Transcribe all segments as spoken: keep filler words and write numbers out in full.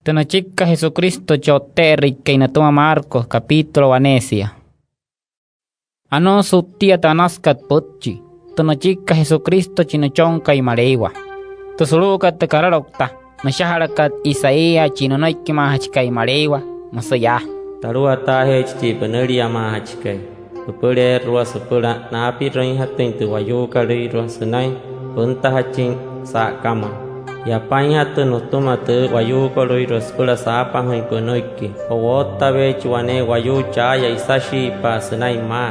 Tü nüchikikat Jesucristo chi O'tte'erüikai nütüma Marcos, capítulo waneesia. Anuu su'ttia tü anasükat pütchi, tü nüchikikat Jesucristo chi Nüchonkai Maleiwa. Tü sulu'ukat tü karaloukta nüshajalakat Isaías chi nünüikimaajachikai Maleiwa, müsü yaa: “Taluwataajeechi chi pünüliamaajachikai, püpüleerua süpüla naapirüinjatüin tü wayuukolüirua sünain püntajachin sa'akamüin. Yapainjatü nütüma tü wayuukolüirua süpüla saapajüin pünüiki. O'woottaweechi wane wayuu cha'aya isashiipa'a sünain maa: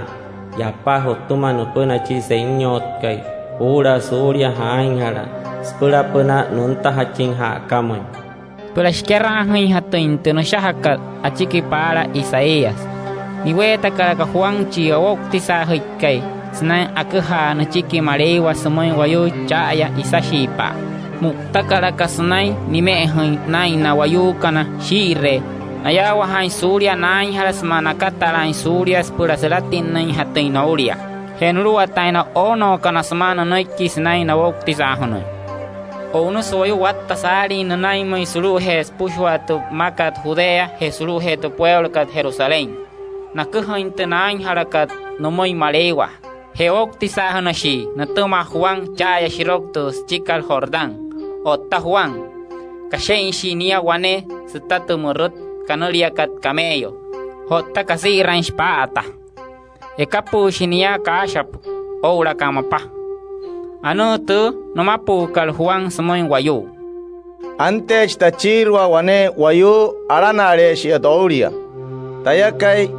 Yapa jütüma nüpüna chi Senyotkai juu'ulaa suulia jaainjala süpülapünaa nüntajachin ja'akamüin”. Süpüla shikeraajüinjatüin tü nüshajakat achiki paala Isaías, niweetakalaka Juan chi owoutisaajüikai sünain aküjaa nüchiki Maleiwa sümüin wayuu cha'aya isashiipa'a. Mu'ttakalaka sünain nime'ejüin naa'in na wayuukana shii'iree nayaawajaain suulia naainjala sümaa nakatalaain suulia süpüla sülatinnüinjatüin noulia. Je nuluwataain na oonookana sümaa nünüiki sünain nowoutisaajünüin. O'unüsü wayuu watta saalin nünainmüin sulu'ujee süpüshua tü mmakat Judea je sulu'ujee tü pueulokat Jerusalén, naküjain tü naainjalakat nümüin Maleiwa. Je owoutisaajünüshii nütüma Juan cha'aya shiroku tü süchikat Jordán. Otta Juan, kashe'inshii nia wane süta tü mürüt kanüliakat camello. Otta kasi'iraainshi paa'ata. Ekapü'üshi nia kaashapü oo'ulaka mapa. Anuu tü nümapü'ükat Juan sümüin wayuu: “Anteechi tachiirua wane wayuu alana'aleeshia toulia. Tayakai,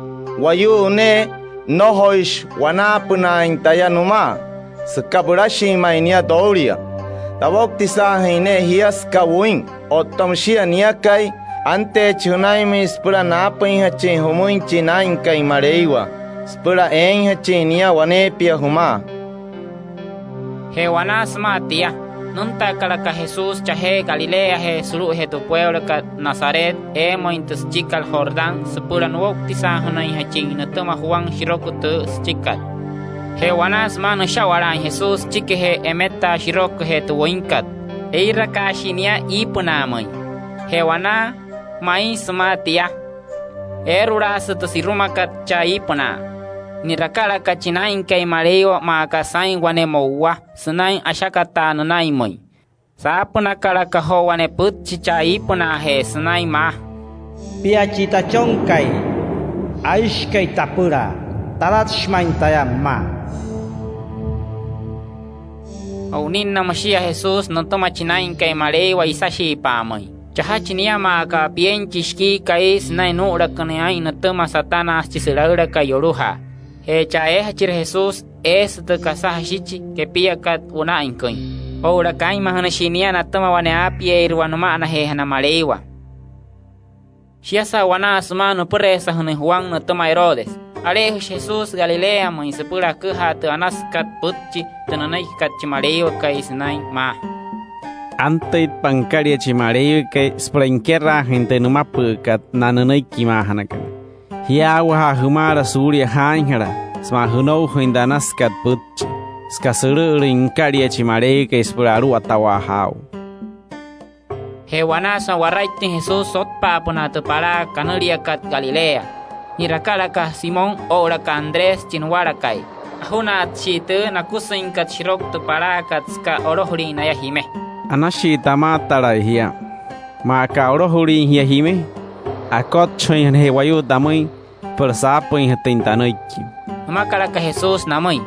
wayuu ne'e nnojoishi wanaapünaain taya nümaa süka pülashin ma'i nia toulia. Tawoutisaajüin ne'e jia süka wüin. Otta müshia niakai, anteechi jünainmüin süpüla naapüinjachin jümüin chi Naa'inkai Maleiwa süpüla eeinjachin nia waneepia jümaa”. Je wanaa sümaa tia, nüntakalaka Jesús chajee Galileajee sulu'ujee tü pueulokat Nazaret eemüin tü süchikat Jordán süpüla nuwoutisaajünüinjachin nütüma Juan shiroku tü süchikat. Je wanaa sümaa nüsha'walaain Jesús süchikijee emetaa shirokujee tü wüinkat, eirakaashii nia iipünaamüin. Je wanaa ma'i sümaa tia, eerulaasü tü sirumakat chaa iipünaa. Ni'rakalaka chi Naa'inkai Maleiwa maa aka saa'in wane mo'uwa sünain ashakataa nünainmüin. Saapünakalaka joo wane pütchi chaa iipünaajee sünain maa: “Pia chi Tachonkai, aishikai tapüla. Talatüshi ma'i taya pümaa”. O'uninna müshia Jesús nütüma chi Naa'inkai Maleiwa isashiipa'amüin. Chajachi nia maa aka pienchi shikii ka'i sünain nuu'ulakünüin aa'in nütüma Satanás chi sülaülakai yolujaa. Je chaa eejachire Jesús, eesü tü kasa jashichi kepiakat wuna'ainküin oo'ulaka aa'inmajünüshii nia natüma wane aapieeirua nüma'anajeejana Maleiwa. Shiasa wanaa sümaa nüpüreesajünüin Juan nütüma Herodes, ale'ejüshi Jesús Galileamüin süpüla aküjaa tü anasükat pütchi tü nünüikikat chi Maleiwakai sünain maa: “Antüitpa nükalia chi Maleiwakai süpüla nikeraajüin tü nümapü'ükat na nünüikimaajanakana. Jiyaawajaa jümaala suulia jaainjala sümaa jünoujain tü anasükat pütchi, süka sülü'ülüin nükalia chi Maleiwakai süpüla aluwatawaa jaa'u”. Je wanaa sümaa waraittüin Jesús sotpa'apünaa tü palaa kanüliakat Galilea, ni'rakalaka Simón oo'ulaka Andrés chi nuwalakai. Ajunaatshii tü nakusüinkat shiroku tü palaakat süka olojulin naya jime. “Anashii tamaatalai jia. Maa aka olojulin jia jime, akotchajüinjanaje wayuu tamüin süpüla saapüinjatüin tanüiki”, nümakalaka Jesús namüin.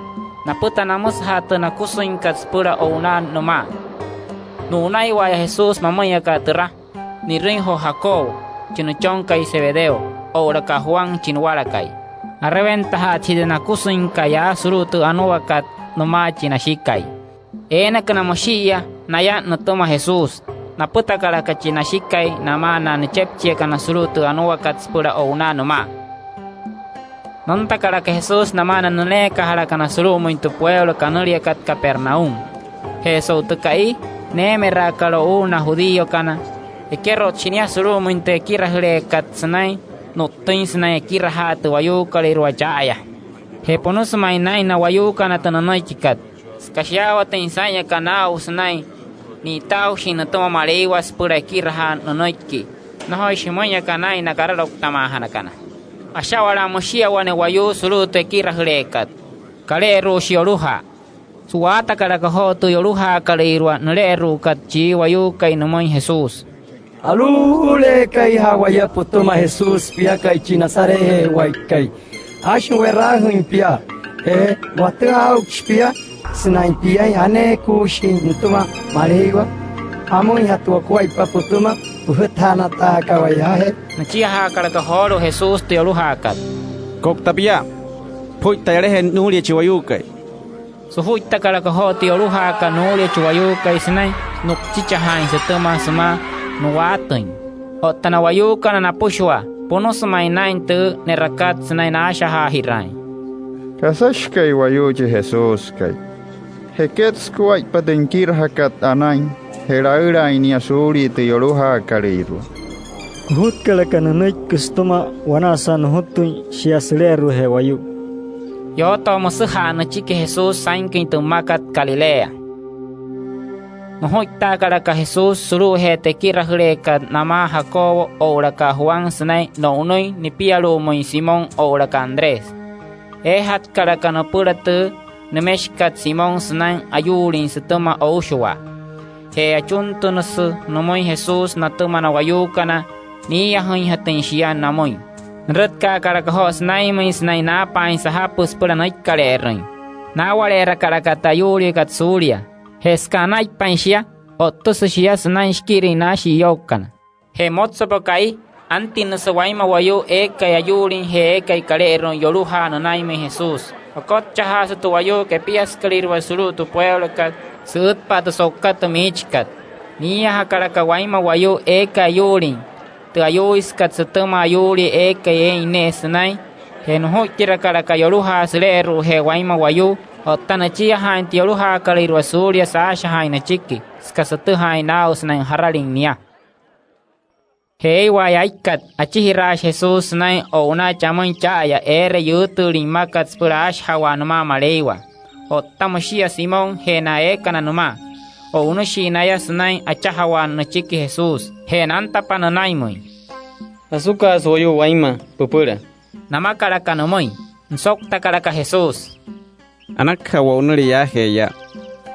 Napüta namüsüja'a tü nakusüinkat süpüla o'unaa nümaa. Nu'unaiwa'aya Jesús mamüin aka türa, ni'rüin joo Jacobo chi nüchonkai Zebedeo oo'ulaka Juan chi nuwalakai. Arewentajaatshi tü nakusüinkat yaa sulu'u tü anuakat nümaa chi nashikai. Eenaküna müshi'iya naya nütüma Jesús, napütakalaka chi nashikai namaa na nüchepchiakana sulu'u tü anuakat süpüla o'unaa nümaa. Nüntakalaka Jesús namaa na nüneekajalakana sulu'umüin tü pueulo kanüliakat Capernaum. Je so'u tü ka'i neemeraakat o'u na judíokana, ekerotshi nia sulu'umüin tü ekirajüleekat sünain nu'ttüin sünain ekirajaa tü wayuukolüirua cha'aya. Je ponüsü ma'i naa'in na wayuukana tü nünüikikat, süka shiyaawatüin saa'inyaka naa'u sünain ni'itaaushin nütüma Maleiwa süpüla ekirajaa nünüiki. Nnojoishi jümüin aka naa'in na karalouktamaajanakana. Asha'walaa müshia wane wayuu sulu'u tü ekirajüleekat. Kale'eru'ushi yolujaa. Su'waatakalaka joo tü yolujaakalüirua nüle'eru'ukat chi wayuukai nümüin Jesús: —Alu'uleekaijaa waya pütüma Jesús piakai chi Nazaretje'ewaikai. Aashin we'raajüin pia. Je watüjaa aa'uchi pia sünain piain aneekuushin nütüma Maleiwa. ¿Jamüinjatü wakuaippa pütüma püjütajanataakat waya? Nüchiajaakalaka joolu'u Jesús tü yolujaakat: —Ko'uta pia. Pujuitta yalajee nuulia chi wayuukai. Sujuittakalaka joo tü yolujaakat nuulia chi wayuukai sünain nu'uchichajaain sütüma sümaa nu'waatüin. Otta na wayuukana napüshua, punüsü ma'i naa'in tü ne'rakat sünain naashajaajiraain. —¿Kasashikai wayuu chi Jesúskai? Jeket sukuaippa tü nikirajakat anain je laülaain nia suulia tü yolujaakalüirua. Kojutkalaka nünüiki sütüma wanaa sümaa nujutüin shia süle'eru'ujee wayuu. Yootoo müsüja'a nüchiki Jesús sainküin tü mmakat Galilea. Nujuittaakalaka Jesús sulu'ujee tü ekirajüleekat namaa Jacobo oo'ulaka Juan sünain no'unüin nipialu'umüin Simón oo'ulaka Andrés. Eejatkalaka nüpüla tü nümeshikat Simón sünain ayuulin sütüma oushuwaa. Je achuntünüsü nümüin Jesús natüma na wayuukana niiyajüinjatüin shia namüin. Nürütkaakalaka joo sünainmüin sünain naapaain sajapü süpüla nüikkale'erüin. Naawale'erakalaka tü ayuuliakat suulia. Je süka anaitpain shia, o'ttüsü shia sünain shikirüin na shi'iyoukana. Je motsopa ka'i, antinnüsü wainma wayuu eekai ayuulin je eekai kale'eru'uin yolujaa nünainmüin Jesús. Okotchajaasü tü wayuu kepiasükalüirua sulu'u tü pueulokat sü'ütpa'a tü so'ukat tü miichikat. Niiyajakalaka wainma wayuu eekai ayuulin tü ayuuisükat sütüma ayuulia eekai eein ne'e sünain. Je nujuittirakalaka yolujaa süle'eru'ujee wainma wayuu. Otta nüchiajaain tü yolujaakalüirua suulia saashajaain nüchiki süka sütüjaain naa'u sünain jaralin nia. Je eeiwa'aya aikat, achijiraashi Jesús sünain o'unaa chamüin cha'aya eere yüütüülin mmakat süpüla aashajawaa nümaa Maleiwa. Otta müshia Simón je na eekana nümaa, o'unüshii naya sünain achajawaa nüchiki Jesús. Je nantapa nünainmüin: —Asukaasü wayuu wainma püpüla —namakalaka nümüin. Nüsouktakalaka Jesús: —Anakaja wo'unüle yaajee yaa.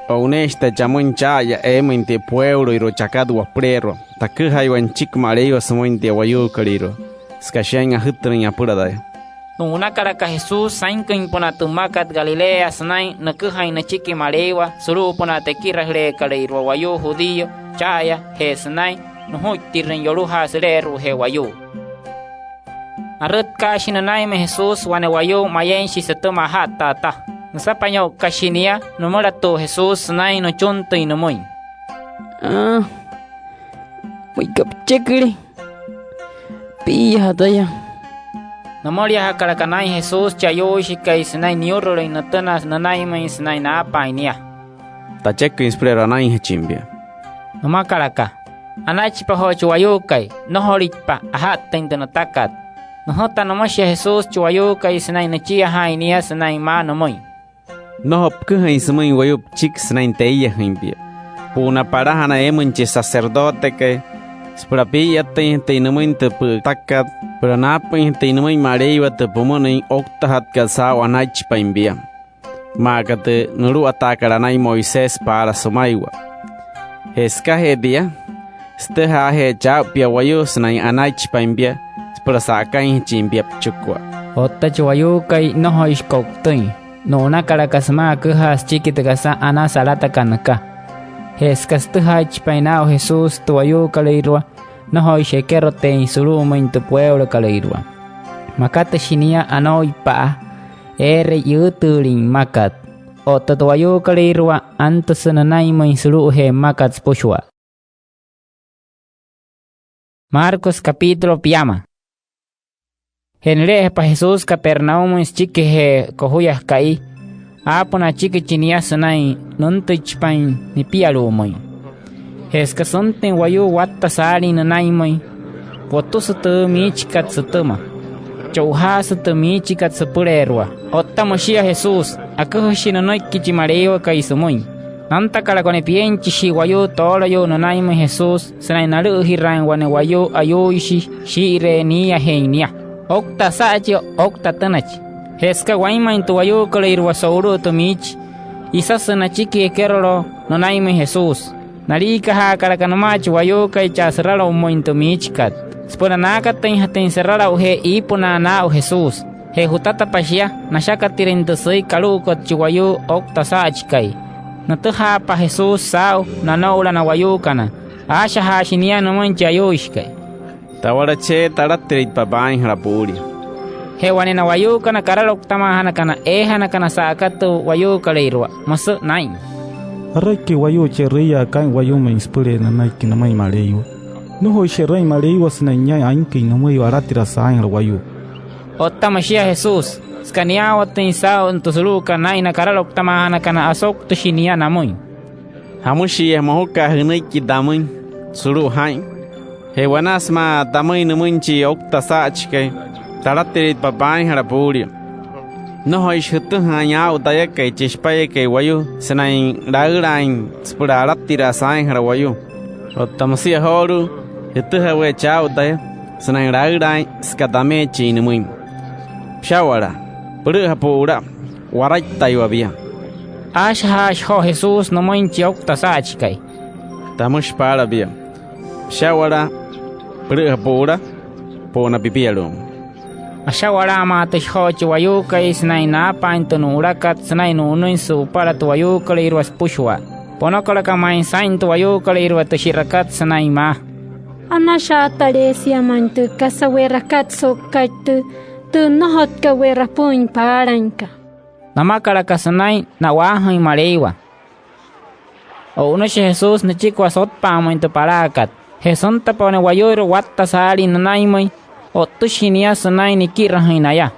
O'uneeshi taya chamüin cha'aya eemüin tia pueuloirua chakat wapüleerua taküjaiwa nüchiki Maleiwa sümüin tia wayuukolüirua süka shiain ajütünüin apüla taya. Nu'unakalaka Jesús sainküinpünaa tü mmakat Galilea sünain nüküjain nüchiki Maleiwa sulu'upünaa tü ekirajüleekalüirua wayuu judío cha'aya je sünain nujuittirüin yolujaa süle'eru'ujee wayuu. Arütkaashi nünainmüin Jesús wane wayuu mayeinshi sütüma aja'ttaa ata. Nüsapainyo'ukashi nia nümülatu'u Jesús sünain nüchuntüin nümüin: —Aa, müika pücheküle, piiyaja taya. Nümüliajakalaka naa'in Jesús chi ayuuishikai sünain niyurulüin nütüna nünainmüin sünain naapaain nia. —Tacheküin süpüleerua anainjachin pia —nümakalaka. Anaichipa joo chi wayuukai, nnojolüitpa aja'ttüin tü nütakat. Nüjüta nümüshia Jesús chi wayuukai sünain nüchiajaain nia sünain maa nümüin: —Nnojo püküjain sümüin wayuu püchiki sünain teiyajüin pia. Pu'una palajana eemüin chi sacerdotekai süpüla pii'iyatüinjatüin nümüin tü pütakat süpüla naapüinjatüin nümüin Maleiwa tü pümünüin ouktajatkat saa'u anaichipain pia, maa aka tü nuluwataakat anain Moisés paala sümaiwa. Je sükajee tia, sütüjaajeechi aa'u pia wayuu sünain anaichipain pia süpüla sa'akainjachin pia püchikua. Otta chi wayuukai, nnojoishi ko'utüin. Nu'unakalaka sümaa aküjaa süchiki tü kasa anasü alatakat nüka. Je süka sütüjaaichipain naa'u Jesús tü wayuukolüirua, nnojoishi ekeroteein sulu'umüin tü pueulokalüirua. Makatüshi nia anooipa'a eere yüütüülin mmakat. Otta tü wayuukolüirua, antüsü nünainmüin sulu'ujee mmakat süpüshua. Marcos capítulo piama. Je nüle'ejapa Jesús Capernaumüin süchikijee kojuya ka'i, aapüna achikichi nia sünain nüntüichipain nipialu'umüin. Je süka süntüin wayuu watta saalin nünainmüin, wotüsü tü miichikat sütüma. Cho'ujaasü tü miichikat süpüleerua. Otta müshia Jesús, aküjüshi nünüiki chi Maleiwakai sümüin. Nantakalaka wane pienchishii wayuu tooloyuu nünainmüin Jesús sünain nalü'üjiraain wane wayuu ayuuishi shii'iree niiyajeein nia. Oukta asa'achi, oukta atünachi. Je süka wainmain tü wayuukolüirua so'ulu'u tü miichi, isasü nachiki ekeroloo nünainmüin Jesús. Naliikajaakalaka nümaa chi wayuukai chaa süralo'umüin tü miichikat süpüla naakatüinjatüin süralo'ujee iipünaa naa'u Jesús. Je jutatapa shia, nashakat tirüin tü süi kalu'ukot chi wayuu oukta asa'achikai. Nütüjaapa Jesús saa'u nanoula na wayuukana. Aashajaashi nia nümüin chi ayuuishikai: —Tawalachee, talatüitpa paainjala puulia. Je wane na wayuukana karalouktamaajanakana eejanakana sa'aka tü wayuukolüirua, müsü naa'in: —¿Jaraikai wayuu che'rüiyaakai aa'in wayumüin süpülee nünaiki nümüin Maleiwa? Nnojoishi e'rüin Maleiwa sünain niain ainküin nümüiwa alatiraa saainjala wayuu. Otta müshia Jesús, süka niyaawatüin saa'u tü sulu'ukat naa'in na karalouktamaajanakana, asouktüshi nia namüin: —¿Jamüshia mojuka'a jünüiki tamüin sulu'u jaa'in? Je wanaa sümaa tamüin nümüin chi oukta asa'achikai: “Talatüitpa paainjala puulia”, nnojoishi jütüjaain aa'u tayakai, chi Shipayakai Wayuu, sünain laülaain süpüla alatiraa saainjala wayuu. Otta müsia joolu'u, jütüjaweechi aa'u taya sünain laülaain süka tameechin nümüin. Püsha'walaa, pülü'üja pu'ula. Waraittaiwa pia. Aashajaashi joo Jesús nümüin chi oukta asa'achikai: —Tamüshi paala pia: Püsha'walaa, pülü'üja pu'ula pu'una pipialu'umüin. Asha'walaamaatüshi joo chi wayuukai sünain naapaain tü nu'ulakat sünain nu'unüin su'upala tü wayuukolüirua süpüshua. Ponokalaka ma'i saa'in tü wayuukolüirua tü shi'rakat sünain maa: —Anashaataleesia ma'i tü kasa we'rakat so'uka'i tü, tü nnojotkat we'rapü'üin paalainka. Namakalaka sünain na'waajüin Maleiwa. O'unüshi Jesús nüchikua sotpa'amüin tü palaakat. Je süntapa wane wayuuirua watta saalin nünainmüin, o'ttüshi nia sünain nikirajüin naya.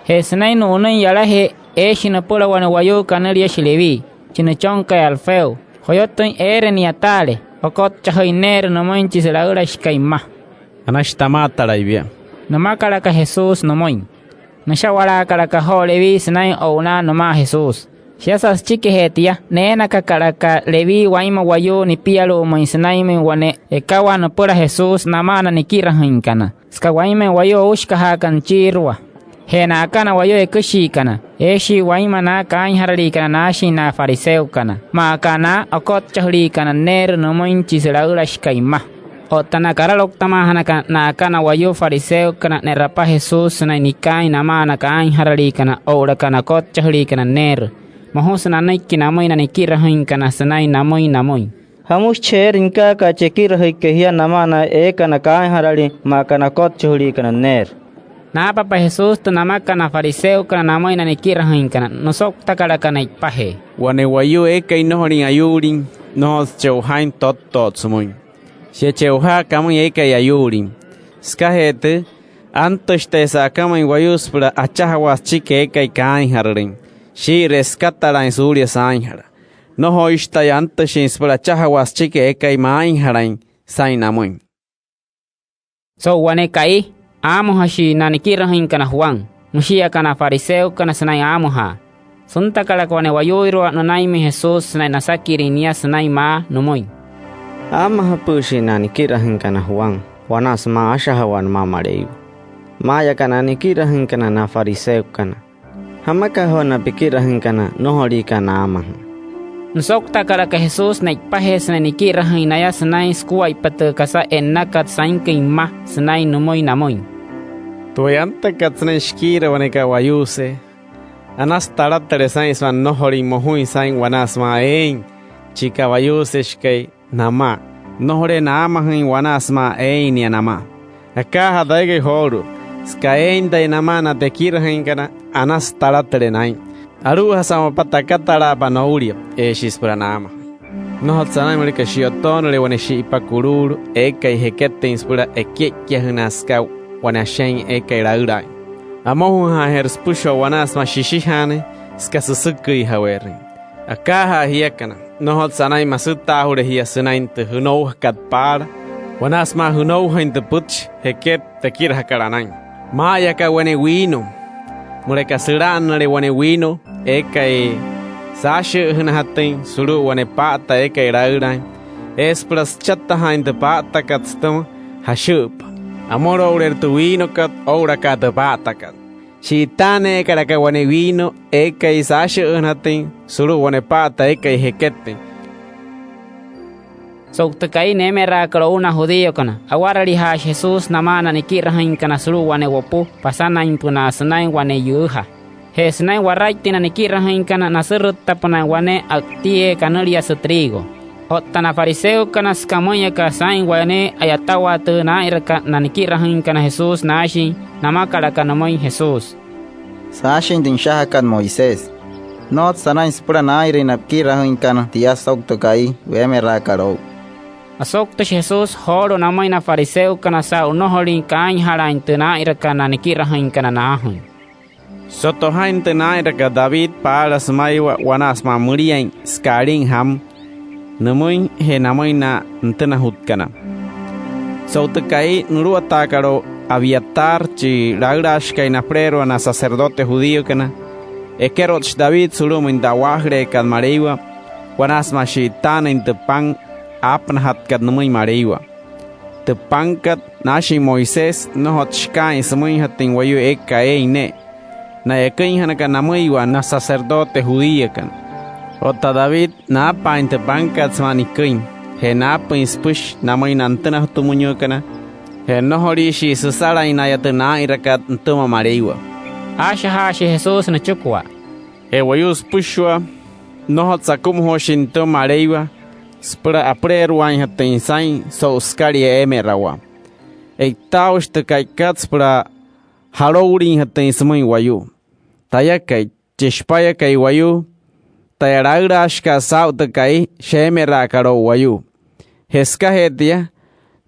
Je sünain nu'unüin yalajee, eeshi nüpüla wane wayuu kanüliashi Leví, chi nüchonkai Alfeo. Joyotüin eere ni'yataale okotchajüin neerü nümüin chi sülaülashikai mma. —Anashi tamaatalai pia —nümakalaka Jesús nümüin. Nüsha'walaakalaka joo Leví sünain o'unaa nümaa Jesús. Shiasa süchikijee tia, neenakakalaka Leví wainma wayuu nipialu'umüin sünainmüin wane ekawaa nüpüla Jesús namaa na nikirajüinkana, süka wainmain wayuu oushikajaakat nüchiirua. Je na'aka na wayuu eküshiikana, eeshii wainma na kaainjaraliikana naashin na fariseokana, maa aka na okotchajüliikana neerü nümüin chi sülaülashikai mma. Otta na karalouktamaajanakana na'aka na wayuu fariseokana, ne'rapa Jesús sünain nikaain namaa na kaainjaraliikana oo'ulaka na okotchajüliikana neerü. Mojusü nanüiki namüin na nikirajüinkana sünain namüin namüin: —¿Jamüshi cheje eere nikaaka'a chi ekirajüikai jia namaa na eekana kaainjaralin maa aka na okotchajüliikana neerü? Naapapa Jesús tü namakat na fariseokana namüin na nikirajüinkana, nüsouktakalaka ne'ipajee: —Wane wayuu eekai nnojolin ayuulin, nnojotsü che'ojaain tottoot sümüin. Shia che'ojaakai amüin eekai ayuulin. Sükajee tüü, antüshi taya sa'akamüin wayuu süpüla achajawaa süchiki eekai kaainjaralüin shii'iree sükatalaain suulia saainjala. Nnojoishi taya antüshin süpüla achajawaa süchiki eekai maainjalain saa'in namüin. So'u wane ka'i, aamüjashii na nikirajüinkana Juan, müshii aka na fariseokana sünain aamüjaa. Süntakalaka wane wayuuirua nünainmüin Jesús sünain nasakirüin nia sünain maa nümüin: —Aamüjapü'üshii na nikirajüinkana Juan wanaa sümaa aashajawaa nümaa Maleiwa, maa'aya aka na nikirajüinkana na fariseokana. ¿Jamaka'a joo na pikirajüinkana nnojoliikana naamajüin? Nüsouktakalaka Jesús ne'ipajee sünain nikirajüin naya sünain sukuaippa tü kasa e'nnakat sainküin mma sünain nümüin namüin: —Tü wayuu antakat sünain shikiira wane ka'wayuusee, anasü talatüle saa'in sümaa nnojolüin mojuin saa'in wanaa sümaa eein chi ka'wayuuseshikai namaa. Nnojoleena aamajüin wanaa sümaa eein nia namaa. Akaajaa tayakai joolu'u, süka eein taya namaa na tekirajüinkana, anasü talatüle naa'in. Alu'ujasa mapa takatalaapa noulia, eeshii süpüla naamajüin. Nnojotsü anain müleka shi'yotoonüle wane shi'ipa kuluulu eekai jeketüin süpüla eke'ikiajünaa süka wane ashe'in eekai laülaain. Amojujaajeerü süpüshua wanaa sümaa shishijaanüin süka süsüküijaweerüin. Akaajaa jiakana, nnojotsü anain masütaajule jia sünain tü jünoujakat paala wanaa sümaa jünoujain tü pütchi jeket tekirajakat anain. Maa'aya aka wane wiino, müleka süla'annüle wane wiino eekai saashü'üjünajatüin sulu'u wane paa'ata eekai laülaain, eesü süpüla süchatajaain tü paa'atakat sütüma jashü'üpa amüloulüirua tü wiinokat oo'ulaka tü paa'atakat. Shi'itaaneekalaka wane wiino eekai saashü'üjünajatüin sulu'u wane paa'ata eekai jeketüin. So'u tü ka'i neemeraakat o'u na judíokana, awaralijaashi Jesús namaa na nikirajüinkana sulu'u wane wopu pasanainpünaa sünain wane yüüja. Je sünain waraittüin na nikirajüinkana, nasürüttapünaain wane a'ttiee kanüliasü trigo. Otta na fariseokana, süka müin aka saa'in wane a'yatawaa tü naa'inrakat na nikirajüinkana Jesús naashin, namakalaka nümüin Jesús: —Saashin tü nüshajakat Moisés. Nnojotsü anain süpüla naa'inrüin na pikirajüinkana tia so'u tü ka'i weemeraakat o'u. Asouktüshi Jesús joolu'u namüin na fariseokana saa'u nnojolin kaainjalaain tü naa'inrakat na nikirajüinkana naajüin. —Soto jaa'in tü naa'inrakat David paala sümaiwa wanaa sümaa müliain süka alin jamü nümüin je namüin na nütünajutkana. So'u tü ka'i nuluwataakat o'u Abiatar, chi laülaashikai napüleerua na sacerdote judíokana, ekerotshi David sulu'umüin tü a'waajüleekat Maleiwa wanaa sümaa shi'itaanüin tü pan aapünajatkat nümüin Maleiwa. Tü pankat, naashin Moisés, nnojotsü shikaain sümüinjatüin wayuu eekai eein ne'e na eküinjanakana namüiwa na sacerdote judíokana. Otta David, naapaain tü pankat sümaa niküin je naapüin süpüshi namüin na nütünajutumüinyuukana, je nnojoliishii süsalain naya tü naa'inrakat nütüma Maleiwa. Aashajaashi Jesús nüchikua: —Je wayuu süpüshua, nnojotsü akumajooshin nütüma Maleiwa süpüla apüleeruaainjatüin saa'in so'u sükalia eemerawaa. E'itaausü tü ka'ikat süpüla jaloulinjatüin sümüin wayuu. Tayakai, chi Shipayakai Wayuu, taya laülaashika'a saa'u tü ka'i sheemeraakat o'u wayuu. Je sükajee tia,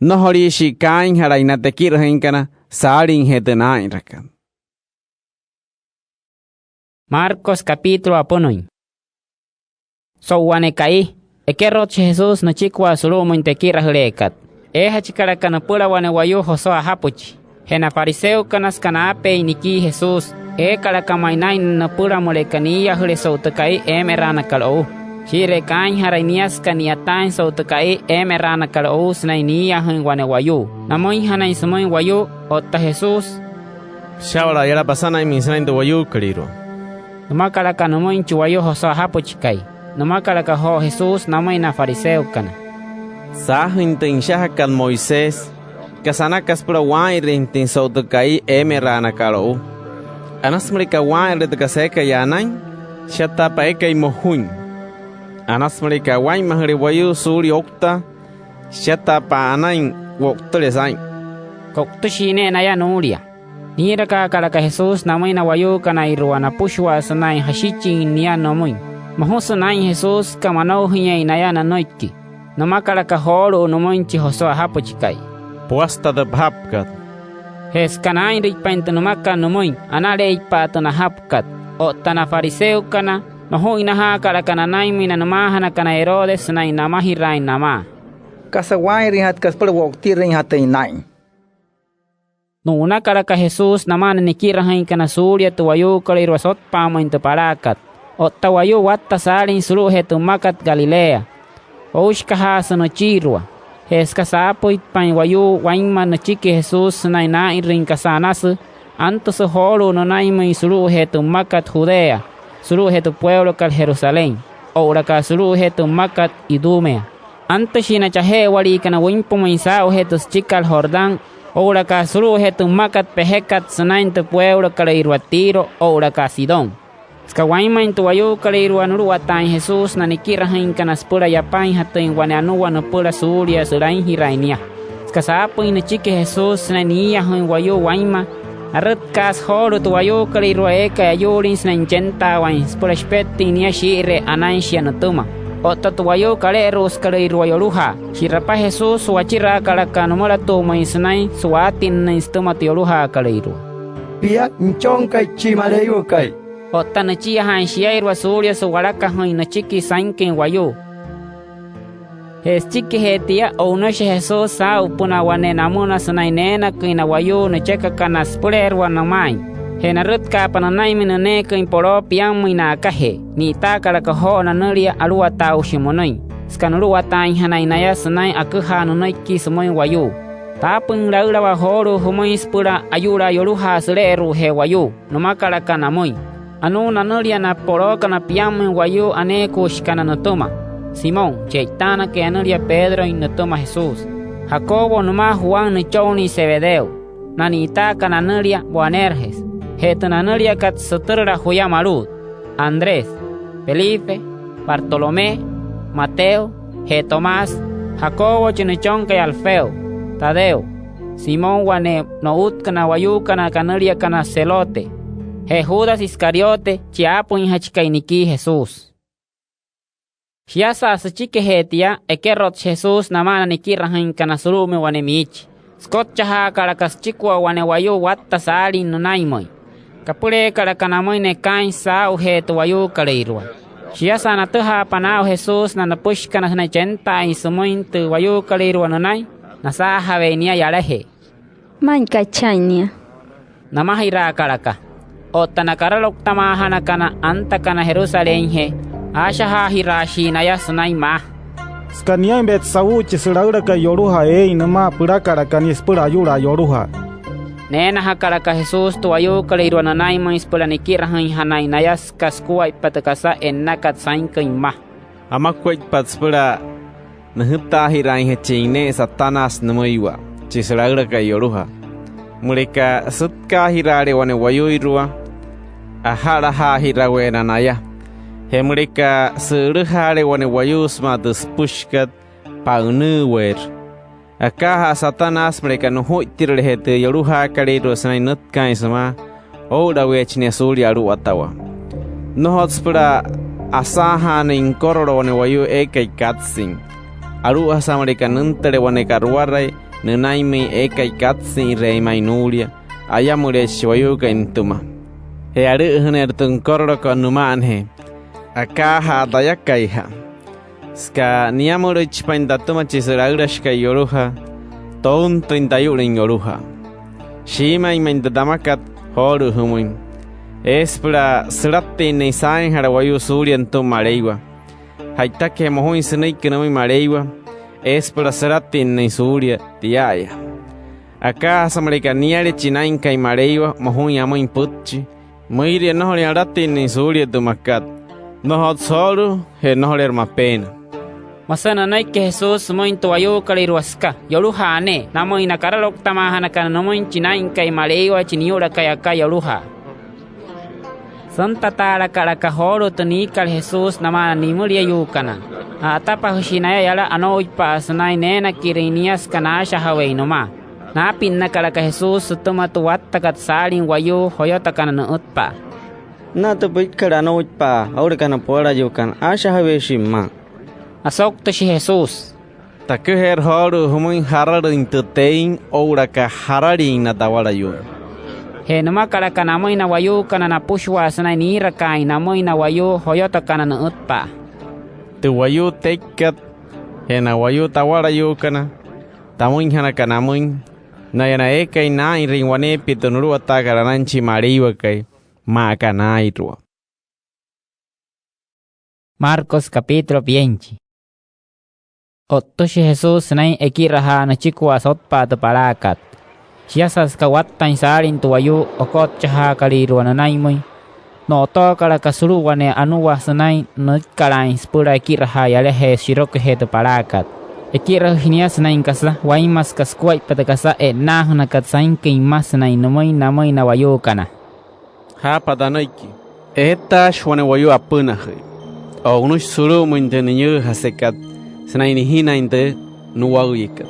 nnojoliishii kaainjalain na tekirajüinkana saaliijee tü naa'inrakat. Marcos capítulo apünüin. So'u wane ka'i, ekerotshi Jesús nüchikua sulu'umüin tü ekirajüleekat. Eejachikalaka nüpüla wane wayuu joso ajapüchi. Je na fariseokana, süka naapeein nikii Jesús, eekalaka ma'i naa'in nüpüla müleka niiyajüle so'u tü ka'i eemeraanakat o'u. Shii'iree kaainjarain nia süka ni'yataain so'u tü ka'i eemeraanakat o'u sünain niiyajüin wane wayuu namüinjanain sümüin wayuu. Otta Jesús, —Püsha'walaa yala pasanainmüin sünain tü wayuukolüirua —nümakalaka nümüin chi wayuu joso ajapüchikai. Nümakalaka joo Jesús namüin na fariseokana: —Saajüin tü nüshajakat Moisés, ¿kasa anaka süpüla waa'inrüinjatüin so'u tü ka'i eemeraanakat o'u? ¿Anasü müleka waa'inrüle tü kasa eekai anain, shia taapa eekai mojuin? ¿Anasü müleka waa'inmajüle wayuu suulia ouktaa, shia taapa anain wo'utüle saa'in? Ko'utüshii ne'e naya nuulia. Niirakaakalaka Jesús namüin na wayuukanairua napüshua sünain jashichin nia nümüin. Mojusü naa'in Jesús süka manoujainyeein naya nünüiki. Nümakalaka joolu'u nümüin chi joso ajapüchikai: —Puasü taya tü pajapükat. Je süka naa'inrüitpain tü nümakat nümüin, anale'eipa'a tü najapükat. Otta na fariseokana, noju'inajaakalaka nanainmüin na nümaajanakana Herodes sünain namajiraain namaa: —¿Kasa waa'inrüinjatkat süpüla wo'utirüinjatüin naa'in? Nu'unakalaka Jesús namaa na nikirajüinkana suulia tü wayuukolüirua sotpa'amüin tü palaakat. Otta wayuu watta saalin sulu'ujee tü mmakat Galilea, oushikajaasü nüchiirua. Je süka saapüitpain wayuu wainma nüchiki Jesús sünain naa'inrüin kasa anasü, antüsü joolu'u nünainmüin sulu'ujee tü mmakat Judea, sulu'ujee tü pueulokat Jerusalén, oo'ulaka sulu'ujee tü mmakat Idumea. Antüshii na chaje'ewaliikana wüinpümüin saa'ujee tü süchikat Jordán, oo'ulaka sulu'ujee tü mmakat pejekat sünain tü pueulokalüirua Tiro oo'ulaka Sidón. Süka wainmain tü wayuukolüirua, nuluwataain Jesús na nikirajüinkana süpüla yapainjatüin wane anua nüpüla suulia sülainjiraain nia. Süka saapüin nüchiki Jesús sünain niiyajüin wayuu wainma, narütkaasü joolu'u tü wayuukolüirua eekai ayuulin sünain nüchentaawain süpüla shipettüin nia shii'iree anain shia nütüma. Otta tü wayuu kale'eru'usükalüirua yolujaa, shi'rapa Jesús, wachiraakalaka nümülatu'umüin sünain su'waatinnüin sütüma tü yolujaakalüirua: —Pia, Nüchonkai chi Maleiwakai. Otta nüchiajaain shiairua suulia su'walakajüin nüchiki sainküin wayuu. Je süchikijee tia, o'unüshi Jesús saa'upünaa wane namüna sünain neenaküin na wayuu nüchekakana süpüleerua nümaain. Je narütkaapa nünainmüin nüneeküin poloo piammüin na'akajee, ni'itaakalaka joo nanülia aluwataaushi münüin, süka nuluwataainjanain naya sünain aküjaa nünüiki sümüin wayuu. Taapüin laülawaa joolu'u jümüin süpüla ayu'laa yolujaa süle'eru'ujee wayuu, nümakalaka namüin: Anuu nanülia na polookana piammüin wayuu aneekuushikana nütüma: Simón, chi e'itaanakai anülia Pedroin nütüma Jesús; Jacobo nümaa Juan nüchonnii Zebedeo; na ni'itaakana anülia Boanerges, je tü nanüliakat sütürüla juya malu'ut; Andrés, Felipe, Bartolomé, Mateo, je Tomás; Jacobo chi nüchonkai Alfeo; Tadeo; Simón wane no'utku na wayuukana kanüliakana Zelote; je Judas Iscariote, chi aapüinjachikai nikii Jesús. Shiasa süchikijee tia, ekerotshi Jesús namaa na nikirajüinkana sulu'umüin wane miichi. Sükotchajaakalaka süchikua wane wayuu watta saalin nünainmüin. Kapüleekalaka namüin nekaain saa'ujee tü wayuukolüirua. Shiasa natüjaapa naa'u Jesús na nüpüshikana sünain chentaain sümüin tü wayuukolüirua nünain, nasaajaweein nia yalajee: —Maa'i kachain nia —namajiraakalaka. Otta na karalouktamaajanakana antakana Jerusalénjee, aashajaajiraashii naya sünain maa: —Süka niain Beelzebú chi sülaülakai yolujaa eein nümaa, pülakalaka nia süpüla ayu'laa yolujaa. Neenajakalaka Jesús tü wayuukolüirua nünainmüin süpüla nikirajüinjanain naya süka sukuaippa tü kasa e'nnakat sainküin mma: —Jamakuaippa süpüla nüjütaajiraainjachin ne'e Satanás nümüiwa, chi sülaülakai yolujaa. Müleka sütkaajiraale wane wayuuirua, aja'lajaajiraweena naya. Je müleka sü'ülüjaale wane wayuu sümaa tü süpüshikat, pa'ünüüweerü. Akaajaa Satanás, müleka nujuittirüleje tü yolujaakalüirua sünain nütkaain sümaa, oo'ulaweechi nia suulia aluwatawaa. Nnojotsü süpüla asaajaanüin nükorolo wane wayuu eekai katsüin. Alu'ujasa müleka nüntüle wane ka'ruwarai nünainmüin eekai katsüinreein ma'i nuulia, ayamüleechi chi wayuukai nütüma. Je alü'üjüneerü tü nükorolokot nüma'anajee. Akaajaa tayakaija'a, süka niyamülüichipain tatüma chi sülaülashikai yolujaa, tountüin tayu'lüin yolujaa. Shiimüin ma'i tü tamakat joolu'u jümüin: Eesü süpüla sülatinnüin saainjala wayuu suulia nütüma Maleiwa. Ja'itakajee mojuin sünüiki nümüin Maleiwa, eesü süpüla sülatinnüin suulia tia'aya. Akaajasa müleka niale chi Naa'inkai Maleiwa mojuin amüin pütchi, müiria nnojolüin alatinnüin suulia tü makat, nnojotsü joolu'u je nnojoleerü mapeena. Müsü nünüiki Jesús sümüin tü wayuukolüirua süka: “Yolujaa ne'e”, namüin na karalouktamaajanakana nümüin chi Naa'inkai Maleiwa chi niyu'lakai aka yolujaa. Süntataalakalaka joolu'u tü niikat Jesús namaa na nimüliayuukana. A'atapajüshii naya yala anouipa'a sünain neenakirüin nia süka naashajaweein nümaa. Naapinnakalaka Jesús sütüma tü wattakat saalin wayuu joyotakana nü'ütpa'a: —Anaa tü püikat anouipa'a oo'ulaka na puwalayuukana, aashajaweeshii pümaa. Asouktüshi Jesús: —Taküjeerü joolu'u jümüin jaralüin tü tein oo'ulaka jaraliin na tawalayuuin. Je nümakalaka namüin na wayuukana napüshua sünain niirakaain namüin na wayuu joyotakana nü'ütpa'a: —Tü wayuu teikat je na wayuu tawalayuukana, tamüinjanakana amüin, naya na eekai naa'inrüin waneepia tü nuluwataakat anain chi Maleiwakai, maa aka naairua. Marcos capítulo pienchi. O'ttüshi Jesús sünain ekirajaa nüchikua sotpa'a tü palaakat. Shiasa süka wattain saalin tü wayuu okotchajaakalüirua nünainmüin, no'otookalaka sulu'u wane anua sünain nüikkalaain süpüla ekirajaa yalajee shirokujee tü palaakat. Ekirajüshi nia sünain kasa wainma süka sukuaippa tü kasa e'nnaajünakat sainküin mma sünain nümüin namüin na wayuukana: —Jaapa tanüiki, eetaashi wane wayuu apünajüi. O'unüshi sulu'umüin tü niyüüjasekat sünain nijinain tü nuwaüyekat.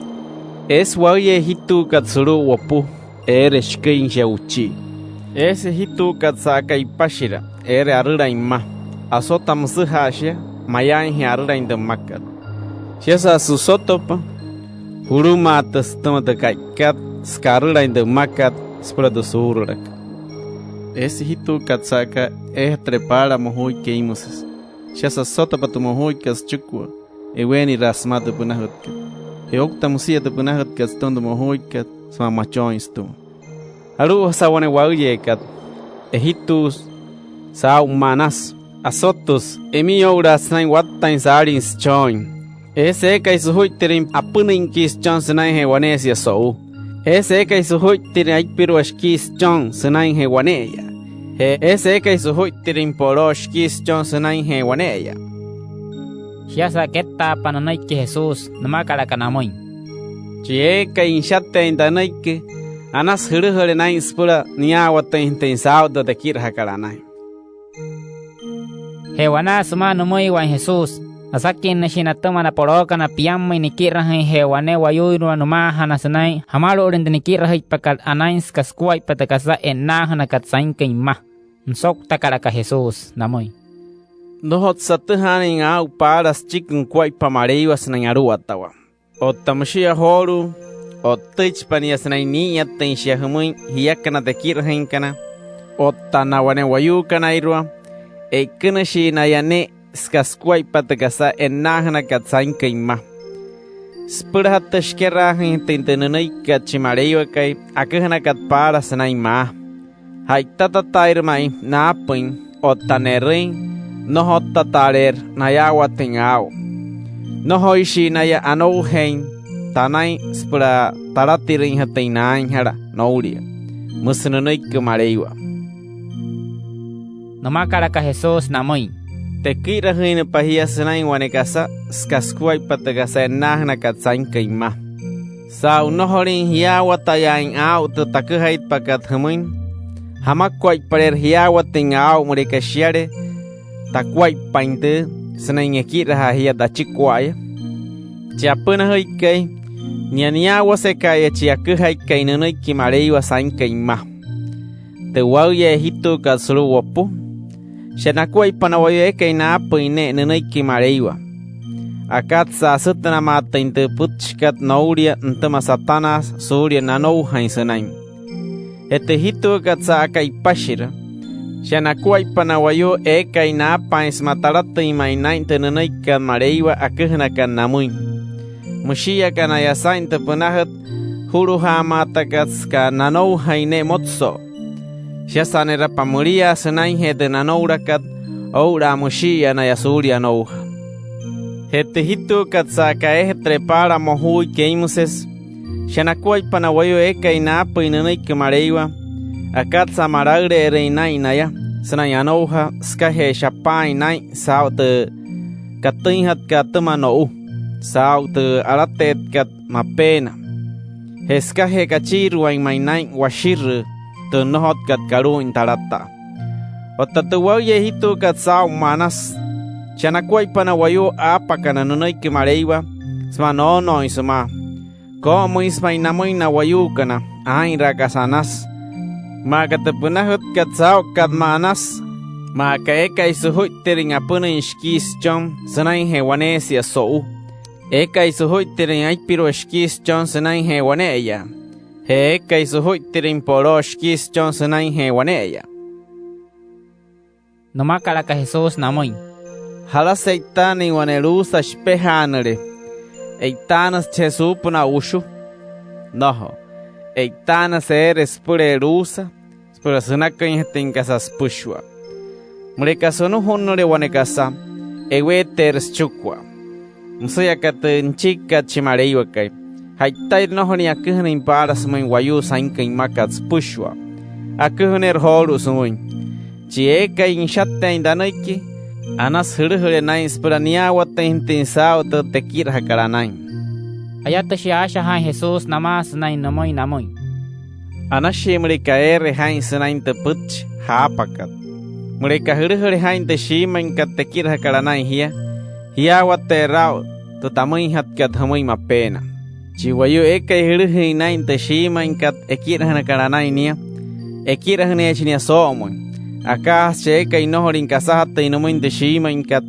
Eesü waüyee ejituukat sulu'u wopu eere shiküin shia wuchii. Eesü ejituukat sa'aka ipashira eere arülain mma. Asota müsüja'a shia mayaainje arülain tü mmakat. Shiasa süsotopa, julumaata sütüma tü ka'ikat süka arülain tü mmakat süpüla tü suurulakat. Eesü ejituukat sa'aka eejatüle paala mojuui keimüsüsü. Shiasa süsotopa tü mojuuikat süchikua, eweeniraasü sümaa tü pünajütkat. Je oukta müsia tü pünajütkat sütüma tü mojuuikat sümaa machooin sütüma. Alu'ujasa wane waüyeekat, ejituusü saa'u mma anasü. Asotüsü emiyo'ulaasü sünain wattain saalin süchooin. Eesü eekai sujuittirüin apünüinkii süchon sünainjee waneesia so'u. Eesü eekai sujuittirüin aipirua shikii süchon sünainjee wane'eya. Je eesü eekai sujuittirüin poloo shikii süchon sünainjee wane'eya. Shiasa kettaapa nünüiki Jesús, nümakalaka namüin: —Chi eekai nüshateein tanüiki, anasü jülüjüle naa'in süpüla niyaawatüinjatüin saa'u tü tekirajakat anain. Je wanaa sümaa nümüiwain Jesús, asakinnüshii natüma na polookana piammüin nikirajüin je wane wayuuirua nümaajana sünain jamalu'ulüin tü nikirajüitpakat anain süka sukuaippa tü kasa e'nnaajünakat sainküin mma. Nüsouktakalaka Jesús namüin: —Nnojotsü atüjaanain aa'u paala süchiki nukuaippa Maleiwa sünain aluwatawaa. Otta müshia joolu'u, o'ttüichipa nia sünain nii'iyatüin shia jümüin jiakana tü ekirajüinkana. Otta na wane wayuukanairua, e'ikünüshii naya ne'e süka sukuaippa tü kasa e'nnaajünakat sainküin mma. Süpülajatü shikeraajüinjatüin tü nünüikikat chi Maleiwakai aküjünakat paala sünain maa: Ja'itatataairü ma'i naapüin otta ne'rüin, nnojottataaleerü nayaawatüin aa'u. Nnojoishii naya anoujeein tanain süpüla talatirüinjatüin naainjala noulia, müsü nünüiki Maleiwa. Nümakalaka Jesús namüin: —Tekirajüinapa jia sünain wane kasa süka sukuaippa tü kasa e'nnaajünakat sainküin mma. Saa'u nnojolüin jiyaawatayaain aa'u tü taküjaitpakat jümüin, ¿jamakuaippaleerü jiyaawatüin aa'u müleka shiale takuaippain tüü sünain ekirajaa jia tachikua'aya? Chi apünajüikai, nia niyaawasekaaya chi aküjaikai nünüiki Maleiwa sainküin mma. Tü waüya ejituukat sulu'u wopu, shia nakuaippa na wayuu eekai naapüin ne'e nünüiki Maleiwa. Akatsa'a asütünamaatüin tü pütchikat noulia nütüma Satanás suulia nanoujain sünain. Je tü ejituukat sa'aka ipashira, shia nakuaippa na wayuu eekai naapaain sümaa talatüin ma'i naa'in tü nünüikikat Maleiwa aküjünakat namüin. Müshii aka naya saa'in tü pünajüt julujaamaatakat süka nanoujain ne'e motso'o. Shiasa ne'rapa müliaa sünainjee tü nanoulakat, oo'ulaa müshi'iya naya suulia anoujaa. Je tü ejituukat sa'aka eejatüle paala mojuui keimüsesü, shia nakuaippa na wayuu eekai naapüin nünüiki Maleiwa, akatsa'a malaüle'erüin naa'in naya sünain anoujaa sükajee shapaain naa'in saa'u tü katüinjatkat atüma no'u, saa'u tü alateetkat mapeena, je sükajee kachiiruain ma'i naa'in washirüü tü nnojotkat kalu'uin talataa. Otta tü waüya ejituukat saa'u mma anasü, shia nakuaippa na wayuu aapakana nünüiki Maleiwa sümaa noonooin sümaa. Koo'omüinsü ma'i namüin na wayuukana aa'inraa kasa anasü, maa aka tü pünajütkat saa'ukat mma anasü, maa aka eekai sujuittirüin apünüin shikii süchon sünainjee waneesia so'u, eekai sujuittirüin aipirua shikii süchon sünainjee wane'eya, je eekai sujuittirüin poloo shikii süchon sünainjee wane'eya. Nümakalaka Jesús namüin: —¿Jalasü e'itaanüin wane luusa shipejaanüle? ¿E'itaanüsü cheje suupünaa wushu? Nnojo. E'itaanüsü eere süpülee luusa süpüla sünaküinjatüin kasa süpüshua. Müleka sunujunnüle wane kasa, eweeteerü süchikua. Müsüya aka tü nüchikikat chi Maleiwakai: Ja'itairü nnojolüin aküjünüin paala sümüin wayuu sainküin mmakat süpüshua, aküjüneerü joolu'u sümüin. Chi eekai nüshateein tanüiki, anasü jülüjüle naa'in süpüla niyaawatüinjatüin saa'u tü tekirajakat anain. Ayatüshii aashajaain Jesús namaa sünain nümüin namüin: —Anashii müleka eere jaa'in sünain tü pütchi jaapakat. Müleka jülüjüle jaa'in tü shiimüinkat tekirajakat anain jia, jiyaawateerü aa'u tü tamüinjatkat jümüin mapeena. Chi wayuu eekai jülüjüin naa'in tü shiimüinkat ekirajünakat anain nia, ekirajüneechi nia soo'omüin. Akaajasa chi eekai nnojolüin kasajatüin nümüin tü shiimüinkat,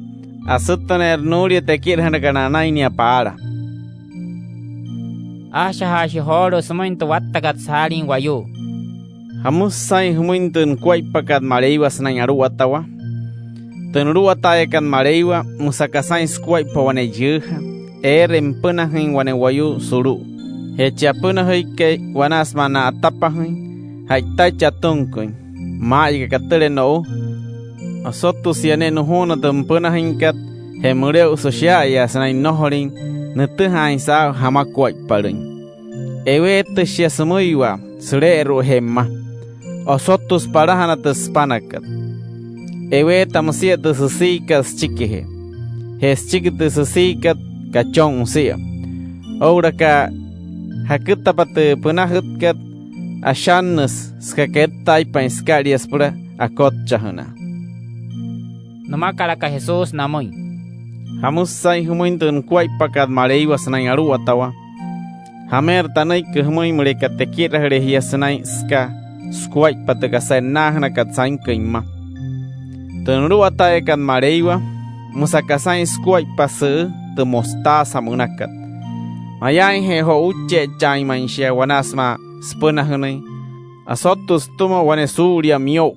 asütüneerü nuulia tü ekirajünakat anain nia paala. Aashajaashi joolu'u sümüin tü wattakat saalin wayuu: —¿Jamüsü saa'in jümüin tü nukuaippakat Maleiwa sünain aluwatawaa? Tü nuluwataayakat Maleiwa, müsü aka saa'in sukuaippa wane yüüja eere nüpünajüin wane wayuu sulu'u. Je chi apünajüikai, wanaa sümaa na'atapajüin, ja'itaichi atunküin. maa'aya aka katüle no'u. Osotüsü yaa ne'e nujuuna tü nüpünajüinkat je müle'usü shia'aya sünain nnojolin nütüjaain saa'u jamakuaippalüin. Eweetüshi shia sümüiwa süle'eru'ujee mma. Osotüsü palajana tü süpanakat. Eweeta müsia tü süsiikat süchikijee. Je süchiki tü süsiikat, kachon müsia. Oo'ulaka jakütapa tü pünajütkat, ashannüsü süka kettaaitpain sükalia süpüla akotchajünaa. Nümakalaka Jesús namüin: —¿Jamüsü saa'in jümüin tü nukuaippakat Maleiwa sünain aluwatawaa? ¿Jameerü tanüiki jümüin müleka tekirajüle jia sünain süka sukuaippa tü kasa e'nnaajünakat sainküin mma? Tü nuluwataayakat Maleiwa, müsü aka saa'in sukuaippa sü'ü tü mostaza münakat. Mayaainje jo'uche'echaain ma'i shia wanaa sümaa süpünajünüin, asotüsü sütüma wane suulia miyo'u.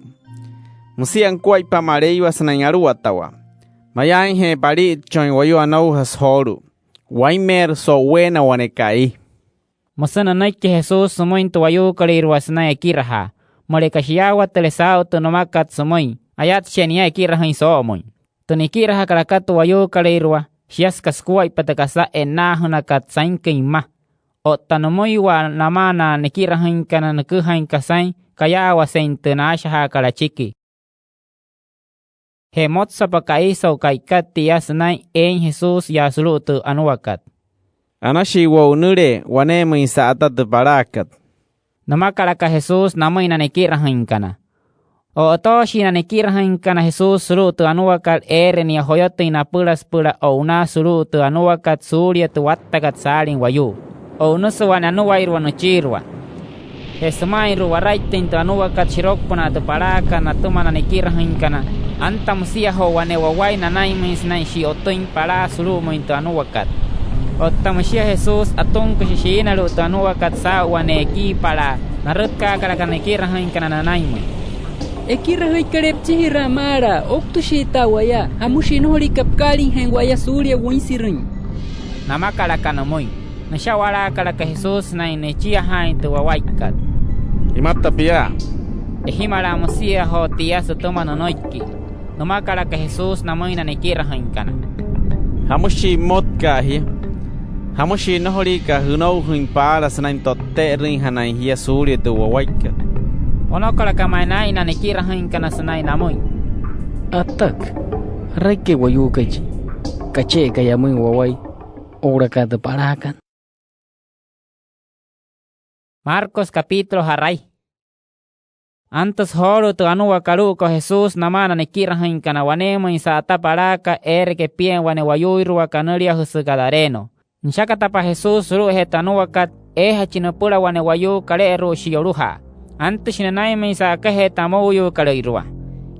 Müsia nukuaippa Maleiwa sünain aluwatawaa. Mayaainje pali'itchoin wayuu anoujasü joolu'u, wainmeerü so'uweena wane ka'i. Müsü nünüiki Jesús sümüin tü wayuukolüirua sünain ekirajaa. Müleka shiyaawatüle saa'u tü nümakat sümüin, ayatshia nia ekirajüin soo'omüin. Tü nikirajakat aka tü wayuukolüirua, shia süka sukuaippa tü kasa e'nnaajünakat sainküin mma. Otta nümüiwa namaa na nikirajüinkana nüküjain kasain kayaawasein tü naashajaakat achiki. Je motsapa ka'i so'u ka'ikat tia sünain eein Jesús yaa sulu'u tü anuakat: —Anashii wo'unüle waneemüin sa'ata tü palaakat. Nümakalaka Jesús namüin na nikirajüinkana. O'otooshii na nikirajüinkana Jesús sulu'u tü anuakat eere nia joyotüin napüla süpüla o'unaa sulu'u tü anuakat suulia tü wattakat saalin wayuu. O'unüsü wane anuairua nüchiirua. Je süma'inru'u waraittüin tü anuakat shirokupünaa tü palaakat natüma na nikirajüinkana, anta müsia joo wane wawai nanainmüin sünain shi'yotüin palaa sulu'umüin tü anuakat. Otta müshia Jesús, atunküshi shiinalu'u tü anuakat saa'u wane ekiipalaa. Narütkaakalaka na nikirajüinkana nünainmüin: —Ekirajüikalee, püchijiraa maala, ouktüshiitaa waya. ¿Jamüshii nnojoliika pükaaliijain waya suulia wüinsirüin? —namakalaka nümüin. Nüsha'walaakalaka Jesús sünain nüchiajaain tü wawaikat. —Jimata pia —ejimalaa müsia joo tia sütüma nünüiki. Nümakalaka Jesús namüin na nikirajüinkana: —¿Jamüshii mmotka'a jia? ¿Jamüshii nnojoliika jünoujain paala sünain to'tte'erüinjanain jia suulia tü wawaikat? Ponokalaka ma'i naa'in na nikirajüinkana sünain namüin: —Atakü, ¿jaraikai wayuukai chi kache'ekai amüin wawai oo'ulaka tü palaakat? Marcos capítulo ja'rai. Antüsü joolu'u tü anuakat alu'ukot Jesús namaa na nikirajüinkana waneemüin sa'ata palaakat eere kepiain wane wayuuirua kanüliajüsü gadareno. Nüshakatapa Jesús sulu'ujee tü anuakat, eejachi nüpüla wane wayuu kale'eru'ushi yolujaa. Antüshi nünainmüin sa'akajee tü amouyuukolüirua.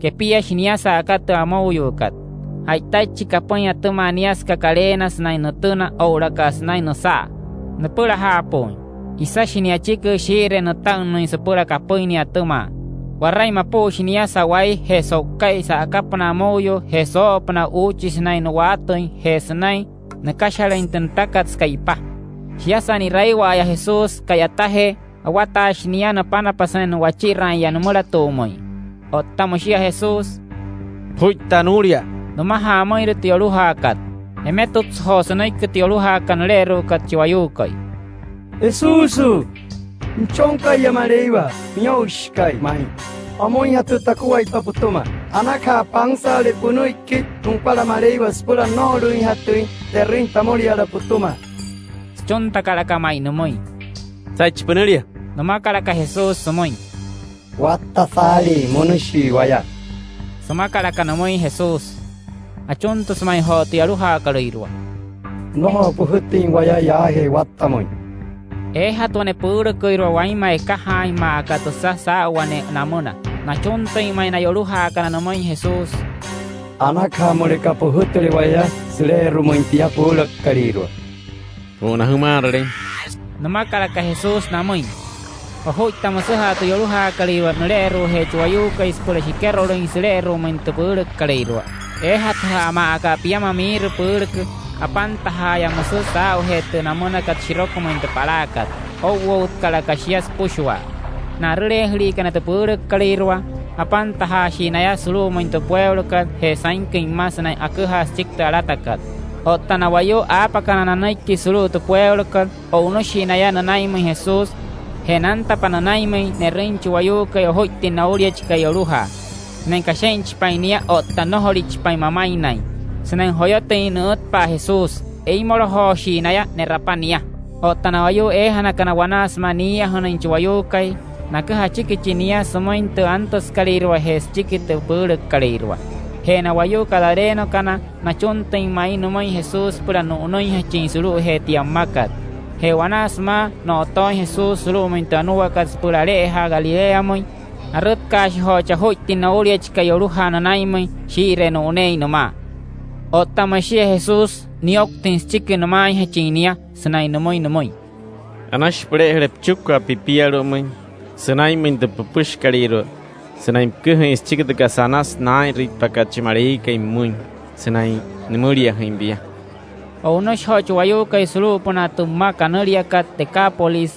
Kepiashi nia sa'aka tü amouyuukat. Ja'itaichi kapüin atüma nia süka kaleena sünain nütüna oo'ulaka sünain nüsa'a nüpülajaapü'üin. Isashi nia achiki shii'iree nüta'ünnüin süpüla kapüin nia atüma. Warain mapu'ushi nia sa'wai je so'uka'i sa'akapünaa amouyuu je soo'opünaa uuchi sünain nu'waatüin je sünain nükashalüin tü nütakat süka ipa. Shiasa ni'raiwa'aya Jesús ka'yatajee, awataashi nia nüpanapa sünain nu'wachiraain yaa nümülatu'umüin. Otta müshia Jesús: —Pujuitta nuulia —nümajaa amüinrü tü yolujaakat. Emetutsü joo sünüiki tü yolujaakat nüle'eru'ukat chi wayuukai: —Jesús, Nüchonka'iya Maleiwa, miyo'ushikai ma'i. Amüinjatü takuaippa pütüma. Anakaja pansaale pünüiki nu'upala Maleiwa süpüla nnojolüinjatüin te'rüin tamüliala pütüma. Süchuntakalaka ma'i nümüin. —Saichi pünülia —nümakalaka Jesús sümüin. —Watta saalii münüshii waya —sümakalaka nümüin Jesús. Achuntüsü ma'i joo tü yolujaakalüirua: —Nnojo püjütüin waya yaajee wattamüin. Eejatü wane püülüküirua wainma ekajaain maa aka tüsa saa'u wane namüna. Nachuntüin ma'i na yolujaakana nümüin Jesús: —Anakaja müleka püjütüle waya süle'eru'umüin tia püülükalüirua. —Pu'una jümaarüle —nümakalaka Jesús namüin. Ojuitta müsüja'a tü yolujaakalüirua nüle'eru'ujee chi wayuukai süpüla shikerolüin süle'eru'umüin tü püülükalüirua. Eejatüja'a maa aka piama miirü püülükü, apantajaaya müsü saa'ujee tü namünakat shirokumüin tü palaakat. Oo'uwoutkalaka shia süpüshua. Na arüleejüliikana tü püülükalüirua, apantajaashii naya sulu'umüin tü pueulokat je sainküin mma sünain aküjaa süchiki tü alatakat. Otta na wayuu aapakana nanüiki sulu'u tü pueulokat, o'unüshii naya nünainmüin Jesús. Je nantapa nünainmüin, ne'rüin chi wayuukai ojuittüin nouliachikai yolujaa sünain kashe'inchipain nia otta nnojolichipain mamainnüin. Sünain joyotüin nü'ütpa'a Jesús, eimolojooshii naya ne'rapa nia. Otta na wayuu eejanakana wanaa sümaa niiyajünüin chi wayuukai, naküja achikichi nia sümüin tü antüsükalüirua je süchiki tü püülükalüirua. Je na wayuu gadarenokana, nachuntüin ma'i nümüin Jesús süpüla nu'unüinjachin sulu'ujee tia mmakat. Je wanaa sümaa no'otooin Jesús sulu'umüin tü anuakat süpüla ale'ejaa Galileamüin, arütkaashi joo chi ojuittüin nouliachikai yolujaa nünainmüin shii'iree nu'uneein nümaa. Otta müshia Jesús, niyouktüin süchiki nümaainjachin nia sünain nümüin nümüin: —Anashi püle'ejüle püchikua pipialu'umüin sünainmüin tü püpüshikalüirua sünain püküjüin süchiki tü kasa anasü naa'inrüitpakat chi Maleiwakai pümüin sünain nimüliajüin pia. O'unüshi joo chi wayuukai sulu'upünaa tü mma kanüliakat Decápolis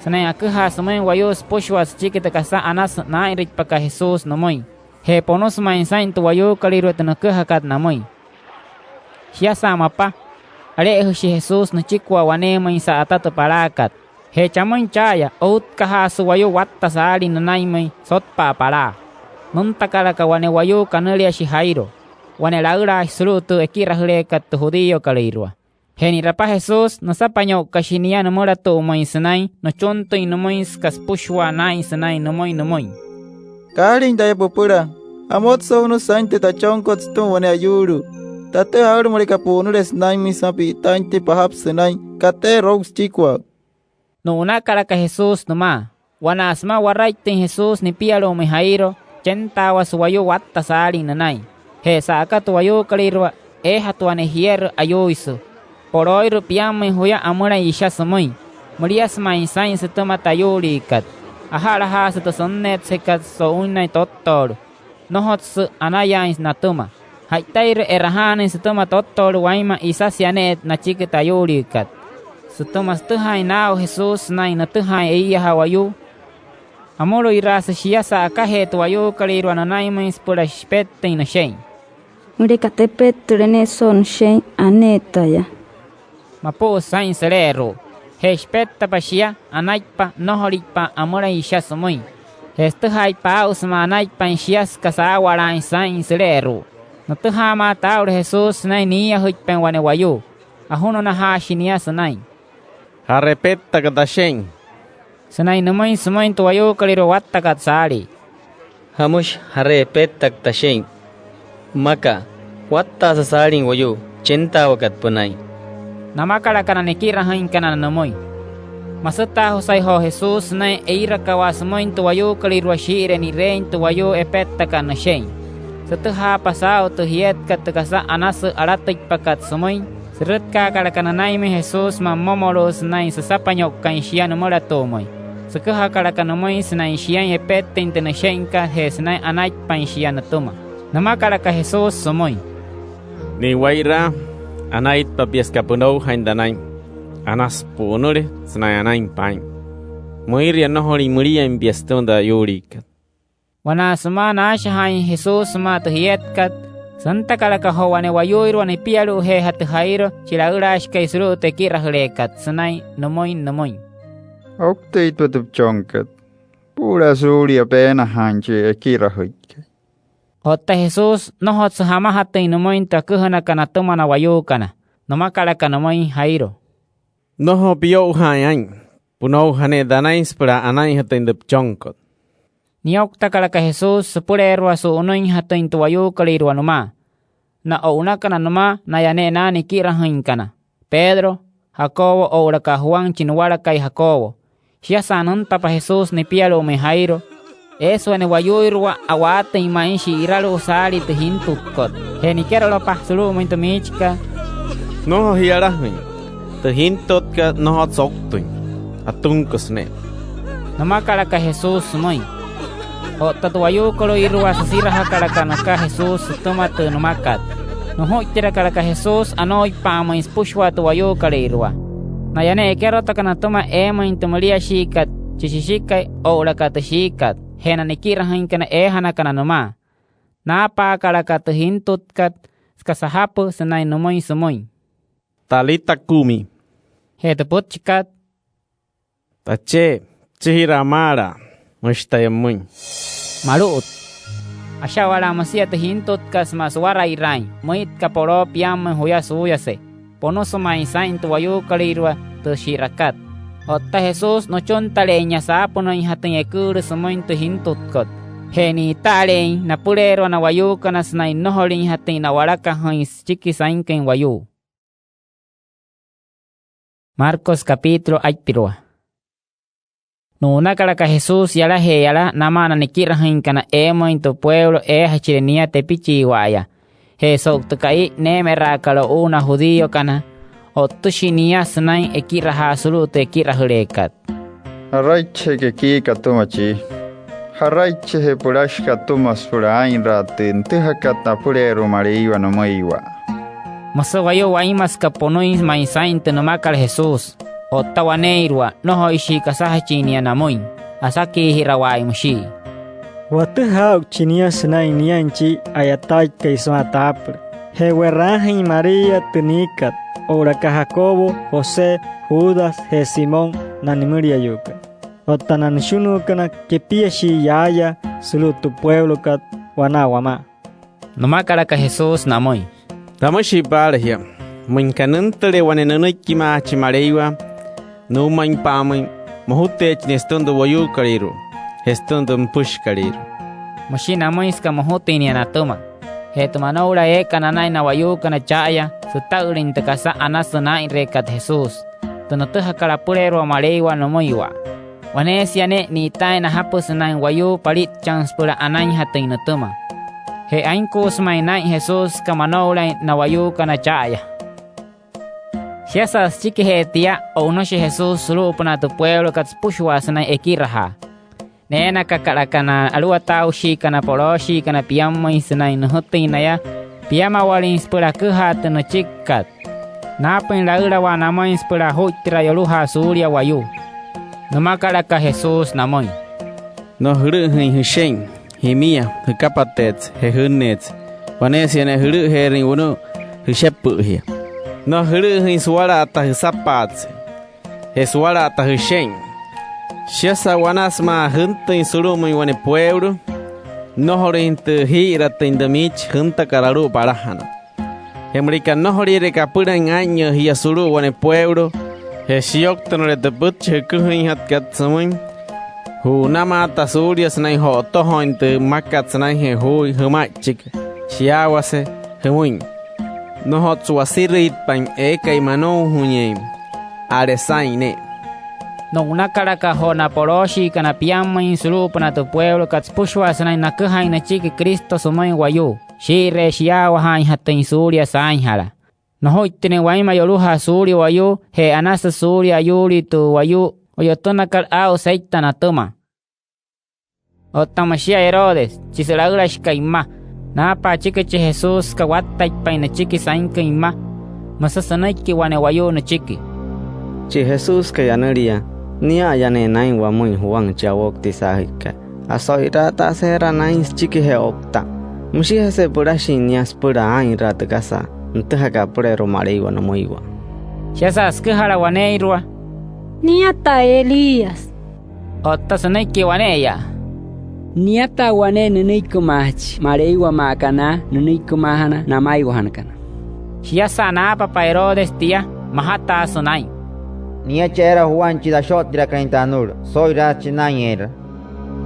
sünain aküjaa sümüin wayuu süpüshua süchiki tü kasa anasü naa'inrüitpakat Jesús nümüin. Je ponüsü ma'i saa'in tü wayuukolüirua tü nüküjakat namüin. Shiasa mapa, ale'ejüshi Jesús nüchikua waneemüin sa'ata tü palaakat. Je chamüin cha'aya, outkajaasü wayuu watta saalin nünainmüin sotpa'a palaa. Nüntakalaka wane wayuu kanüliashi Jairo, wane laülaashi sulu'u tü ekirajüleekat tü judíokalüirua. Je ni'rapa Jesús, nüsapainyo'ukashi nia nümülatu'umüin sünain nüchuntüin nümüin süka süpüshua naa'in sünain nümüin nümüin: —Kaalin taya püpüla, amotso'unüsü saa'in tü tachonkot sütüma wane ayuulii. Tatüjaa aa'ulu müleka pu'unüle sünainmüin sümaa pi'itaainjatüin pajapü sünain kateerü o'u süchikua. Nu'unakalaka Jesús nümaa. Wanaa sümaa waraittüin Jesús nipialu'umüin Jairo, chentaawasü wayuu watta saalin nünain. Je sa'aka tü wayuukolüirua, eejatü wane jierü ayuuisü. Polooirü piammüin juya amülain isha sümüin. Müliasü ma'i saa'in sütüma tü ayuuliikat. Aja'lajaasü tü sünneetsekat so'uinnain tottoolu. Nnojotsü anayaain natüma. Ja'itairü e'rajaanüin sütüma tottoolu wainma isasü yane'et nachiki tü ayuuliikat sütüma sütüjaain naa'u Jesús sünain nütüjaain eiyajaa wayuu. Amülüiraasü shia sa'akajee tü wayuukolüirua nünainmüin süpüla shipettüin nüshe'in: —Müleka tepettüle ne'e so'u nüshe'in, anee taya. Mapu'usü saa'in süle'eru'u. Je shipettapa shia, anaitpa nnojolüitpa amülain isha sümüin. Je sütüjaaitpa aa'u sümaa anaitpain shia süka saawalaain saa'in süle'eru'u. Nütüjaamaata aa'ulu Jesús sünain niiyajüitpain wane wayuu. Ajununajaashi nia sünain: —¿Jara epettaka tashe'in? —sünain nümüin sümüin tü wayuukolüirua wattakat saalii. —¿Jamüshi jara epettaka tashe'in? Mmaka'a, wattaasa saalin wayuu chentaawakat pünain —namakalaka na nikirajüinkana nümüin. Masütaajusai joo Jesús sünain eirakawaa sümüin tü wayuukolüirua shii'iree ni'reein tü wayuu epettakat nüshe'in. Sütüjaapa saa'u tü jietkat tü kasa anasü alatüitpakat sümüin, sürütkaakalaka nünainmüin Jesús sümaa mmomolu'u sünain süsapainyo'ukain shia nümülatu'umüin. Süküjakalaka nümüin sünain shiain epettüin tü nüshe'inkat je sünain anaitpain shia nütüma. Nümakalaka Jesús sümüin: —Ni'iwairaa, anaitpa pia süka pünoujain tanain. Anasü pu'unüle sünain anain paa'in. Müiria nnojolüin müliain pia sütüma tü ayuuliikat. Wanaa sümaa naashajaain Jesús sümaa tü jietkat, süntakalaka joo wane wayuuirua nipialu'ujeejatü Jairo, chi laülaashikai sulu'u tü ekirajüleekat, sünain nümüin nümüin: —Ouktüitpa tü püchonkat. Puu'ulaa suulia peenajaain chi ekirajüikai. Otta Jesús, nnojotsü jamajatüin nümüin tü aküjünakat natüma na wayuukana. Nümakalaka nümüin Jairo: —Nnojo piyo'ujaain aa'in. Pünouja ne'e tanain süpüla anainjatüin tü püchonkot. Niyouktakalaka Jesús süpüleerua su'unüinjatüin tü wayuukolüirua nümaa. Na o'unakana nümaa, naya ne'e na nikirajüinkana: Pedro, Jacobo oo'ulaka Juan chi nuwalakai Jacobo. Shiasa nüntapa Jesús nipialu'umüin Jairo, eesü wane wayuuirua a'waatüin ma'i shi'iralu'u saalii tü jintutkot. Je nikerolapa sulu'umüin tü miichikat: —Nnojo ji'yalajüin. Tü jintotkat nnojotsü ouktüin. Atunküsü ne'e —nümakalaka Jesús sümüin. Otta tü wayuukolüirua, süsirajakalaka nüka Jesús sütüma tü nümakat. Nujuittirakalaka Jesús anooipa'amüin süpüshua tü wayuukolüirua. Naya ne'e ekerotakana atüma eemüin tü müliashiikat, shishikai oo'ulaka tü shiikat, je na nikirajüinkana eejanakana nümaa. Naapaakalaka tü jintutkat süka sajapü sünain nümüin sümüin: —Talita kumi —je tü pütchikat: —Tachee, püchijiraa maala, müshi taya pümüin. Malu'ut: Asha'walaa müsia tü jintutkat sümaa suwara'iraain müitka poloo piammüin juya suuyase. Ponüsü ma'i saa'in tü wayuukolüirua tü shi'rakat. Otta Jesús, nüchuntale'einya saapünüinjatüin eküülü sümüin tü jintutkot. Je ni'ita'aleein napüleerua na wayuukana sünain nnojolinjatüin na'walakajüin süchiki sainküin wayuu. Marcos capítulo aipirua. Nu'unakalaka Jesús yalajee yala namaa na nikirajüinkana eemüin tü pueulo eejachire nia tepichiiwa'aya. Je so'u tü ka'i neemeraakat o'u na judíokana, o'ttüshi nia sünain ekirajaa sulu'u tü ekirajüleekat: —¿Jaraicheje kekiika atüma chii? ¿Jaraicheje pülashika atüma süpüla aa'inraa tü nütüjakat napüleerua Maleiwa nümüiwa? —müsü wayuu wainma süka ponüin ma'i saa'in tü nümakat Jesús. Otta waneeirua, nnojoishii kasajachin nia namüin. Asakiijirawaain müshii: —Watüjaa aa'uchi nia sünain niain chi a'yataaikai sümaa taapüla. Je we'raajüin María tü niikat, oo'ulaka Jacobo, José, Judas je Simón na nimüliayuukana. Otta na nüshunuukana, kepiashii yaaya sulu'u tü pueulokat wanaa wamaa. Nümakalaka Jesús namüin: —Tamüshii paala jia: Müinka nüntüle wane nünüikimaajachi Maleiwa nuumainpa'amüin, mojuteechi nia sütüma tü wayuukolüirua je sütüma tü nüpüshikalüirua —müshi namüin süka mojutüin nia natüma. Je tü manoula eeka nanain na wayuukana cha'aya, süta'ülüin tü kasa anasü naa'inreekat Jesús, tü nütüjakat apüleerua Maleiwa nümüiwa. Waneesia ne'e ni'itaain najapü sünain wayuu palitchan süpüla anainjatüin nütüma. Je ainkuusü ma'i naa'in Jesús süka manoulain na wayuukana cha'aya. Shiasa süchikijee tia, o'unüshi Jesús sulu'upünaa tü pueulokat süpüshua sünain ekirajaa. Neenakakalaka na aluwataaushiikana polooshiikana piammüin sünain nüjütüin naya piamawalüin süpüla aküjaa tü nüchikikat. Naapüin laülawaa namüin süpüla ojuittiraa yolujaa suulia wayuu. Nümakalaka Jesús namüin: —Nnojo jülü'üjüin jüshe'in, jimia, jükapateetse je jünneetse. Waneesia ne'e jülü'üjeerüin wunu'u jüshepü'ü jia. Nnojo jülü'üjüin suwala'ata jüsapaatse je suwala'ata jüshe'in. Shiasa wanaa sümaa jüntüin sulu'umüin wane pueulo, nnojolüinjatü jii'iratüin tü miichi jüntakat alu'u palajana. Je müleka nnojoliire kapülain aa'inyüü jia sulu'u wane pueulo, je shiyouktünüle tü pütchi jüküjüinjatkat sümüin, ju'unamaata suulia sünain jo'otojooin tü mmakat sünainjee juui jüma'ichiki shiyaawase jümüin: “Nnojotsü wasirüitpain eekai manoujainyeein, a'ale saa'in ne'e”. Nu'unakalaka joo na polooshiikana piammüin sulu'upünaa tü pueulokat süpüshua sünain naküjain nüchiki Cristo sümüin wayuu shii'iree shiyaawajaainjatüin suulia saainjala. Nojuittünüin wainma yolujaa suulia wayuu je anasü suulia ayuulii tü wayuu o'yotünakat aa'u seita natüma. Otta müshia Herodes, chi sülaülashikai mma, naapa achiki chi Jesús süka wattaitpain nüchiki sainküin mma. Müsü sünüiki wane wayuu nüchiki: —Chi Jesúskai anülia, nia'aya ne'e naa'in wamüin Juan chi owoutisaajüikai. Oso'iraataase eera naa'in süchikijee ouktaa. Müshijese pülashin nia süpüla aa'inraa tü kasa nütüjakat apüleerua Maleiwa nümüiwa. Shiasa süküjala waneeirua: —Niataa Elías. Otta sünüiki wane'eya: —Niataa wane nünüikimaajachi Maleiwa maa aka na nünüikimaajana namaiwajanakana. Shiasa naapapa Herodes tia, majataasü naa'in: —Niacha eera Juan chi tashottirakai tü anulu. Oso'iraasü chi naa'in eera.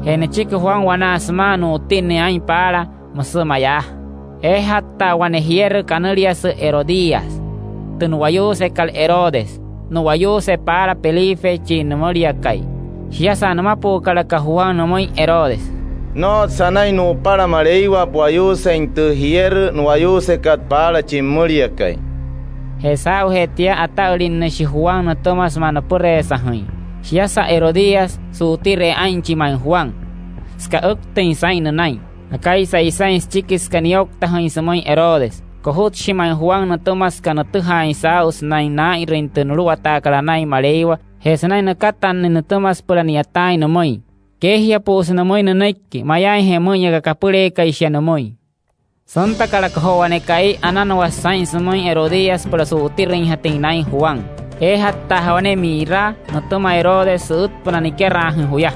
Je nüchiki Juan wanaa sümaa nu'utinnüin aa'in paala, müsü mayaa: Eejatta'a wane jierü kanüliasü Herodías, tü nu'wayuusekat Herodes, nu'wayuuse paala Felipe chi nümüliakai. Shiasa nümapu'ukalaka Juan nümüin Herodes: —Nnojotsü anain nu'upala Maleiwa pu'wayuusein tü jierü nu'wayuusekat paala chi pümüliakai. Je saa'ujee tia, ata'ülinnüshi Juan nütüma sümaa nüpüreesajüin. Shiasa Herodías, su'utiree aa'inchi ma'i Juan süka üktüin saa'in nünain. Akaisa isain süchiki süka niyouktajüin sümüin Herodes, kojutshi ma'i Juan nütüma süka nütüjaain saa'u sünain naa'inrüin tü nuluwataakat anain Maleiwa je sünain nükatannüin nütüma süpüla ni'yataain nümüin. Keejiapu'usü nümüin nünüiki mayaainje müin aka kapüleekai shia nümüin. Süntakalaka joo wane ka'i ananuasü saa'in sümüin Herodías süpüla su'utirüinjatüin naa'in Juan. Eejattaaja wane mi'iraa nütüma Herodes sü'ütpünaa nikeraajüin juya.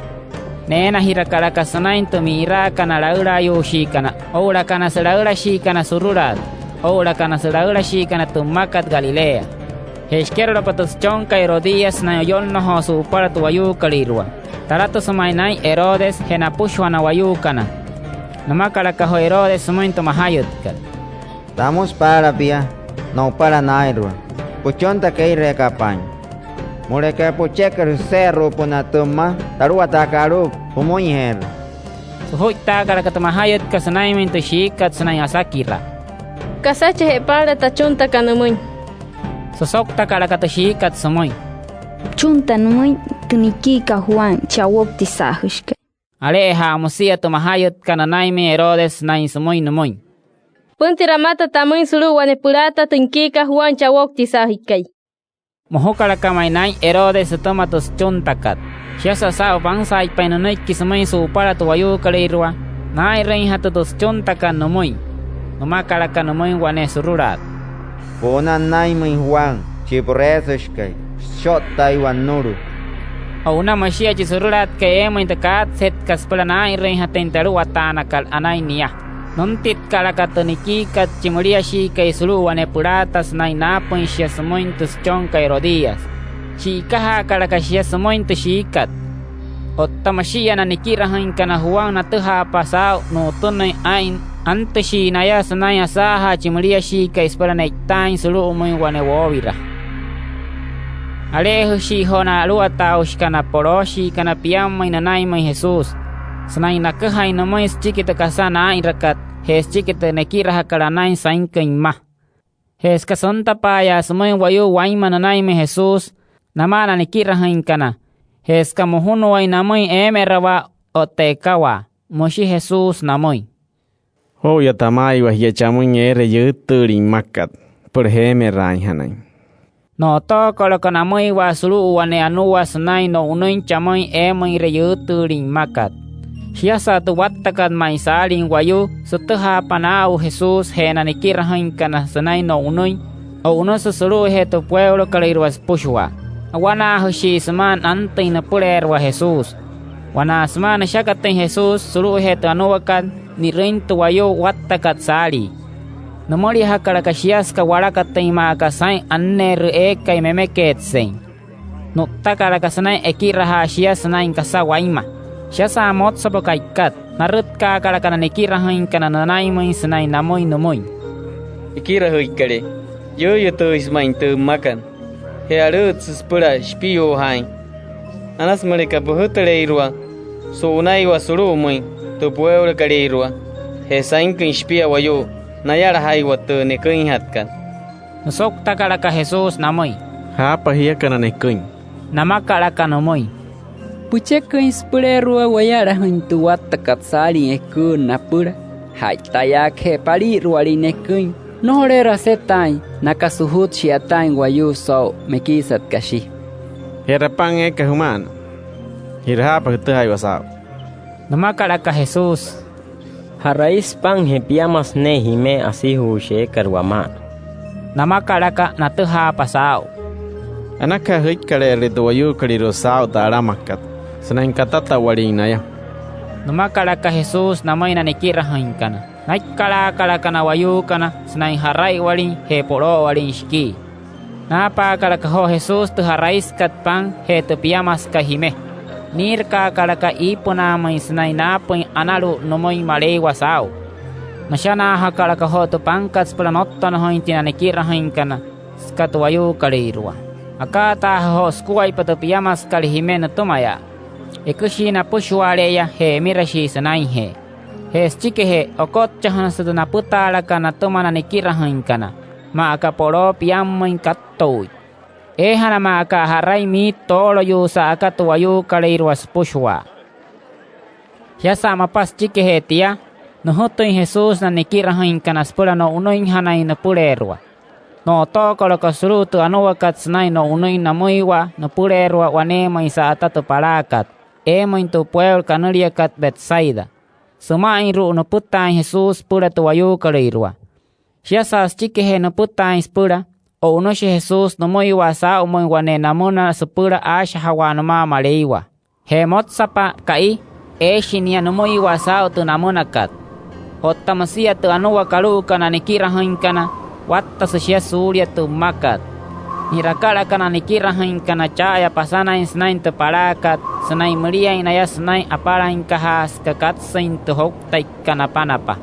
Neenajirakalaka sünain tü mi'iraakana laülaayuushiikana oo'ulaka na sülaülashiikana surulaat, oo'ulaka na sülaülashiikana tü mmakat Galilea. Je shikerolapa tü süchonkai Herodías sünain oyo'nnojoo su'upala tü wayuukolüirua, talatüsü ma'i naa'in Herodes je napüshua na wayuukana. Nümakalaka joo Herodes sümüin tü majayütkat: —Tamüsü paala pia no'upala naa'irua. Püchuntaka ee'ireeka paain. Müleka pücheküle süse'eru'upünaa tü mma taluwataakat alu'u, pümüinjeerü. Sujuittaakalaka tü majayütkat sünainmüin tü shiikat sünain asakiraa: —Kasacheje paala tachuntaka nümüin. Süsouktakalaka tü shiikat sümüin: —Püchunta nümüin tü nikiikat Juan chi owoutisaajüshikai. Ale'eja'a müsia tü majayütkat nünainmüin Herodes sünain sümüin nümüin: —Püntiraa pümata tamüin sulu'u wane pülaata tü nikiikat Juan chi owoutisaajüikai. Mojukalaka ma'i naa'in Herodes sütüma tü süchuntakat. Shiasa saa'u pansaaitpain nünüiki sümüin su'upala tü wayuukolüirua, naa'inrüinjatü tü süchuntakat nümüin. Nümakalaka nümüin wane surulaat: —Pu'una nünainmüin Juan chi püreesüshikai, süshottaiwa nünulu. O'una müshia chi surulaatkai eemüin tü kaatsetkat süpüla naa'inrüinjatüin tü aluwataanakat anain nia. Nüntitkalaka tü nikiikat chi müliashiikai sulu'u wane pülaata sünain naapüin shia sümüin tü süchonkai Herodías. Shi'ikajaakalaka shia sümüin tü shiikat. Otta müshi'iya na nikirajüinkana Juan natüjaapa saa'u nu'utünüin aa'in, antüshii naya sünain asaajaa chi müliashiikai süpüla ne'itaain sulu'umüin wane woowira. Ale'ejüshii joo na aluwataaushikana polooshiikana piammüin nünainmüin Jesús sünain naküjain nümüin süchiki tü kasa naa'inrakat je süchiki tü nekirajakat anain sainküin mma. Je süka süntapa'aya sümüin wayuu wainma nünainmüin Jesús namaa na nikirajüinkana, je süka mojunuain namüin eemerawaa otta ekawaa, müshi Jesús namüin: —Joo'uya tamaaiwa jia chamüin eere yüütüülin mmakat süpüla jeemeraainjanain. No'otookoloko namüiwa sulu'u wane anua sünain no'unüin chamüin eemüinre yüütüülin mmakat. Shiasa tü wattakat ma'i saalin wayuu, sütüjaapa naa'u Jesús je na nikirajüinkana sünain no'unüin, o'unüsü sulu'ujee tü pueulokalüirua süpüshua. Awanaajüshii sümaa nantüin nüpüleerua Jesús. Wanaa sümaa nüshakatüin Jesús sulu'ujee tü anuakat, ni'rüin tü wayuu wattakat saalii. Nümüliajakalaka shia süka walakatüin maa aka saa'in anneerü eekai memekeetsein. Nu'ttakalaka sünain ekirajaa shia sünain kasa wainma. Shiasa motsapa ka'ikat, narütkaakalaka na nikirajüinkana nünainmüin sünain namüin nümüin: —Ekirajüikalee, yüütüisü ma'i tü mmakat je alü'ütsü süpüla shipiyuujaain. Anasü müleka püjütüleirua su'unaiwa sulu'umüin tü pueulokalüirua je sainküin shipia wayuu nayalajaiwa tü neküinjatkat. Nüsouktakalaka Jesús namüin: —Jaapa jiakana neküin. Namakalaka nümüin: —Pücheküin süpüleerua wayalajüin tü wattakat saalin eküülü napüla. Ja'itayaakaje pali'irualin neküin, nnojoleerü asetaain naka sujut shi'yataain wayuu soo'u mekiisat kashi. —¿Je'ra pan eeka jüma'ana? ¿Ji'rajaapa jütüjaiwa saa'u? —nümakalaka Jesús. —Ja'raisü pan je piamasü ne'e jime asijuushi eekat wama'ana. Namakalaka natüjaapa saa'u: —Anakaja jüikkale'erüle tü wayuukolüirua saa'u tü alamakat sünain katatawalin naya. Nümakalaka Jesús namüin na nikirajüinkana. Naikkalaakalaka na wayuukana sünain ja'raiwalin je polo'owalin shikii. Naapaakalaka joo Jesús tü ja'raisükat pan je tü piamasükat jime. Niirakaakalaka iipünaamüin sünain naapüin analu'ut nümüin Maleiwa saa'u. Nüshanaajakalaka joo tü pankat süpüla nottonojüinjatüin na nikirajüinkana süka tü wayuukolüirua. Akaataaja joo sukuaippa tü piamasükat jime nütümaya. Eküshii napüshua'ale'eya je emirashii sünainjee. Je süchikijee, okotchajünüsü tü napütaalakat natüma na nikirajüinkana, maa aka poloo piammüin katto'ui. Eejana maa aka ja'rai mii tooloyuu sa'aka tü wayuukolüirua süpüshua. Shiasa mapa süchikijee tia, nüjütüin Jesús na nikirajüinkana süpüla no'unüinjanain nüpüleerua. No'otookalaka sulu'u tü anuakat sünain no'unüin namüiwa nüpüleerua waneemüin sa'ata tü palaakat eemüin tü pueulo kanüliakat Betsaida süma'inru'u nüpütaain Jesús süpüla tü wayuukolüirua. Shiasa süchikijee nüpütaain süpüla, o'unüshi Jesús nümüiwa saa'umüin wane namüna süpüla aashajawaa nümaa Maleiwa. Je motsapa ka'i, eeshi nia nümüiwa saa'u tü namünakat. Otta müsia tü anuakat alu'ukana nikirajüinkana, wattasü shia suulia tü mmakat. Ni'rakalaka na nikirajüinkana cha'aya pasanain sünain tü palaakat sünain müliain naya sünain apalainkajaa süka katsüin tü jouktaikat napanapa.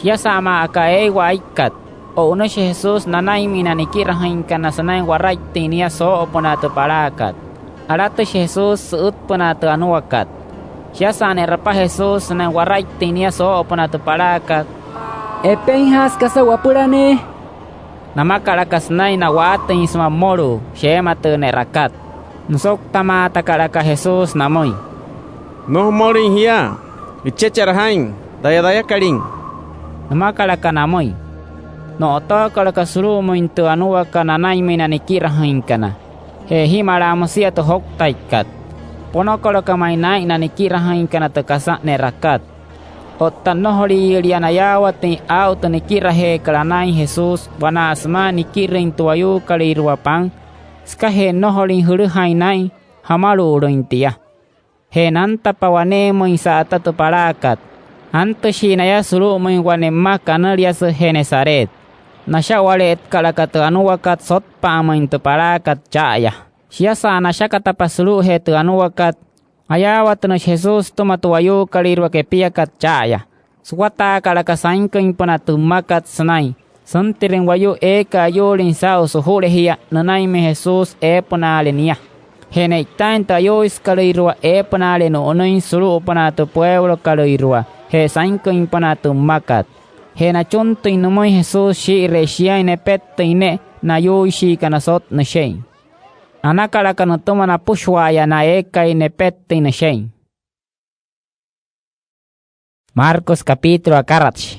Shiasa maa aka eeiwa aikat, o'unüshi Jesús nanainmüin na nikirajüinkana sünain waraittüin nia soo'opünaa tü palaakat. Alatüshi Jesús sü'ütpünaa tü anuakat. Shiasa ne'rapa Jesús sünain waraittüin nia soo'opünaa tü palaakat, —Epeinjaasü kasa wapüla ne'e —namakalaka sünain na'waatüin sümaa mmolu'u sheema tü ne'rakat. Nüsouktamaajakalaka Jesús namüin: —Nnojo mmolüin jia. Jüchechera jaa'in taya tayakalin —nümakalaka namüin. No'otookalaka sulu'umüin tü anuakat nanainmüin na nikirajüinkana. Je ejimalaa müsia tü jouktaikat, ponokalaka ma'i naa'in na nikirajüinkana tü kasa ne'rakat. Otta nnojoliiyülia nayaawatüin aa'u tü nikirajeekat anain Jesús wanaa sümaa nikirüin tü wayuukolüirua pan, sükajee nnojolüin jülüjain naa'in jamalu'ulüin tia. Je nantapa waneemüin sa'ata tü palaakat, antüshii naya sulu'umüin wane mma kanüliasü Genesaret. Nasha'wale'etkalaka tü anuakat sotpa'amüin tü palaakat cha'aya. Shiasa nashakatapa sulu'ujee tü anuakat, ayaawatünüshi Jesús sütüma tü wayuukolüirua kepiakat cha'aya. Suwataakalaka sainküinpünaa tü mmakat sünain süntirüin wayuu eekai ayuulin saa'u sujulejia nünainmüin Jesús eepünaale nia. Je ne'itaain tü ayuuisükalüirua eepünaale nu'unüin sulu'upünaa tü pueulokalüirua je sainküinpünaa tü mmakat. Je nachuntüin nümüin Jesús shii'iree shiain nepettüin ne'e na ayuuishiikana sot nüshe'in. Anakalaka nütüma napüshua'aya na eekai nepettüin nüshe'in. Marcos capítulo akaratshi.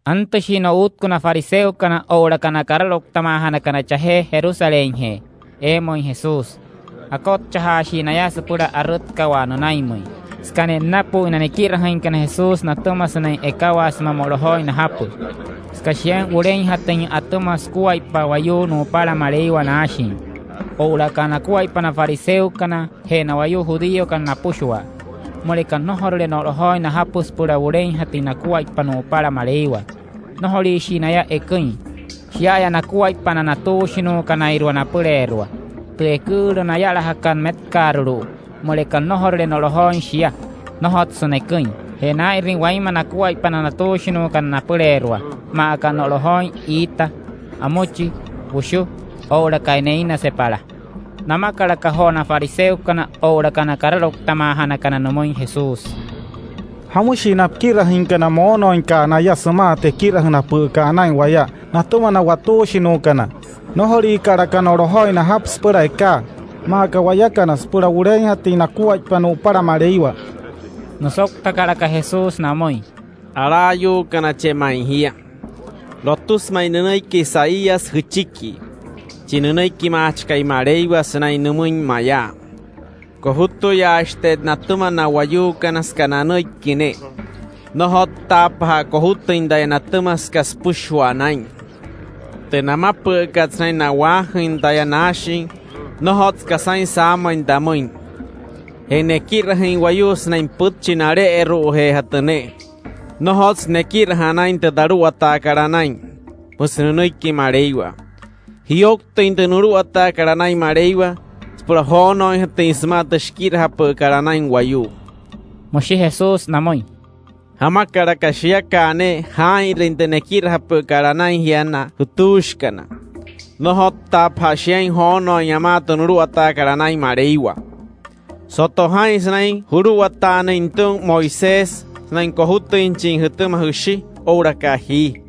Antüshii no'utku na fariseokana oo'ulaka na karalouktamaajanakana chajee Jerusalénjee eemüin Jesús. Akotchajaashii naya süpüla arütkawaa nünainmüin. Süka ne'nnapü'üin na nikirajüinkana Jesús natüma sünain ekawaa sümaa mo'lojooin najapü, süka shiain wuleinjatüin atüma sukuaippa wayuu nu'upala Maleiwa naashin oo'ulaka nakuaippa na fariseokana je na wayuu judíokana napüshua. Müleka nnojorule no'lojooin najapü süpüla wuleinjatüin nakuaippa nu'upala Maleiwa, nnojoliishii naya eküin. Shia'aya nakuaippa na natuushinuukanairua napüleerua, tü eküülü nayalajakat metkaarulu'u. Müleka nnojorule no'lojooin shia, nnojotsü neküin. Je naa'inrüin wainma nakuaippa na natuushinuukana napüleerua, maa aka no'lojooin iita, amüchi, wüshu oo'ulaka neinasepala. Namakalaka joo na fariseokana oo'ulaka na karalouktamaajanakana nümüin Jesús: —¿Jamüshii na pikirajüinkana moonooinka'a naya sümaa tü ekirajünapü'ükat anain waya natüma na watuushinuukana? Nnojoliikalaka no'lojooin najapü süpüla ekaa, maa aka wayakana, süpüla wuleinjatüin nakuaippa nu'upala Maleiwa. Nüsouktakalaka Jesús namüin: —Alaayuukana, che'e ma'i jia, lotüsü ma'i nünüiki Isaías jüchiki, chi nünüikimaajachikai Maleiwa, sünain nümüin mayaa: “Kojutüyaashi taya natüma na wayuukana süka nanüiki ne'e. Nnojottaapaja'a kojutüin taya natüma süka süpüshua naa'in”. Tü namapü'ükat sünain na'waajüin taya naashin, nnojotsü kasain saamüin tamüin. Je nekirajüin wayuu sünain pütchi nale'eru'ujeejatü ne'e, nnojotsü nekirajüin anain tü taluwataakat anain, müsü nünüiki Maleiwa. Jiyouktüin tü nuluwataakat anain Maleiwa süpüla joonooinjatüin sümaa tü shikirajapü'ükat anain wayuu. Müshi Jesús namüin: —¿Jamakalaka shiaka'a ne'e jaa'inrüin tü nekirajapü'ükat anain jia na jütuushikana? Nnojottaapaja'a shiain joonooin amaa tü nuluwataakat anain Maleiwa. Soto jaa'in sünain juluwataanüin nütüma Moisés sünain kojutüinjachin jütüma jüshi oo'ulaka jii.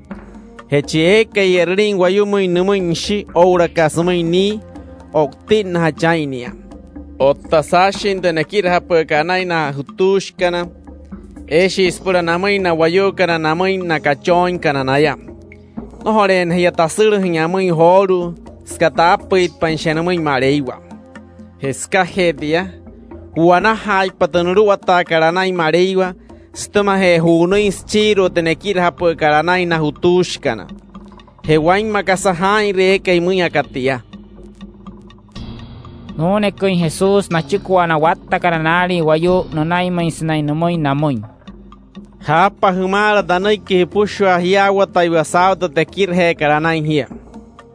Je chi eekai e'rülin wayumüin nümüin nüshi oo'ulaka sümüin nii, o'utinnajachin aa'in nia. Otta saashin tü nekirajapü'ükat anain na jütuushikana, eeshii süpüla namüin na wayuukana namüin na kachooinkana naya: nnojoleena jia tasülajüin amüin joolu'u süka taapüitpain shia nümüin Maleiwa. Je sükajee tia, ju'wanajaaitpa tü nuluwataakat anain Maleiwa sütümajee ju'unüin süchiirua tü nekirajapü'ükat anain na jutuushikana. Je wainma kasa jaa'inrüin eekai müin aka tia. Nuuneküin Jesús nachikua na wattakana naalin wayuu nünainmüin sünain nümüin namüin: —Jaapa jümaala tanüiki jüpüshua jiyaawataiwa saa'u tü tekirajeekat anain jia.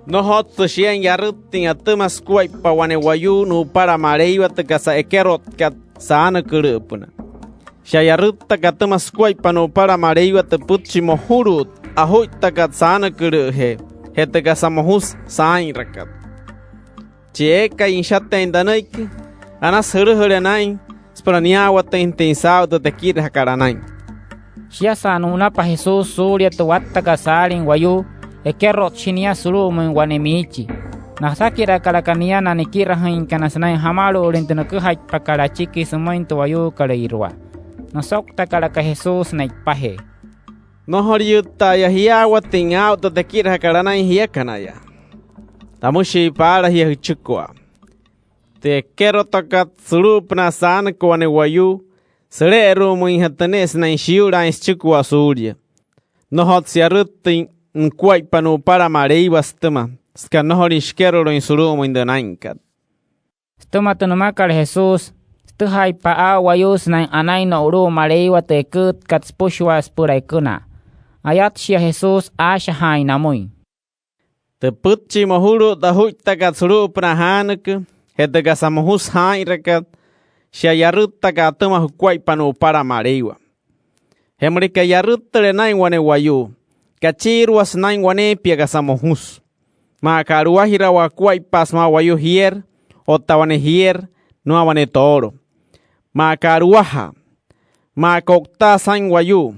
Nnojotsü shiain yarüttüin atüma sukuaippa wane wayuu nu'upala Maleiwa tü kasa ekerotkat saanükülü'üpünaa. Shia yarüttaka atüma sukuaippa nu'upala Maleiwa tü pütchi mojulu'ut ajuittakat saanükülü'üjee je tü kasa mojusü saa'inrakat. Chi eekai nüshateein tanüiki, anasü jülüjüle naa'in süpüla niyaawatüinjatüin saa'u tü tekirajakat anain. Shiasa nu'unapa Jesús suulia tü wattakat saalin wayuu, ekerotshi nia sulu'umüin wane miichi. Nasakirakalaka nia na nikirajüinkana sünain jamalu'ulüin tü nüküjaitpakat achiki sümüin tü wayuukolüirua. Nüsouktakalaka Jesús ne'ipajee: —Nnojoliyütta'aya jiyaawatüin aa'u tü tekirajakat anain jiakanaya. Tamüshii paala jia jüchikua: Tü ekerotakat sulu'upünaa saanükü wane wayuu, süle'eru'umüinjatü ne'e sünain shiyu'laain süchikua suulia. Nnojotsü yarüttüin nukuaippa nu'upala Maleiwa sütüma, süka nnojolüin shikerolüin sulu'umüin tü naa'inkat. Sütüma tü nümakat Jesús, sütüjaaitpa aa'u wayuu sünain anain no'ulu'u Maleiwa tü eküütkat süpüshua süpüla ekünaa. Ayatshia Jesús aashajaain namüin: Tü pütchi mojulu'ut ajuittakat sulu'upünaa jaanükü je tü kasa mojusü jaa'inrakat, shia yarüttaka atüma jukuaippa nu'upala Maleiwa. Je müleka yarüttüle naa'in wane wayuu, kachiiruasü naa'in waneepia kasa mojusü. Maa aka a'luwajirawaa akuaippaa sümaa wayuu jierü otta wane jierü nümaa wane toolo. Maa aka a'luwajaa, maa aka o'utaa saa'in wayuu,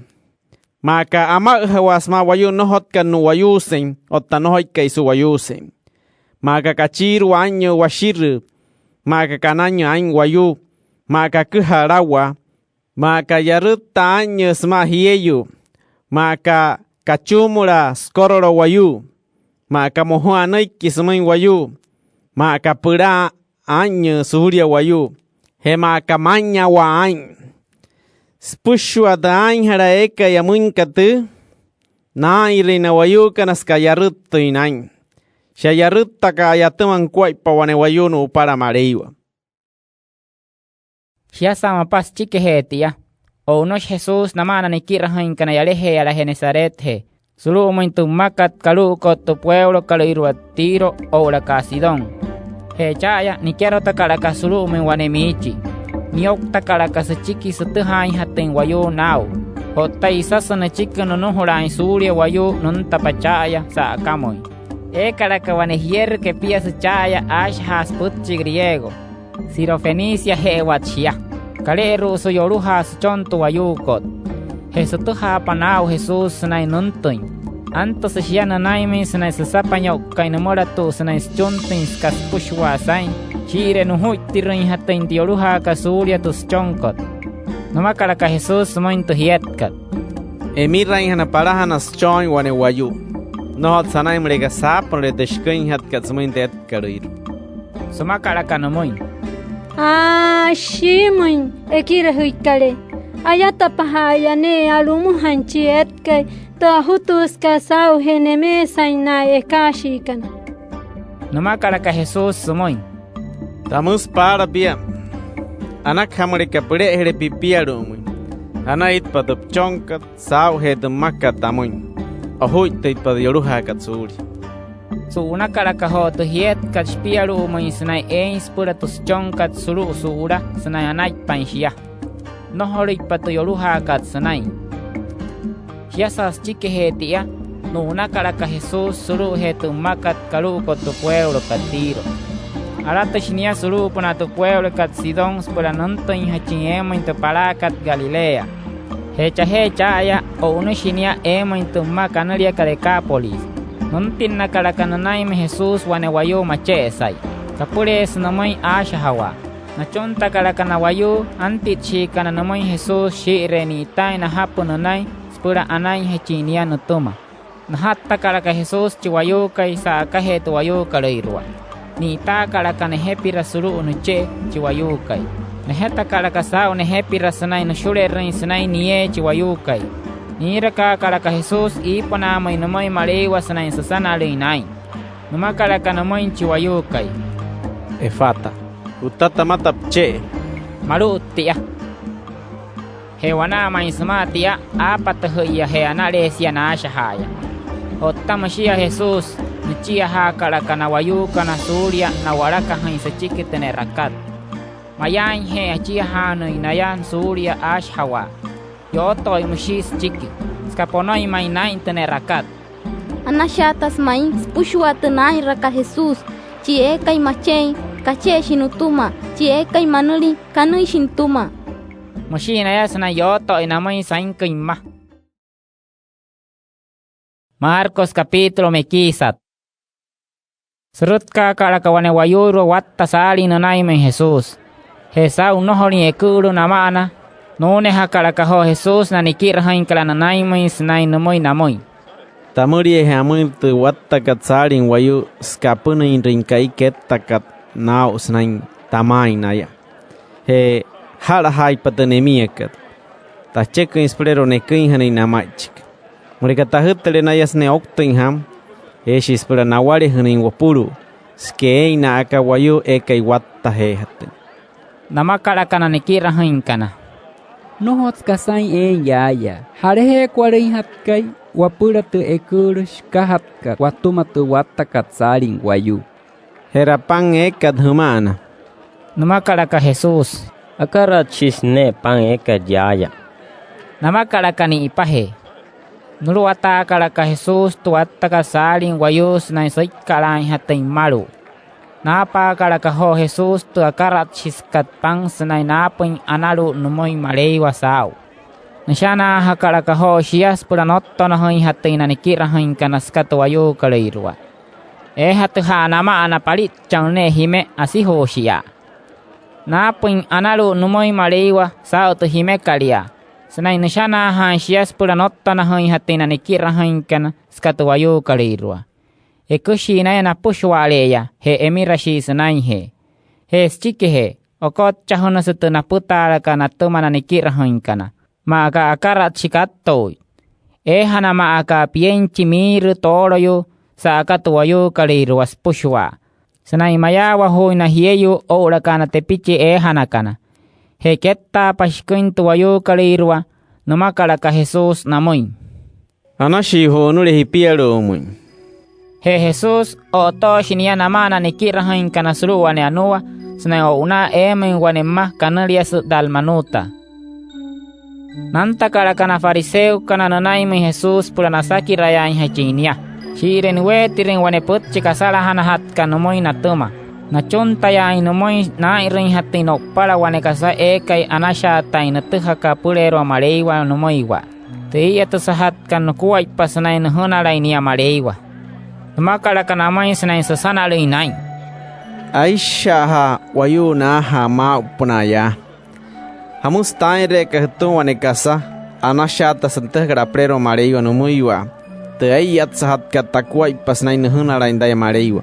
maa aka ama'üjawaa sümaa wayuu nnojotkat nu'wayuusein otta nnojoikai su'wayuusein, maa aka kachiirua aa'inyüü washirüü, maa aka kanainyüü aa'in wayuu, maa aka aküjaa alawaa, maa aka yarüttaa aa'inyüü sümaa jieyuu, maa aka kachumulaa sükorolo wayuu, maa aka mojuu anüiki sümüin wayuu, maa aka pülaa aa'inyüü suulia wayuu, je maa aka maa'inyawaa aa'in. Süpüshua tü aainjalaa eekai müinka tüü, naa'inrüin na wayuukana süka yarüttüin naa'in. Shia yarüttaka'aya atüma nukuaippa wane wayuu nu'upala Maleiwa. Shiasa mapa süchikijee tia, o'unüshi Jesús namaa na nikirajüinkana yalaje'eyala Genesaretjee sulu'umüin tü mmakat kalu'ukot tü pueulokalüirua Tiro oo'ulaka Sidón. Je cha'aya, nikerotakalaka sulu'umüin wane miichi. Niyouktakalaka süchiki sütüjaainjatüin wayuu naa'u. Otta isasü nüchiki nunujulaain suulia wayuu nüntapa cha'aya sa'akamüin. Eekalaka wane jierü kepiasü cha'aya aashajaasü pütchi griego. Sirofenicia je'ewat shia. Kale'eru'usü yolujaa süchon tü wayuukot. Je sütüjaapa naa'u Jesús sünain nüntüin, antüsü shia nünainmüin sünain süsapainyo'ukain nümülatu'u sünain süchuntüin süka süpüshua saa'in shii'iree nujuittirüinjatüin tü yolujaakat suulia tü süchonkot. Nümakalaka Jesús sümüin tü jietkat: —Emirainjana palajana süchooin wane wayuu. Nnojotsü anain müleka saapünüle tü shiküinjatkat sümüin tü etkalüirua. Sümakalaka nümüin: —Aa, shiimüin, Ekirajüikalee. Ayatapaja'aya ne'e a'lumüjain chi etkai tü ojutuusükat saa'ujee nemeesain na ekaashiikana. Nümakalaka Jesús sümüin: —Tamüsü paala pia: Anakaja müleka püle'ejüle pipialu'umüin, anaitpa tü püchonkat saa'ujee tü mmakat tamüin. Ojuittüitpa tü yolujaakat suulia. Su'unakalaka joo tü jietkat shipialu'umüin sünain eein süpüla tü süchonkat sulu'u su'ula sünain anaitpain shia. Nnojolüitpa tü yolujaakat sünain. Shiasa süchikijee tia, nu'unakalaka Jesús sulu'ujee tü mmakat kalu'ukot tü pueulokat Tiro. Alatüshi nia sulu'upünaa tü pueulokat Sidón süpüla nüntüinjachin eemüin tü palaakat Galilea. Je chajee cha'aya, o'unüshi nia eemüin tü mma kanüliakat Decápolis. Nüntinnakalaka nünainmüin Jesús wane wayuu mache'esai. Kapüleesü nümüin aashajawaa. Nachuntakalaka na wayuu antitshiikana nümüin Jesús shii'iree ni'itaain najapü nünain süpüla anainjachin nia nütüma. Najattakalaka Jesús chi wayuukai sa'akajee tü wayuukolüirua. Ni'itaakalaka nejepira sulu'u nüche'e chi wayuukai. Nejetakalaka saa'u nejepira sünain nüshulerüin sünain niee chi wayuukai. Niirakaakalaka Jesús iipünaamüin nümüin Maleiwa sünain süsanalüin naa'in. Nümakalaka nümüin chi wayuukai: —Efata —Juta tamata püche'e —malu'ut tia. Je wanaa ma'i sümaa tia, aapatüjü'iya je analeesia naashaja'aya. Otta müshia Jesús, nüchiajaakalaka na wayuukana suulia na'walakajüin süchiki tü ne'rakat. Mayaainje achiajaanüin naya suulia aashajawaa, yooto'oin müshii süchiki süka ponooin ma'i naa'in tü ne'rakat. —Anashaatasü ma'i süpüshua tü naa'inrakat Jesús, chi eekai mache'ein, kache'eshi nütüma, chi eekai manülin, kanüishi nütüma —müshii naya sünain yooto'oin namüin sainküin mma. Marcos capítulo mekiisat. Sürütkaakalaka wane wayuuirua watta saalin nünainmüin Jesús. Je saa'u nnojolin eküülü nama'ana, nuunejakalaka joo Jesús na nikirajüinkat nünainmüin sünain nümüin namüin: —Tamüliaje amüinrü tü wattakat saalin wayuu süka apünüinrüin ka'i kettakat naa'u sünain tamaain naya. Je aja'lajaaitpa tü nemiakat. Tacheküin süpüleerua neküinjanain nama'ichika. Müleka tajütüle naya sünain ouktüin jamü, eeshii süpüla nawalejünüin wopulu'u süka eein na'aka wayuu eekai wattajeejatüin. Namakalaka na nikirajüinkana: —Nnojotsü kasain eein yaaya. ¿Jalajeekualüinjatkai wapüla tü eküülü shikajatkat watüma tü wattakat saalin wayuu? —¿Je'ra pan eekat jüma'ana? —nümakalaka Jesús. —Akaratshisü ne'e pan eekat yaaya —namakalaka ni'ipajee. Nuluwataakalaka Jesús tü wattakat saalin wayuu sünain süikkalaainjatüin mmalu'u. Naapaakalaka joo Jesús tü akaratshisükat pan sünain naapüin analu'ut nümüin Maleiwa saa'u. Nüshanaajakalaka joo shia süpüla nottonojüinjatüin na nikirajüinkana süka tü wayuukolüirua. Eejatüja'a nama'ana palitchon ne'e jime asijuushiya. Naapüin analu'ut nümüin Maleiwa saa'u tü jimekalia sünain nüshanaajaain shia süpüla nottonojüinjatüin na nikirajüinkana süka tü wayuukolüirua. Eküshii naya napüshua'ale'eya je emirashii sünainjee. Je süchikijee, okotchajünüsü tü napütaalakat natüma na nikirajüinkana maa aka akaratshikat atto'ui. Eejana maa aka pienchi miirü tooloyuu sa'aka tü wayuukolüirua süpüshua sünain mayaawajuuin na jieyuu oo'ulaka na tepichi eejanakana. Je kettaapa shiküin tü wayuukolüirua, nümakalaka Jesús namüin: —Anashii ju'unüle jipialu'umüin. Je Jesús, o'otooshi nia namaa na nikirajüinkana sulu'u wane anua sünain o'unaa eemüin wane mma kanüliasü Dalmanuta. Nantakalaka na fariseokana nünainmüin Jesús süpüla nasakirayaainjachin nia shii'iree niweetirüin wane pütchi kasalajanajatkat nümüin natüma. Nachuntayaain nümüin naa'inrüinjatüin no'upala wane kasa eekai anashaatain nütüjakat apüleerua Maleiwa nümüiwa, tü ee'iyatüsüjatka nukuaippa sünain nüjünalain nia Maleiwa. Nümakalaka namüin sünain süsanalüin naa'in: —Aisha'ajaa wayuu naajaa maa'upünaa yaa. ¿Jamüsü taa'inreeka jütüma wane kasa anashaatasü nütüjakat apüleerua Maleiwa nümüiwa, tü ee'iyatüsüjatkat takuaippa sünain nüjünalain taya Maleiwa?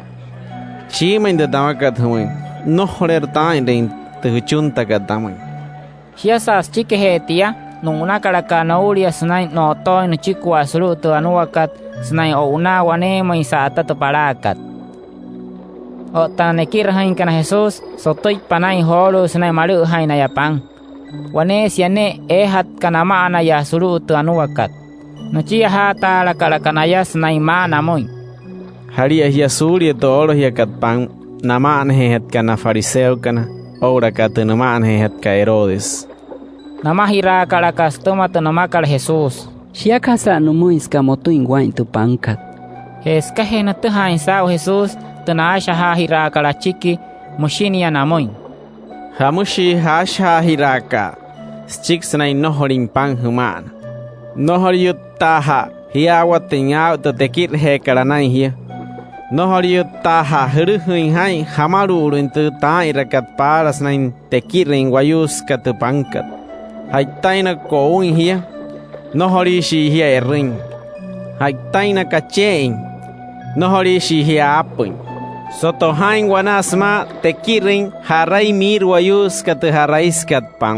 Shiimüin tü tamakat jümüin: Nnojoleerü taa'inrüin tü jüchuntakat tamüin. Shiasa süchikijee tia, nu'unakalaka noulia sünain no'otooin nüchikua sulu'u tü anuakat sünain o'unaa waneemüin sa'ata tü palaakat. Otta na nekirajüinkana Jesús, sotüitpa naa'in joolu'u sünain malü'üjain naya pan. Waneesia ne'e eejatka nama'anaya sulu'u tü anuakat. Nüchiajaataalakalaka naya sünain maa namüin: —Jalia jia suulia tü oolojiakat pan nama'anajeejatkat na fariseokana oo'ulaka tü nüma'anajeejatkat Herodes. Namajiraakalaka sütüma tü nümakat Jesús: —Shiakajasa nümüin süka motüin waa'in tü pankat. Je sükajee nütüjaain saa'u Jesús tü naashajaajiraakat achiki, müshi nia namüin: —¿Jamüshii jaashajaajiraaka'a süchiki sünain nnojolin pan jüma'ana? ¿Nnojoliyüttaaja'a jiyaawatüin aa'u tü tekirajeekat anain jia? ¿Nnojoliyüttaaja'a jülüjüin jaa'in jamalu'ulüin tü taa'inrakat paala sünain tekirüin wayuu süka tü pankat? Ja'itaina ko'uin jia, nnojoliishii jia e'rüin. ja'itaain na kache'ein, nnojoliishii jia aapüin. Soto jaa'in wanaa sümaa tekirüin ja'rai miirü wayuu süka tü ja'raisükat pan.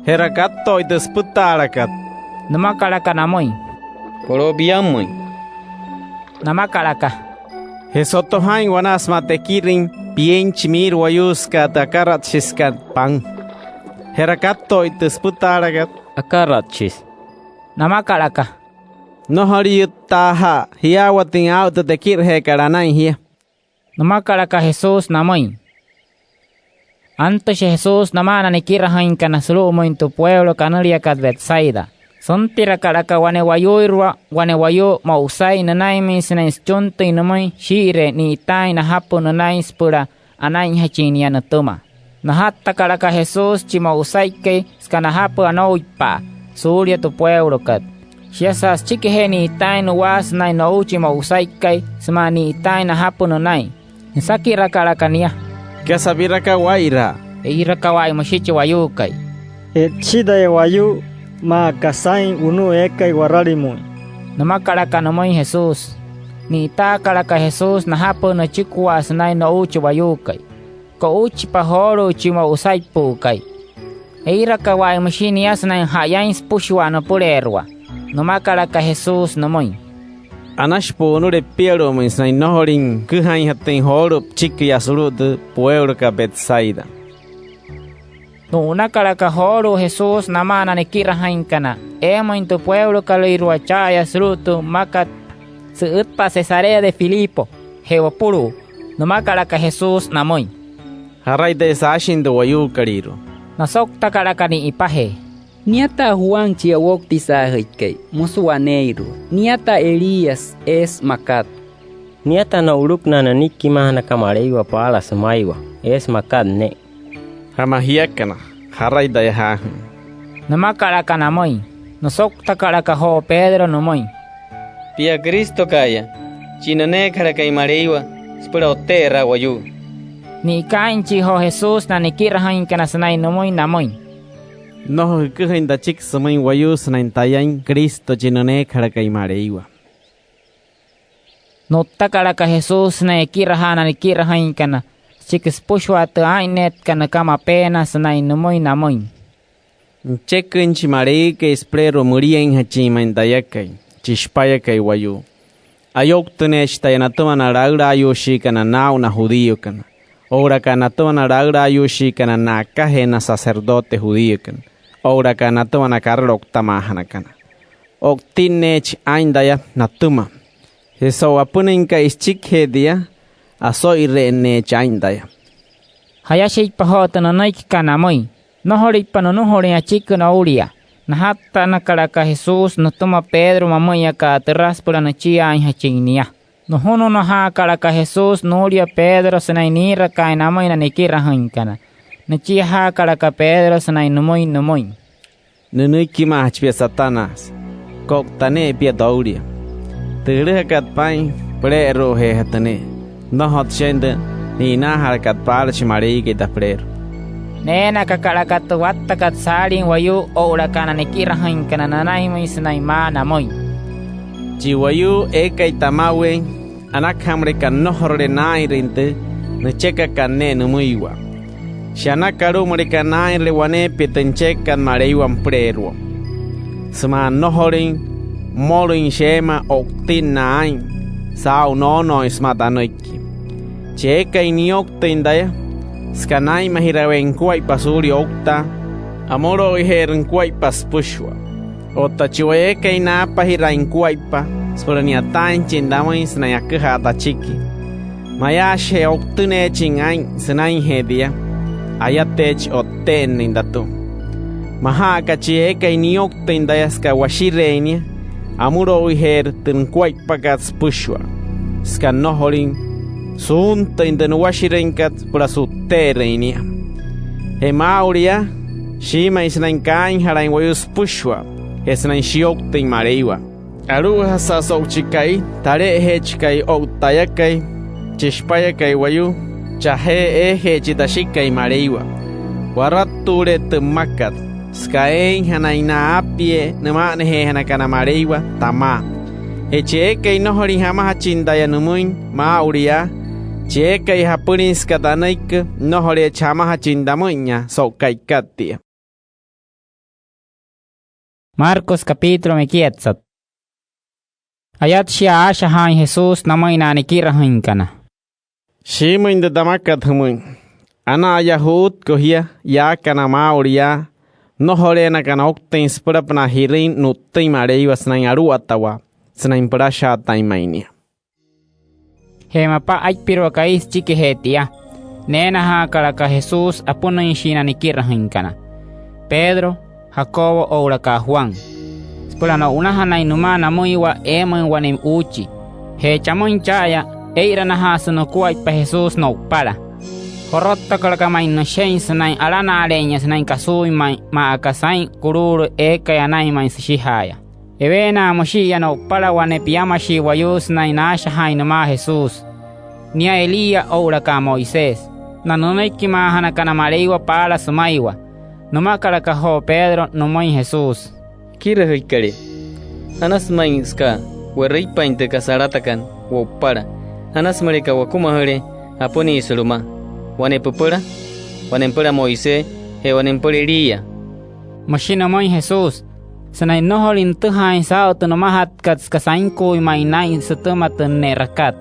Je'ra katto'ui tü süpütaalakat —nümakalaka namüin. —Poloo piammüin —namakalaka. Je soto jaa'in wanaa sümaa tekirüin pienchi miirü wayuu süka tü akaratshisükat pan. Je'ra katto'ui tü süpütaalakat —Akaratshisü —namakalaka. —Nnojoliyüttaaja'a jiyaawatüin aa'u tü tekirajeekat anain jia —nümakalaka Jesús namüin. Antüshi Jesús namaa na nikirajüinkana sulu'umüin tü pueulo kanüliakat Betsaida. Süntirakalaka wane wayuuirua, wane wayuu mo'usai nünainmüin sünain süchuntüin nümüin shii'iree ni'itaain najapü nünain süpüla anainjachin nia nütüma. Najattakalaka Jesús chi mo'usaikai süka najapü anouipa'a suulia tü pueulokat. Shiasa süchikijee ni'itaain nu'waa sünain no'u chi mo'usaikai sümaa ni'itaain najapü nünain, nüsakirakalaka nia: —¿Kasa pi'raka waa'iraa? —Eirakawaai müshi chi wayuukai. —E'chi taya wayuu, maa aka saa'in wunu'u eekai waralimüin —nümakalaka nümüin Jesús. Ni'itaakalaka Jesús najapü nüchikua sünain no'u chi wayuukai. Ko'uchipa joolu'u chi mo'usaippu'ukai. Eirakawa'ai müshi nia sünain ja'yain süpüshua nüpüleerua. Nümakalaka Jesús nümüin: —Anashi pu'unüle pipialu'umüin sünain nnojolin nüküjainjatüin joolu'u püchiki yaa sulu'u tü pueulokat Betsaida. Nu'unakalaka joolu'u Jesús namaa na nikirajüinkana eemüin tü pueulokalüirua cha'aya sulu'u tü mmakat sü'ütpa'a Cesarea de Filipo. Je wopulu'u, nümakalaka Jesús namüin: —¿Jarai taya saashin tü wayuukolüirua? Nasouktakalaka ni'ipajee: —Niataa Juan chi owoutisaajüikai, müsü waneeirua. Niataa Elías, eesü makat. Niataa no'uluku na nünüikimaajanakana Maleiwa paala sümaiwa, eesü makat ne'e. —Jama jiakana, ¿jarai taya jaajüin? —nümakalaka namüin. Nüsouktakalaka joo Pedro nümüin: —Pia Cristoka'aya, chi nüneekajalakai Maleiwa süpüla o'tte'eraa wayuu. Ni'ikaainjachii joo Jesús na nikirajüinkana sünain nümüin namüin: —Nnojo jüküjain tachiki sümüin wayuu sünain tayain Cristo chi nüneekajalakai Maleiwa. Nu'ttakalaka Jesús sünain ekirajaa na nikirajüinkana süchiki süpüshua tü aa'inneetkat nüka mapeena sünain nümüin namüin: —Nücheküin chi Maleiwakai süpüleerua müliainjachin ma'i tayakai, chi Shipayakai Wayuu. Ayouktüneechi taya natüma na laülaayuushiikana naa'u na judíokana, oo'ulaka natüma na laülaayuushiikana na'akajee na sacerdote judíokana, oo'ulaka natüma na karalouktamaajanakana. O'utinneechi aa'in taya natüma. Je so'u apünüin ka'i süchikijee tia, oso'ire'enneechi aa'in taya. Jayashitpa joo tü nünüikikat namüin. Nnojolüitpa nunujulüin achiki noulia. Najattanakalaka Jesús nütüma Pedro mamüin aka türa süpüla nüchiaainjachin nia. Nujununajaakalaka Jesús nuulia Pedro sünain niirakaain namüin na nikirajüinkana. Nüchiajaakalaka Pedro sünain nümüin nümüin: —Nünüikimaajachi pia, Satanás. Ko'uta ne'e pia toulia. Tü jülüjakat paa'in, püle'eru'ujeejatü ne'e. Nnojotsü shiain tü ni'inaajalakat paala chi Maleiwakai tapüleerua. Neenakakalaka tü wattakat saalin wayuu oo'ulaka na nikirajüinkana nünainmüin sünain maa namüin: —Chi wayuu eekai tama'ueein, anakaja müleka nnojorule naa'inrüin tü nüchekakat ne'e nümüiwa. Shia anaka alu'u müleka naa'inrüle waneepia tü nüchekakat Maleiwa nüpüleerua sümaa nnojolüin mmolüin sheema o'utinnaa aa'in saa'u noonooin sümaa tanüiki. Chi eekai niyouktüin taya süka naa'inmajiraweein nukuaippa suulia ouktaa, amülouijeerü nukuaippa süpüshua. Otta chi wayuu eekai naapajiraain nukuaippa süpüla ni'yataainjachin tamüin sünain aküjaa tachiki, mayaashije o'utüneechin aa'in sünainjee tia, ayateechi o'tte'ennüin tatüma. Maja'a aka chi eekai niyouktüin taya süka washireein nia, amülouijeerü tü nukuaippakat süpüshua, süka nnojolüin suuntüin tü nuwashirüinkat süpüla su'tte'erüin nia. Je maa'ulu yaa, shiimüin sünain kaainjalain wayuu süpüshua je sünain shiyouktüin Maleiwa. Alu'ujasa so'u chi ka'i tale'ejeechikai o'u tayakai, chi Shipayakai Wayuu, chajee eejeechi Tashikai Maleiwa. Warattu'ulee tü mmakat süka eeinjanain na aapiee nüma'anajeejanakana Maleiwa tamaa. Je chi eekai nnojolin jamajachin taya nümüin maa'ulu yaa, chi eekai japülin süka tanüiki, nnojoleechi jamajachin tamü'inya so'u ka'ikat tia. Marcos capítulo mekietsat. Ayatshia aashajaain Jesús namüin na nikirajüinkana: —Shiimüin tü tamakat jümüin: Ana'aya ju'utku jia yaakana maa'ulu yaa, nnojoleenakana ouktüin süpülapünaa ji'rüin nu'ttüin Maleiwa sünain aluwatawaa sünain pülashaatain ma'i nia. Je mapa aippirua ka'i süchikijee tia, neenajaakalaka Jesús apünüinshii na nikirajüinkana: Pedro, Jacobo oo'ulaka Juan, süpüla no'unajanain nümaa namüiwa eemüin wane uuchi. Je chamüin cha'aya, ee'iranajaasü nukuaippa Jesús no'upala. Jorottakalaka ma'i nüshe'in sünain alana'ale'einya sünain kasuuin ma'i maa aka saa'in kuluulu eekai anain ma'i süshijaaya. Eweena müshi'iya no'upala wane piamashii wayuu sünain naashajaain nümaa Jesús. Nia Elías oo'ulaka Moisés, na nünüikimaajanakana Maleiwa paala sümaiwa. Nümakalaka joo Pedro nümüin Jesús: —Ekirajüikalee, anasü ma'i süka we'rüipain tü kasa alatakat wo'upala. Anasü müleka wakumajüle apünüin sulu'uma: wane püpüla, wane nüpüla Moisés je wane nüpüla Elías. Müshi nümüin Jesús sünain nnojolüin nütüjaain saa'u tü nümajatkat süka sainkuuin ma'i naa'in sütüma tü ne'rakat.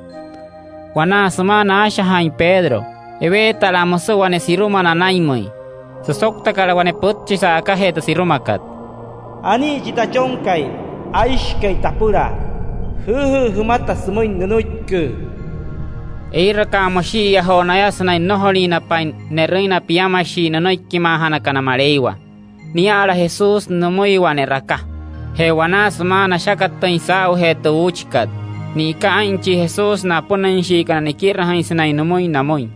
Wanaa sümaa naashajaain Pedro, eweetalaa müsü wane siruma nanainmüin. Süsouktakalaka wane pütchi sa'akajee tü sirumakat: —Anii chi Tachonkai aishikai tapüla. Jüüjüü jümata sümüin nünüiki. Ee'iraka müshi'iya joo naya sünain nnojoliinapain ne'rüin na piamashii nünüikimaajanakana Maleiwa. Nia'ala Jesús nümüiwa ne'raka. Je wanaa sümaa nashakatüin saa'ujee tü uuchikat, ni'ika aa'inchii Jesús na apünüinshiikana nikirajüin sünain nümüin namüin: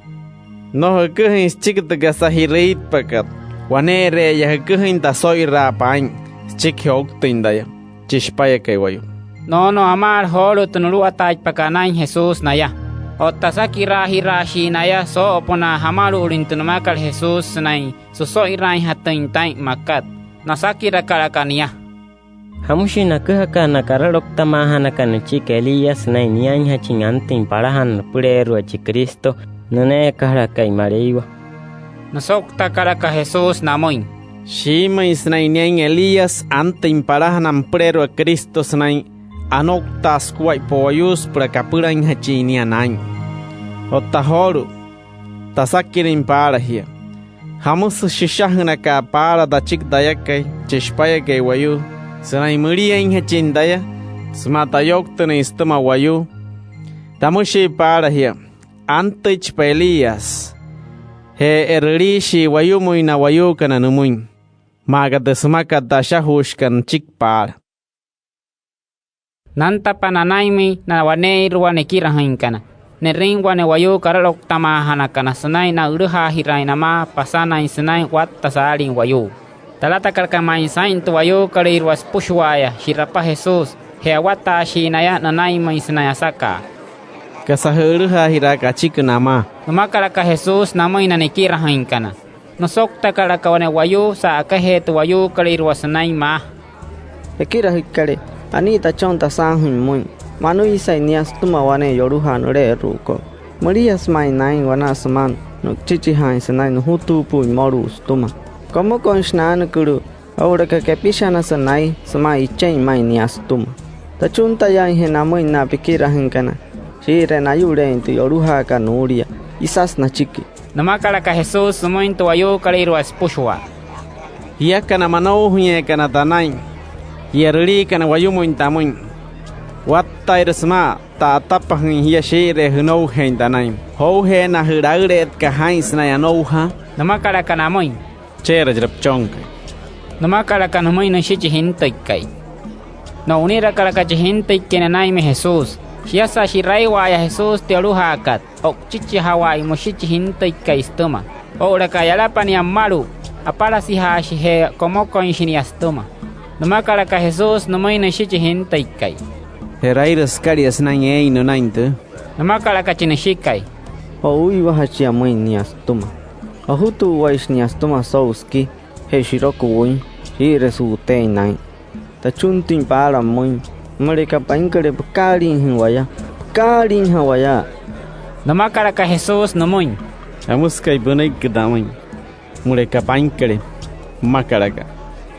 —Nnojo jüküjain süchiki tü kasa ji'rüitpakat. Wane'ere'eya jüküjain taso'iraapa aa'in süchikijee ouktüin taya, chi Shipayakai Wayuu. Noonoo ama'ala joolu'u tü nuluwataaitpakat anain Jesús naya. Otta asakiraajiraashii naya soo'opünaa jamalu'ulüin tü nümakat Jesús sünain süso'iraainjatüin taa'in makat. Nasakirakalaka nia: —¿Jamüshii naküjakat na karalouktamaajanakana nüchiki Elías sünain niainjachin antüin palajana nüpüleerua chi Cristo, nüneekajalakai Maleiwa? Nüsouktakalaka Jesús namüin: —Shiimüin sünain niain Elías antüin palajana nüpüleerua Cristo sünain anouktaa sukuaippa wayuu süpüla kapülainjachin nia naa'in. Otta joolu'u, tasakirüin paala jia: ¿Jamüsü süshajünaka'a paala tachiki tayakai, chi Shipayakai Wayuu, sünain müliainjachin taya sümaa tayouktünüin sütüma wayuu? Tamüshii paala jia: Antüichipa Elías, je e'rüliishii wayumüin na wayuukana nümüin, maa aka tü sümakat tü ashajuushikat nüchiki paala. Nantapa nanainmüin na waneeirua nekirajüinkana, ne'rüin wane wayuu karalouktamaajanakana sünain na'ülüjaajiraain namaa pasanain sünain watta saalin wayuu. Talatakalaka ma'i saa'in tü wayuukolüirua süpüshua'aya shi'rapa Jesús, je awataashii naya nünainmüin sünain asakaa. —¿Kasa jü'ülüjaajiraaka achiki namaa? —nümakalaka Jesús namüin na nikirajüinkana. Nüsouktakalaka wane wayuu sa'akajee tü wayuukolüirua sünain maa: —Ekirajüikalee, anii tachon tasaajüin pümüin. Manüisai nia sütüma wane yolujaa nüle'eru'ukot. Müliasü ma'i naa'in wanaa sümaa nü'üchichijaain sünain nujutuupu'uin mmolu'u sütüma. Komokonshi naanükülü oo'ulaka kepishanasü nai sümaa iche'in ma'i nia sütüma. Tachuntayaainje namüin na pikirajüinkana shii'iree nayu'leein tü yolujaakat nuulia. Isasü nachiki. Nümakalaka Jesús sümüin tü wayuukolüirua süpüshua: —Jiakana manoujainyeekana tanain, jia e'rüliikana wayumüin tamüin, wattairü sümaa ta'atapajüin jia shii'iree jünoujeein tanain. ¿Joujeena jülaüle'etka jaa'in sünain anoujaa? Nümakalaka namüin: —Che'era chira püchonkai —nümakalaka nümüin nüshi chi jintüikai. No'unirakalaka chi jintüikai nünainmüin Jesús. Shiasa shi'raiwa'aya Jesús tü yolujaakat, o'uchichijawaain müshi chi jintüikai sütüma. Oo'ulaka yalapa nia mmalu'u, apalasijaashije komokoinshi nia sütüma. Nümakalaka Jesús nümüin nüshi chi jintüikai: —¿Je'rairü sükalia sünain eein nünain tüü? Nümakalaka chi nüshikai: —Jo'uiwajachia müin nia sütüma. Ojutu'uwaishi nia sütüma so'u siki je shiroku wüin shii'iree su'uteein naa'in. Tachuntüin paala pümüin: —Müleka painküle, pükaaliijüin waya, pükaaliijaa waya —nümakalaka Jesús nümüin. —¿Jamüsükai pünüiki tamüin? Müleka painküle —nümakalaka—.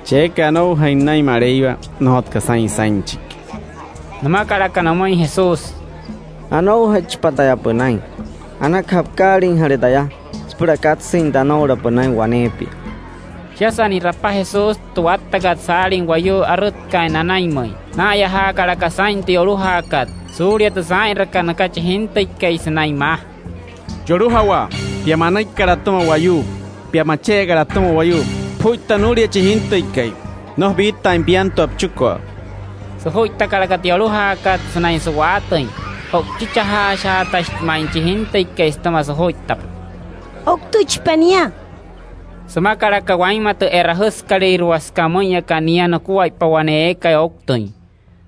Chi eekai anoujain nünain Maleiwa, nnojotka saa'in saa'in nüchiki. Nümakalaka nümüin Jesús: —Anoujaichipa taya pünain. Anakaja pükaaliijale taya süpüla katsüin tanoula pünain waneepia. Shiasa ni'rapa Jesús tü wattakat saalin wayuu arütkaain nanainmüin, naa'ayajaakalaka saa'in tü yolujaakat suulia tü saa'inrakat nüka chi jintüikai sünain maa: —Yolujawaa, pia manüikat atüma wayuu, pia mache'ekat atüma wayuu, pujuitta nuulia chi jintüikai. Nnojo piittaain piantua püchikua. Sujuittakalaka tü yolujaakat sünain su'waatüin. O'uchichajaashaatashi ma'i chi jintüikai sütüma sujuittapa. —Ouktüichipa nia —sümakalaka wainma tü e'rajüsükalüirua, süka müin aka nia nukuaippa wane eekai ouktüin.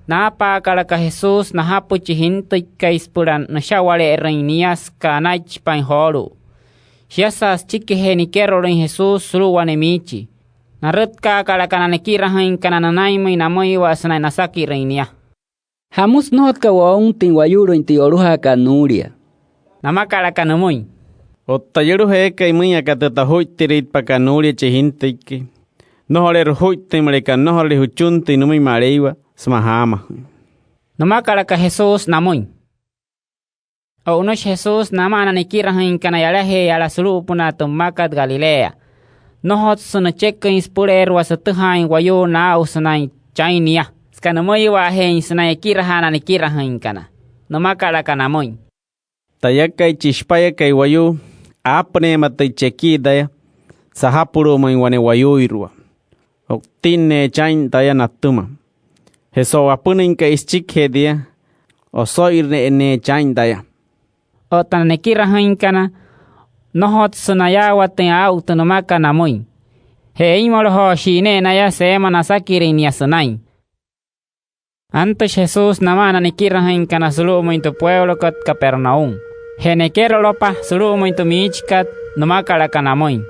Naapaakalaka Jesús najapü chi jintüikai süpüla nüsha'wale'erüin nia süka anaichipain joolu'u. Shiasa süchikijee nikerolüin Jesús sulu'u wane miichi, narütkaakalaka na nikirajüinkana nünainmüin namüiwa sünain nasakirüin nia: —¿Jamüsü nnojotka wountüin wayu'lüin tü yolujaakat nuulia? —Namakalaka nümüin: —Otta yolujaa eekai müin aka tü tojuittirüitpakat nuulia chi jintüikai, nnojoleerü jujuittüin müleka nnojorule jüchuntüin nümüin Maleiwa sümaa jaamajüin —nümakalaka Jesús namüin. O'unüshi Jesús namaa na nikirajüinkana yalajee yala sulu'upünaa tü mmakat Galilea. Nnojotsü nücheküin süpüleerua sütüjaain wayuu naa'u sünain chain nia, süka nümüiwa'ajeein sünain ekirajaa na nikirajüinkana. Nümakalaka namüin: —Tayakai, chi Shipayakai Wayuu, aapüneematüichi ekii taya sajapulu'umüin wane wayuuirua. O'utinneechi aa'in taya natüma. Je so'u apünüinkai süchikijee tia, oso'ire'enneechi aa'in taya. Otta na nekirajüinkana, nnojotsü nayaawatüin aa'u tü nümakat namüin. Je einmolojooshii ne'e naya seema nasakirüin nia sünain. Antüshi Jesús namaa na nekirajüinkana sulu'umüin tü pueulokat Capernaum. Je nekerolopa sulu'umüin tü miichikat, nümakalaka namüin: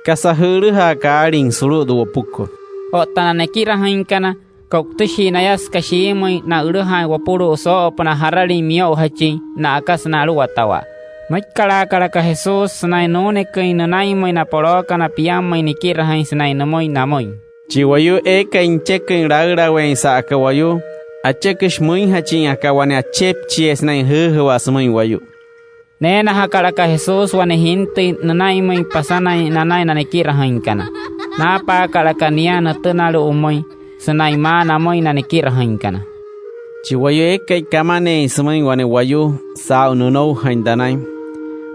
—¿Kasa jü'ülüjaaka aalin sulu'u tü wopukot? Otta na nekirajüinkana, ko'utüshii naya süka shiimüin na'ülüjaain wopulu'u soo'opünaa jaralin miyo'ujachin na'aka sünain aluwatawaa. Nüikkalaakalaka Jesús sünain nuuneküin nünainmüin na polookana piammüin nikirajüin sünain nümüin namüin: —Chi wayuu eekai nücheküin laülaweein sa'aka wayuu, acheküshi müinjachin aka wane achepchiee sünain jüüjawaa sümüin wayuu. Neenajakalaka Jesús wane jintüi nünainmüin pasanain nanain na nekirajüinkana. Naapaakalaka nia nütünalu'umüin sünain maa namüin na nekirajüinkana: —Chi wayuu eekai kamaneein sümüin wane wayuu saa'u nünoujain tanain,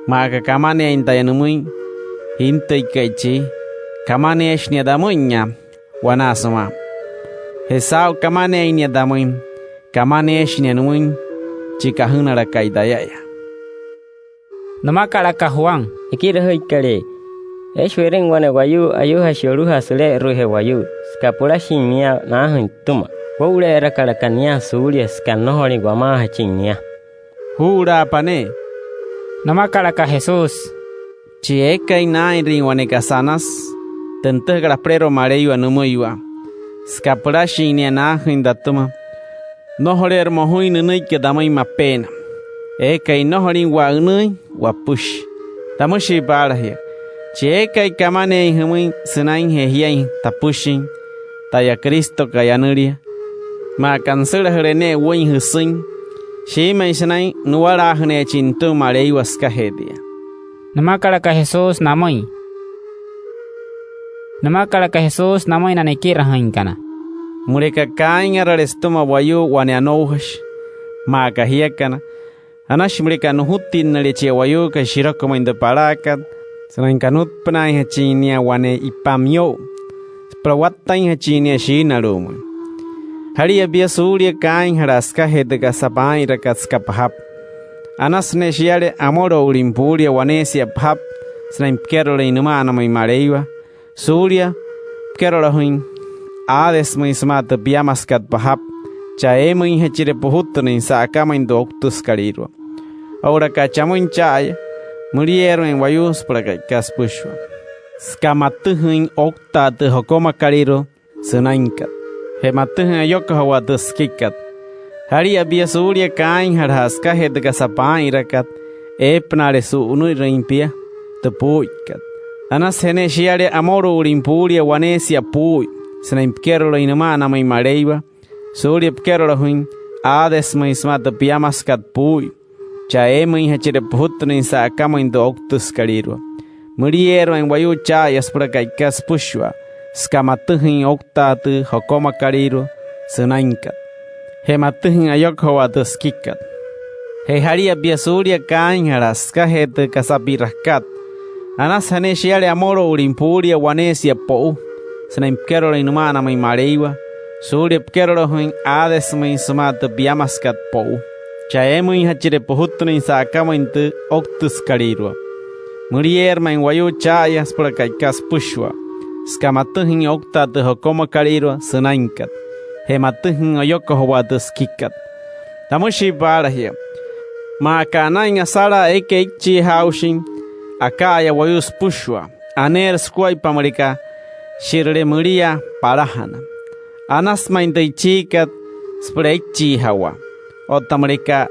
maa aka kamaneein taya nümüin jintüikai chii, kamaneeshi nia tamü'inya wanaa sümaa. Je saa'u kamaneein nia tamüin, kamaneeshi nia nümüin chi kajünalakai tayaya. Nümakalaka Juan: —Ekirajüikalee, eeshi we'rüin wane wayuu ayujashi yolujaa süle'eru'ujee wayuu, süka pülashin nia naajüin pütüma. Woo'ule'erakalaka nia suulia süka nnojolüin wamaajachin nia. —¿Juu'ulaapa ne'e? —nümakalaka Jesús. —Chi eekai naa'inrüin wane kasa anasü, tü nütüjakat apüleerua Maleiwa nümüiwa, süka pülashin nia naajüin tatüma, nnojoleerü mojuin nünüiki tamüin mapeena. Eekai nnojolin wa'ünüüin, wapüshi. Tamüshii paala jia: Chi eekai kamaneein jümüin sünainjee jiain tapüshin taya Cristokai anülia, maa aka nüsülajüle ne'e wüin jüsüin, shiimüin sünain nuwalaajüneechin nütüma Maleiwa sükajee tia. Nümakalaka Jesús namüin. Nümakalaka Jesús namüin na nekirajüinkana: —Müleka kaainjarale sütüma wayuu wane anoujashi, maa aka jiakana, anashi müleka nujutinnüle chia wayuukai shirokumüin tü palaakat sünain kanutpünaainjachin nia wane ipa miyo'u süpüla wattainjachin nia shiinalu'umüin. Jalia pia suulia kaainjalaa sükajee tü kasa paa'inrakat süka pajapü. Anasü ne'e shiale amüloulüin puulia waneesia pajapü sünain pikerolüin nüma'anamüin Maleiwa, suulia pikerolojüin Hadesmüin sümaa tü piamasükat pajapü, chaa eemüinjachire pujutünüin sa'akamüin tü ouktüsükalüirua. Oo'ulaka chamüin cha'aya, mülieerü ma'i wayuu süpüla ka'ikat süpüshua, süka matüjüin ouktaa tü jokomakalüirua sünainkat je matüjüin ayokojowaa tü sikikat. Jalia pia suulia kaainjalajaa sükajee tü kasa paa'inrakat eepünaale su'unirüin pia tü puu'uikat. Anasüje ne'e shiale amüloulüin puulia waneesia puu'ui sünain pikerolüin nüma'anamüin Maleiwa, suulia pikerolojüin Hadesmüin sümaa tü piamasükat puu'ui, chaa eemüinjachire pujutünüin sa'akamüin tü ouktüsükalüirua. Mülieerü ma'i wayuu cha'aya süpüla ka'ikat süpüshua, süka matüjüin ouktaa tü jokomakalüirua sünainkat, je matüjüin ayokujawaa tü sikikat. Je jalia pia suulia kaainjalaa sükajee tü kasa pi'rakat. Anasüje ne'e shiale amüloulüin puulia waneesia po'u sünain pikerolüin nüma'anamüin Maleiwa, suulia pikerolojüin Hadesmüin sümaa tü piamasükat po'u, chaa eemüinjachire pujutünüin sa'akamüin tü ouktüsükalüirua. Mülieerü ma'i wayuu cha'aya süpüla ka'ikat süpüshua, süka matüjüin ouktaa tü jokomakalüirua sünainkat, je matüjüin ayokujawaa tü sikikat. Tamüshii paala jia: Maa aka anain asalaa eekai eichiijaaushin aka'aya wayuu süpüshua, aneerü sukuaippa müleka shi'rüle müliaa palajana. Anasü ma'i tü ichiikat süpüla eichiijawaa. Otta müleka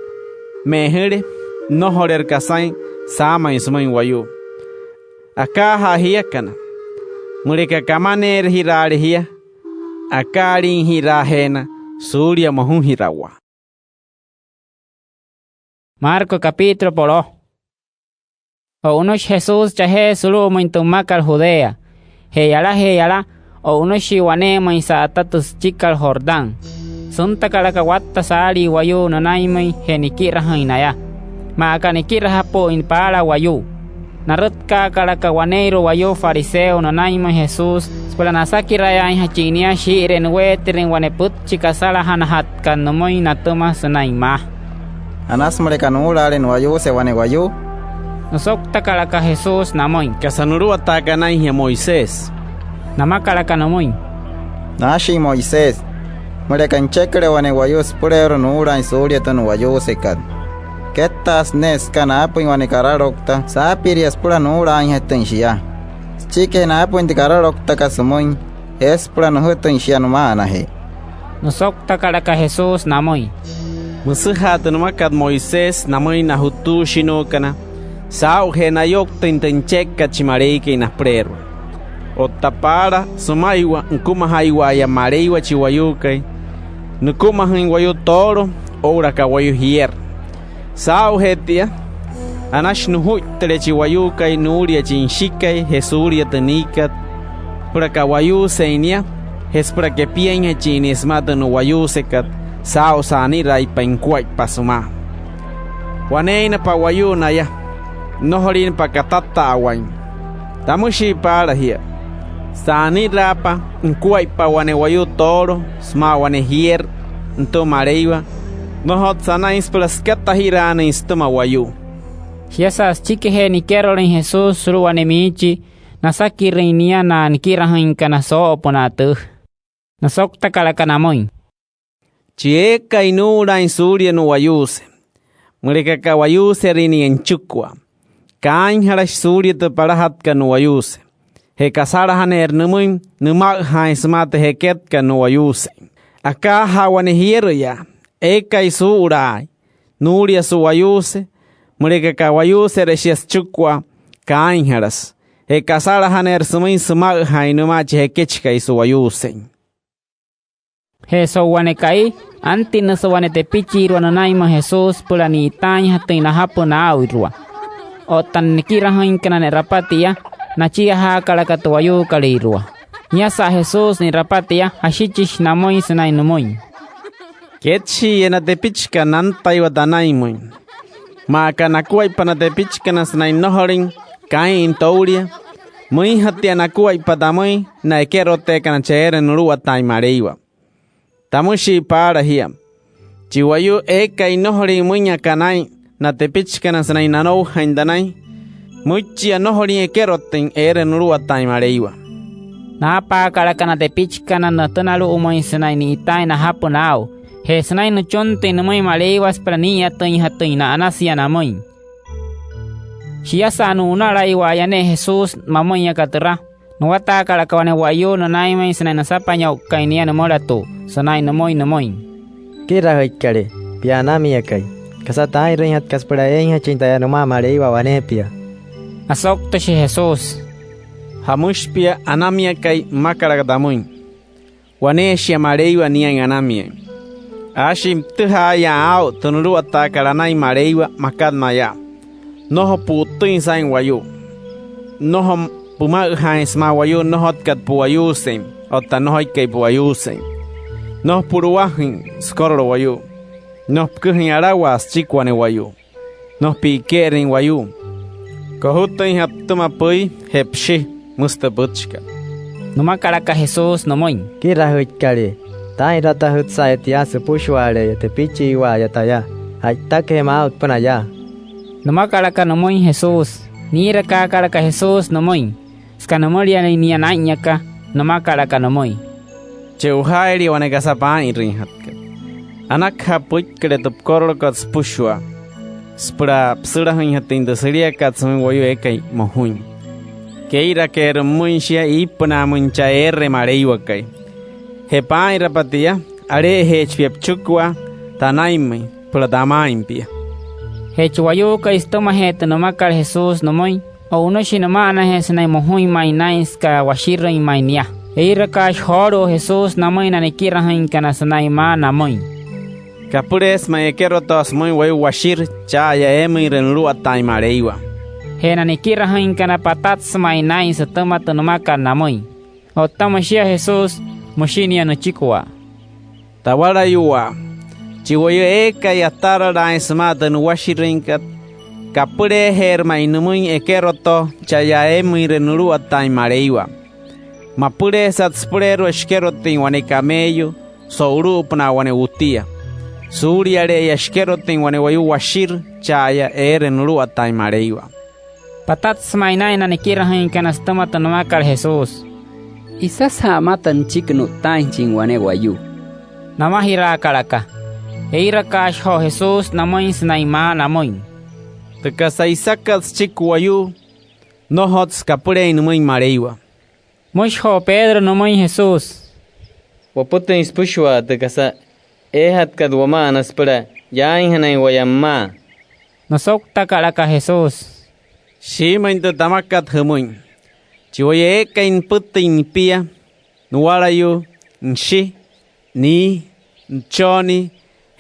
me'ejüle, nnojoleerü kasain saamüin sümüin wayuu. Akaajaa jiakana, müleka kamaneerajiraale jia, akaaliijiraajeena suulia mojujirawaa. Marcos capítulo po'loo. O'unüshi Jesús chajee sulu'umüin tü mmakat Judea. Je yalajee yala, o'unüshii waneemüin sa'ata tü süchikat Jordán. Süntakalaka watta saalii wayuu nünainmüin je nikirajüin naya. Maa aka nikirajapü'üin paala wayuu, narütkaakalaka waneeirua wayuu fariseo nünainmüin Jesús süpüla nasakirayaainjachin nia shii'iree nuweetirüin wane pütchi kasalajanajatkat nümüin natüma sünain maa: —¿Anasü müleka nuu'ulaale nu'wayuuse wane wayuu? Nüsouktakalaka Jesús namüin: —¿Kasa nuluwataaka anain jia Moisés? —Namakalaka nümüin: —Naashin Moisés, müleka nücheküle wane wayuu süpüleerua nuu'ulaain suulia tü nu'wayuusekat, kettaasü ne'e süka naapüin wane karaloukta saapiria süpüla nuu'ulaainjatüin shia. Süchikijee naapüin tü karalouktakat sümüin, eesü süpüla nüjütüin shia nüma'anajee. Nüsouktakalaka Jesús namüin: —Müsüja'a tü nümakat Moisés namüin na jutuushinuukana saa'ujee nayouktüin tü nüchekakat chi Maleiwakai napüleerua. Otta paala sümaiwa nükumajaiwa'aya Maleiwa chi wayuukai, nükumajüin wayuu toolo oo'ulaka wayuu jierü. Saa'ujee tia, anashi nujuittüle chi wayuukai nuulia chi nüshikai je suulia tü niikat süpüla ka'wayuusein nia je süpüla kepiainjachin nia sümaa tü nu'wayuusekat saa'u sa'aniraaitpain nukuaippa sümaa. Waneeinapa wayuu naya, nnojoliinapa katata'awain. Tamüshii paala jia: Sa'aniraapa nukuaippa wane wayuu toolo sümaa wane jierü nütüma Maleiwa, nnojotsü anain süpüla sükatajiraanüin sütüma wayuu. Shiasa süchikijee nikerolüin Jesús sulu'u wane miichi, nasakirüin nia na nikirajüinkana soo'opünaa tüü. Nüsouktakalaka namüin: —Chi eekai nuu'ulaain suulia nu'wayuuse, müleka ka'wayuuserüin nia nüchikua, kaainjalashi suulia tü palajatkat nu'wayuuse. Je kasalajaneerü nümüin nüma'üjaain sümaa tü jeketkat nu'wayuusein. Akaajaa wane jierüyaa eekai suu'ulaain nuulia su'wayuuse, müleka ka'wayuusere shia süchikua, kaainjalasü. Je kasalajaneerü sümüin süma'üjaain nümaa chi jekechikai su'wayuusein. Je so'u wane ka'i, antinnüsü wane tepichiirua nünainmüin Jesús süpüla ni'itaainjatüin najapü naa'uirua. Otta na nikirajüinkana ne'rapa tia, nachiajaakalaka tü wayuukolüirua. Niasa Jesús ne'rapa tia, jashichishi namüin sünain nümüin: —Ketshi'iya na tepichikana nantaiwa tanainmüin. Maa aka nakuaippa na tepichikana sünain nnojolüin kaa'in toulia, müinjatia nakuaippa tamüin na ekeroteekana chaa eere nuluwataain Maleiwa. Tamüshii paala jia: Chi wayuu eekai nnojolin müin aka naa'in na tepichikana sünain nanoujain tanain, müichia nnojolin ekerotüin eere nuluwataain Maleiwa. Naapaakalaka na tepichikana natünalu'umüin sünain ni'itaain najapü naa'u je sünain nüchuntüin nümüin Maleiwa süpüla nii'iyatüinjatüin na'anasia namüin. Shiasa nu'unalaiwa'aya ne'e Jesús mamüin aka türa, nuwataakalaka wane wayuu nünainmüin sünain nüsapainyo'ukain nia nümülatu'u sünain nümüin nümüin: —Ekirajüikalee, pia anamiakai, ¿kasa taa'inrüinjatkat süpüla eeinjachin taya nümaa Maleiwa waneepia? Nasouktüshi Jesús: —¿Jamüshi pia anamiakai? Mmakalaka tamüin: Waneeshia Maleiwa niain anamiain. Aashin pütüjaayaain aa'u tü nuluwataakat anain Maleiwa makat mayaa: Nnojo pu'utüin saa'in wayuu. Nnojo püma'üjaain sümaa wayuu nnojotkat pu'wayuusein otta nnojoikai pu'wayuusein. Nnojo pu'luwajüin sükorolo wayuu. Nnojo püküjain alawaa süchiki wane wayuu. Nnojo pi'ike'erüin wayuu. Kojutüinjatü pütüma püi je püshi, müsü tü pütchikat. Nümakalaka Jesús nümüin: —Ekirajüikalee, taa'inratajütsa'aya tia süpüshua'ale'eya tepichiiwa'aya taya. Ja'itakajee maa'utpünaa yaa —nümakalaka nümüin Jesús. Niirakaakalaka Jesús nümüin süka nimüliain nia naa'inyaka. Nümakalaka nümüin: —Che'ojaa'ilia wane kasa paa'inrüinjatkat. Anakaja püikküle tü pükorolokot süpüshua süpüla püsülajüinjatüin tü süliakat sümüin wayuu eekai mojuin. Kee'irakeerü pümüin shia iipünaamüin chaa eere Maleiwakai. Je paa'inrapa tia, ale'ejeechi pia püchikua tanainmüin süpüla tamaain pia. Je chi wayuukai, sütümajee tü nümakat Jesús nümüin, o'unüshi nüma'anajee sünain mojuin ma'i naa'in süka washirüin ma'i nia. Eirakaashi joolu'u Jesús namüin na nikirajüinkana sünain maa namüin: —Kapüleesü ma'i ekerotoo sümüin wayuu washirü cha'aya eemüinre nuluwataain Maleiwa. Je na nikirajüinkana, patatsü ma'i naa'in sütüma tü nümakat namüin. Otta müshia Jesús, müshi nia nüchikua: —Tawalayuwaa, chi wayuu eekai ataralaain sümaa tü nuwashirüinkat, kapüleejeerü ma'i nümüin ekerotoo cha'aya eemüinre nuluwataain Maleiwa. Mapüleesat süpüleerua shikerotüin wane camello so'ulu'upünaa wane wutia suuliale'eya shikerotüin wane wayuu washirü cha'aya eere nuluwataain Maleiwa. Patatsü ma'i naa'in na nikirajüinkana sütüma tü nümakat Jesús: —¿Isasaja'a mata nüchiki nu'ttaainjachin wane wayuu? —namajiraakalaka. Eirakaashi joo Jesús namüin sünain maa namüin: —Tü kasa isakat süchiki wayuu, nnojotsü kapüleein nümüin Maleiwa. Müshi joo Pedro nümüin Jesús: —Wapütüin süpüshua tü kasa eejatkat wama'ana süpüla yaainjanain waya pümaa. Nüsouktakalaka Jesús: —Shiimüin tü tamakat jümüin: Chi wayuu eekai nüpütüin nipia, nuwalayuu, nüshi, nii, nüchonnii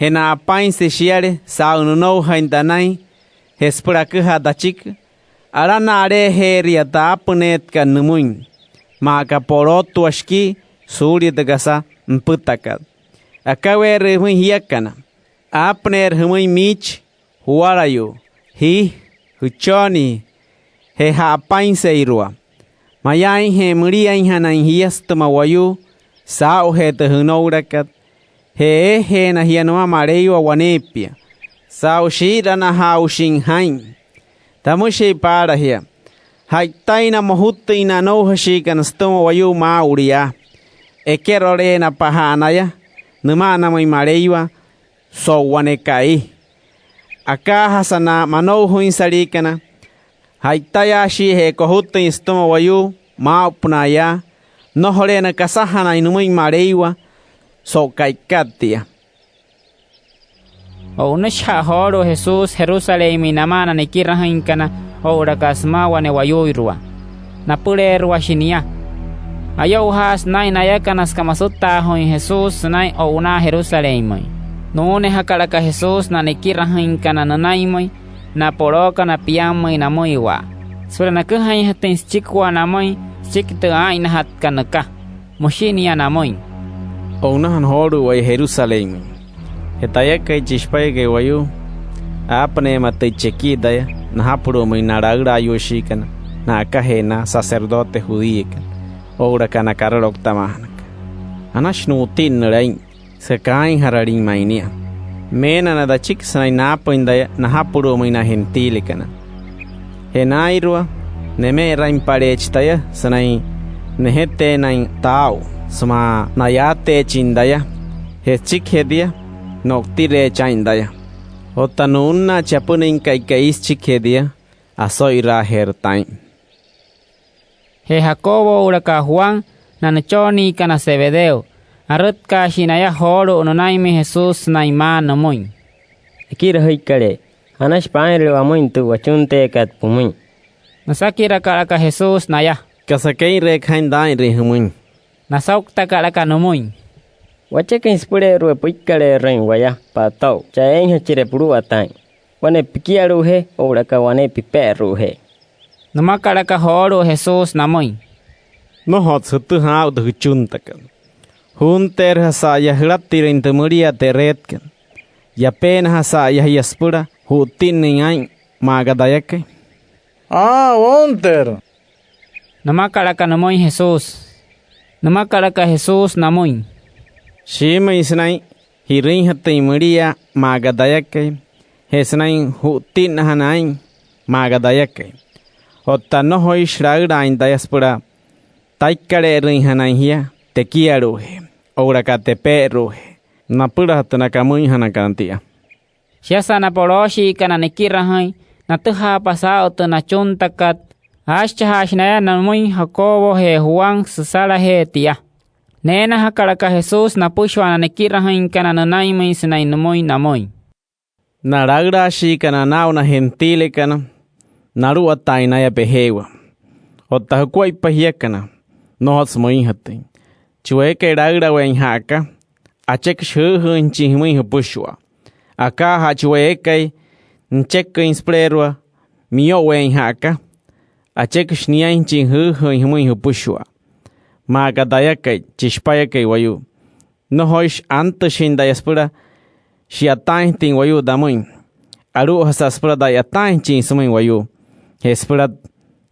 je na'apainse shiale saa'u nünoujain tanain je süpüla aküjaa tachiki, alana'aleejeeria tü aapüneetkat nümüin, maa aka polootua shikii suulia tü kasa nüpütakat. Akaweerüin jümüin jiakana: Aapüneerü jümüin miichi, juwalayuu, jii, jüchonnii je ja'apainseirua. Mayaainje müliainjanain jia sütüma wayuu saa'ujee tü jünoulakat, je eejeena jia nümaa Maleiwa waneepia saa'u shii'iranajaaushin jaa'in. Tamüshii paala jia: Ja'itaina mojutüin na anoujashiikana sütüma wayuu maa'ulu yaa, ekeroleenapaja'a naya nüma'anamüin Maleiwa so'u wane ka'i. Akaajasa na manoujainsaliikana, ja'itayaashiije kojutüin sütüma wayuu maa'upünaa yaa, nnojoleena kasajanain nümüin Maleiwa so'u ka'ikat tia. O'unüshija'a joolu'u Jesús Jerusalénmüin namaa na nikirajüinkana oo'ulaka sümaa wane wayuuirua. Napüleeruashi nia. Ayo'ujaasü naa'in nayakana süka masütaajuuin Jesús sünain o'unaa Jerusalénmüin. Nuunejakalaka Jesús na nikirajüinkana nünainmüin na polookana piammüin namüiwa süpüla naküjainjatüin süchikua namüin süchiki tü aa'innajatkat nüka. Müshi nia namüin: —O'unajana joolu'u waya Jerusalénmüin. Je tayakai, chi Shipayakai Wayuu, aapüneematüichi ekii taya najapulu'umüin na laülaayuushiikana na'akajee na sacerdote judíokana oo'ulaka na karalouktamaajanakana. Anashi nu'utinnüle aa'in süka kaainjaralin ma'i nia. Meena naya tachiki sünain naapüin taya najapulu'umüin na gentilekana. Je naa'irua, neme'erainpaleechi taya sünain nejeteenain taa'u sümaa na'yaateechin taya. Je süchikijee tia, no'utireechi aa'in taya. Otta nu'unnaa chi apünüinkai ka'i süchikijee tia, oso'iraajeerü taa'in. Je Jacobo oo'ulaka Juan, na nüchonniikana Zebedeo, arütkaashii naya joolu'u nünainmüin Jesús sünain maa nümüin: —Ekirajüikalee, anashi paa'inrüle wamüin tü wachunteekat pümüin. Nüsakirakalaka Jesús naya: —¿Kasa kee'ireeka jaa'in taa'inrüin jümüin? Nasouktakalaka nümüin: —Wacheküin süpüleerua püikkale'erüin waya pa'ato'u chaa eeinjachire puluwataain, wane pikialu'ujee oo'ulaka wane pipe'eru'ujee. Nümakalaka joolu'u Jesús namüin: —Nnojotsü jütüjaa aa'u tü jüchuntakat. ¿Juunteerüjasa'aya jülatirüin tü müliaa te'reetkat? ¿Yapeenajasa'aya jia süpüla ju'utinnüin aa'in maa aka tayakai? —Aa, wounteerü —nümakalaka nümüin Jesús. Nümakalaka Jesús namüin: —Shiimüin sünain ji'rüinjatüin müliaa maa aka tayakai je sünain ju'utinnajanain aa'in maa aka tayakai. Otta nnojoishi laülaain taya süpüla taikkale'erüinjanain jia tekialu'ujee oo'ulaka tepe'eru'ujee napülajatü na kamüinjanakana tia. Shiasa na polooshiikana nikirajüin, natüjaapa saa'u tü nachuntakat, aashichajaashi naya nümüin Jacobo je Juan süsalajee tia. Neenajakalaka Jesús napüshua na nikirajüinkana nünainmüin sünain nümüin namüin: —Na laülaashiikana naa'u na gentilekana, naluwataain naya pejeewa. Otta jukuaippa jiakana, nnojotsü müinjatüin. Chi wayuu eekai laülaweein ja'aka, acheküshi jüüjüüinjachin jümüin jüpüshua. Akaajaa chi wayuu eekai nücheküin süpüleerua miyo'uweein ja'aka, acheküshi niainjachin jüüjüüin jümüin jüpüshua. Maa aka tayakai, chi Shipayakai Wayuu, nnojoishi antüshin taya süpüla shi'yataainjatüin wayuu tamüin. Alu'ujasa süpüla ta'yataainjachin sümüin wayuu je süpüla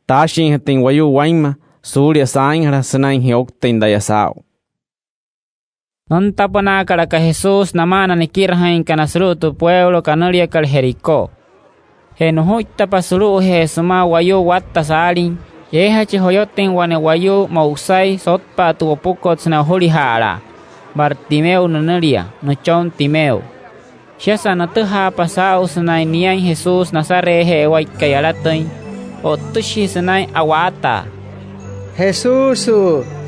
taashinjatüin wayuu wainma suulia saainjala sünainjee ouktüin taya saa'u. Nüntapünaakalaka Jesús namaa na nikirajüinkana sulu'u tü pueulo kanüliakat Jericó. Je nujuittapa sulu'ujee sümaa wayuu watta saalin, eejachi joyotüin wane wayuu mo'usai sotpa'a tü wopukot sünain ojulija'alaa, Bartimeo nünülia, nüchon Timeo. Shiasa nütüjaapa saa'u sünain niain Jesús Nazaretje'ewaikai alatüin, o'ttüshi sünain a'waataa: —Jesús,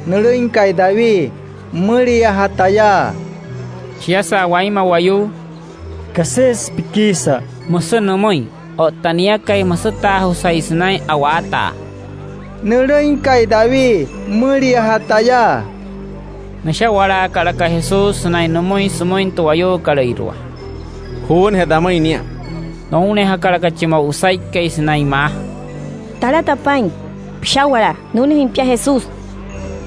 nülüinkai David, pümüliaja taya. Shiasa wainma wayuu: —Kaseesü pikiisa —müsü nümüin. Otta niakai, müsütaajusai sünain a'waataa: —Nülüinkai David, pümüliaja taya. Nüsha'walaakalaka Jesús sünain nümüin sümüin tü wayuukolüirua: —Juunaje tamüin nia. Nounajakalaka chi mo'usaikai sünain maa: —Talata paa'in, püsha'walaa, nuunajüin pia Jesús.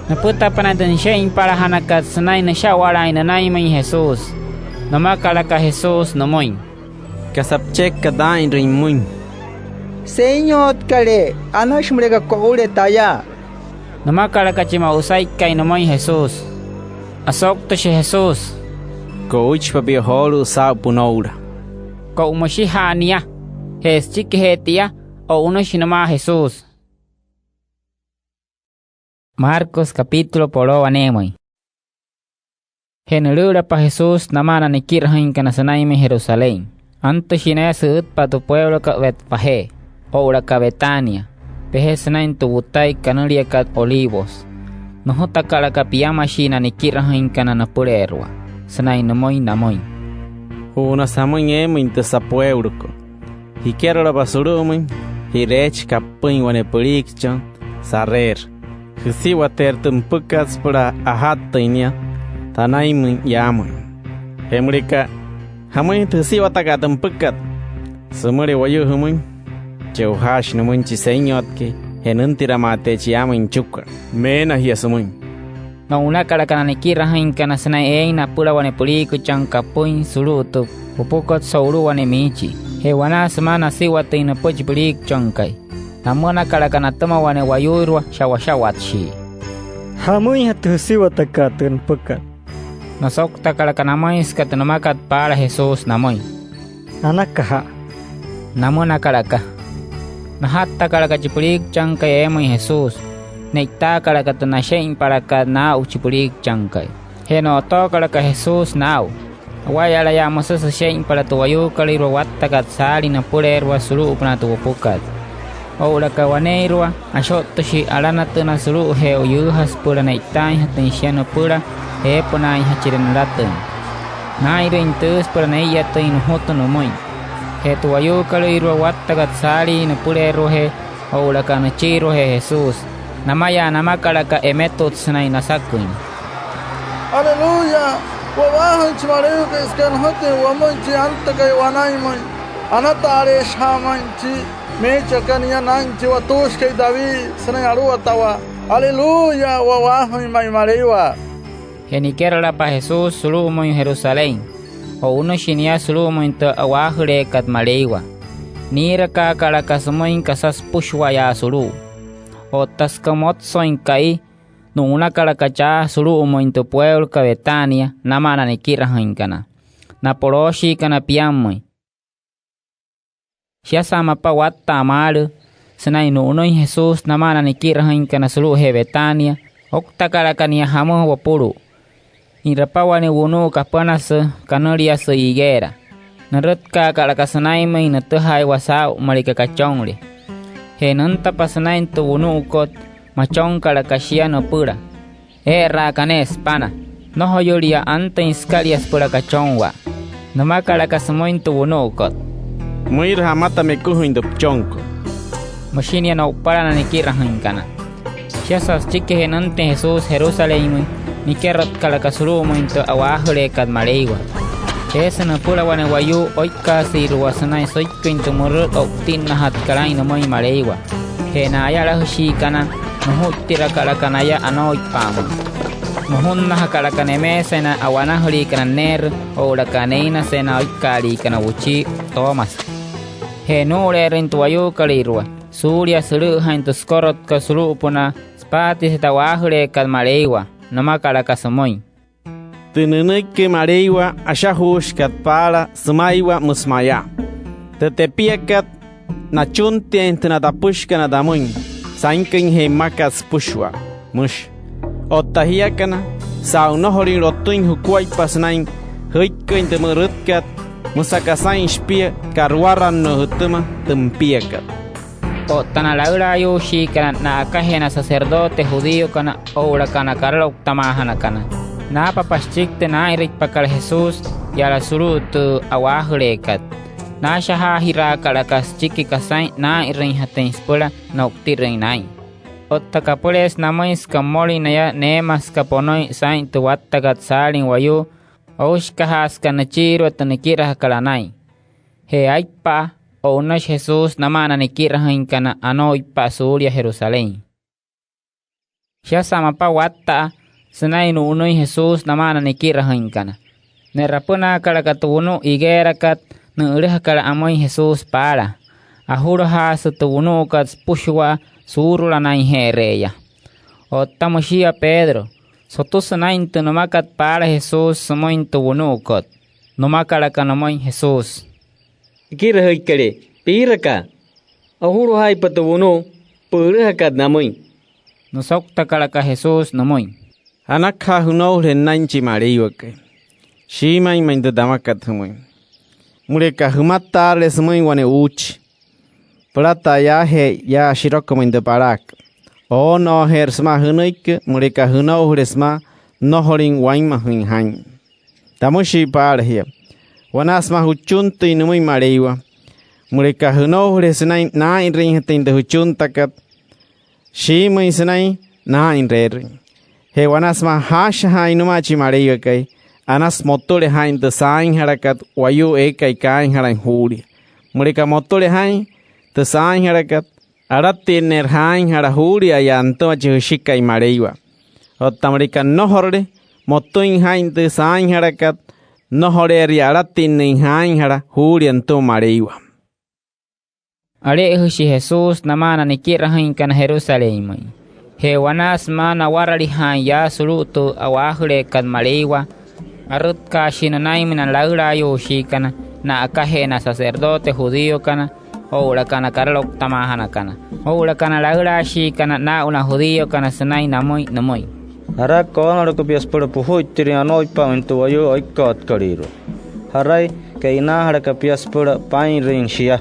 Nüpütapa naya tü nüshe'inpalajanakat sünain nüsha'walaain nünainmüin Jesús. Nümakalaka Jesús nümüin: —¿Kasa püchekaka taa'inrüin pümüin? —Senyotkalee, anashi müleka ko'ule taya. Nümakalaka chi mo'usaikai nümüin Jesús. Asouktüshi Jesús: —Ko'uichipa pia joolu'u saa'u pünoula. Ko'umüshija'a nia. Je süchikijee tia, o'unüshi nümaa Jesús. Marcos capítulo poloo waneemüin. Je nülü'ülapa Jesús namaa na nikirajüinkana sünainmüin Jerusalén, antüshii naya sü'ütpa'a tü pueulokat Betfagé oo'ulaka Betania, peje sünain tü wutai kanüliakat Olivos. Nüjütakalaka piamashii na nikirajüinkana nüpüleerua sünain nümüin namüin: —Ju'unasü jamüin eemüin tüsa pueulokot. Jikerolapa sulu'umüin, ji'reechi kapüin wane püliiküchon sareerü. Jüsiwateerü tü nüpükat süpüla ajattüin nia tanainmüin yaamüin. Je müleka ¿jamüinjatü jüsiwataka'a tü nüpükat? Sümüle wayuu jümüin, che'ojaashi nümüin chi Senyotkai je nüntiramaatüechi yaamüin nüchikua. Meena jia sümüin. No'unakalaka na nikirajüinkana sünain eein napüla wane püliiküchon kapüin sulu'u tü wopukot so'ulu'u wane miichi. Je wanaa sümaa nasiwatüin nüpüla chi püliiküchonkai, namünakalaka natüma wane wayuuirua sha'washa'watshii: —¿Jamüinjatü jüsiwataka'a tü nüpükat? Nasouktakalaka namüin süka tü nümakat paala Jesús namüin. —Anakaja —namünakalaka. Najattakalaka chi püliiküchonkai eemüin Jesús. Ne'itaakalaka tü nashe'inpalakat naa'u chi püliiküchonkai. Je no'otookalaka Jesús naa'u, awa'iyalayaa müsü süshe'inpala tü wayuukolüirua wattakat saalin nüpüleerua sulu'upünaa tü wopukat. Oo'ulaka waneeirua, asho'ttüshii alanatüna sulu'ujee o'uyüüja süpüla ne'itaainjatüin shia nüpüla eepünaainjachire nülatüin. Naa'inrüin tü süpüla nee'iyatüin nujutu nümüin. Je tü wayuukolüirua wattakat saalii nüpüleeruajee oo'ulaka nüchiiruajee Jesús, namayaa namakalaka emetut sünain nasaküin: —¡Aleluya! Wa'waajüin chi Maleiwakai süka nüjütüin wamüin chi antakai wanainmüin. Anata'aleeshija'a ma'i chi meechi aka nia naa'in chi watuushikai David sünain aluwatawaa. ¡Aleluya! Wa'waajüin ma'i Maleiwa. Je nikerolapa Jesús sulu'umüin Jerusalén, o'unüshi nia sulu'umüin tü a'waajüleekat Maleiwa. Niirakaakalaka sümüin kasa süpüshua yaa sulu'u. Otta süka motsoin ka'i, nu'unakalaka chaa sulu'umüin tü pueulokat Betania namaa na nikirajüinkana, na polooshiikana piammüin. Shiasa mapa watta'a maalü sünain nu'unüin Jesús namaa na nikirajüinkana sulu'ujee Betania, ouktakalaka nia jamü wopulu'u. Ni'rapa wane wunu'u kapünasü kanüliasü higuera. Nürütkaakalaka sünainmüin nütüjaaiwa saa'u müleka kachonle. Je nüntapa sünain tü wunu'ukot, machonkalaka shia nüpüla. Ee'eraaka ne'e süpana. Nnojoyülia antüin sükalia süpüla kachonwaa. Nümakalaka sümüin tü wunu'ukot: —Müiraja amata meküjüin tü püchonkot —müshi nia no'upala na nikirajüinkana. Shiasa süchikijee nüntüin Jesús Jerusalénmüin, nikerotkalaka sulu'umüin tü a'waajüleekat Maleiwa. Eesü nüpüla wane wayuu oikkaasüirua sünain süikküin tü mürüt o'utinnajatkat aa'in nümüin Maleiwa. Je na ayalajüshiikana, nujuittirakalaka naya anooipa'amüin. Nujunnajakalaka nemeesain na a'wanajüliikana neerü oo'ulaka neinase na oikkaaliikana wuchii Tomás. Je nuu'ule'erüin tü wayuukolüirua suulia sülü'üjain tü sükorotkot sulu'upünaa süpaatise tü a'waajüleekat Maleiwa, nümakalaka sümüin: —Tü nünüiki Maleiwa ashajuushikat paala sümaiwa, müsü mayaa: “Tü tepiakat, nachuntiainjatü na tapüshikana tamüin sainküinjee mmakat süpüshua”, müshi. Otta jiakana, saa'u nnojolüin lotüin jukuaippa sünain jüikküin tü mürütkat, müsü aka saa'in shipia ka'ruwarannuu jütüma tü nipiakat. Otta na laülaayuushiikana na'akajee na sacerdote judíokana oo'ulaka na karalouktamaajanakana, naapapa süchiki tü naa'inrüitpakat Jesús yala sulu'u tü a'waajüleekat, naashajaajiraakalaka süchiki kasain naa'inrüinjatüin süpüla no'utirüin naa'in. Otta kapüleesü namüin süka mmolüin naya neema süka ponüin saa'in tü wattakat saalin wayuu oushikajaasükat nüchiirua tü nikirajakat anain. Je aipa'a, o'unüshi Jesús namaa na nikirajüinkana anooipa'a suulia Jerusalén. Shiasa mapa watta'a sünain nu'unüin Jesús namaa na nikirajüinkana, ne'rapünaakalaka tü wunu'u higuerakat nü'ülüjakat amüin Jesús paala. Ajulujaasü tü wunu'ukat süpüshua suurulanainje'ere'eya. Otta müshia Pedro, sotüsü naa'in tü nümakat paala Jesús sümüin tü wunu'ukot. Nümakalaka nümüin Jesús: —Ekirajüikalee, piirakaa. Ajulujaaitpa tü wunu'u pü'ülüjakat namüin. Nüsouktakalaka Jesús nümüin: —Anakaja jünoujale nünain chi Maleiwakai. Shiimüin ma'i tü tamakat jümüin: “Müleka jümataarüle sümüin wane uuchi: ‘Pülataa yaajee yaa shirokumüin tü palaakat’, oonoojeerü sümaa jünüiki müleka jünoujale sümaa nnojolüin wainmajüin jaa'in”. Tamüshii paala jia: Wanaa sümaa jüchuntüin nümüin Maleiwa, müleka jünoujale sünain naa'inrüinjatüin tü jüchuntakat, shiimüin sünain naa'inreerüin. Je wanaa sümaa jaashajaain nümaa chi Maleiwakai, anasü motüle jaa'in tü saainjalakat wayuu eekai kaainjalain juulia. Müleka motüle jaa'in tü saainjalakat, alatinneerü jaainjala juuliaya nütüma chi Jüshikai Maleiwa. Otta müleka nnojorule motüin jaa'in tü saainjalakat, nnojoleeria alatinnüin jaainjala juulia nütüma Maleiwa. Ale'ejüshi Jesús namaa na nikirajüinkana Jerusalénmüin. Je wanaa sümaa nawaralijaain yaa sulu'u tü a'waajüleekat Maleiwa, arütkaashii nünainmüin na laülaayuushiikana na'akajee na sacerdote judíokana oo'ulaka na karalouktamaajanakana oo'ulaka na laülaashiikana naa'u na judíokana sünain namüin nümüin: —¿Jarai koonolaka pia süpüla pujuittirüin anooipa'amüin tü wayuu oikkaatkalüirua? ¿Jarai ke'inaajalaka pia süpüla paa'inrüin shia?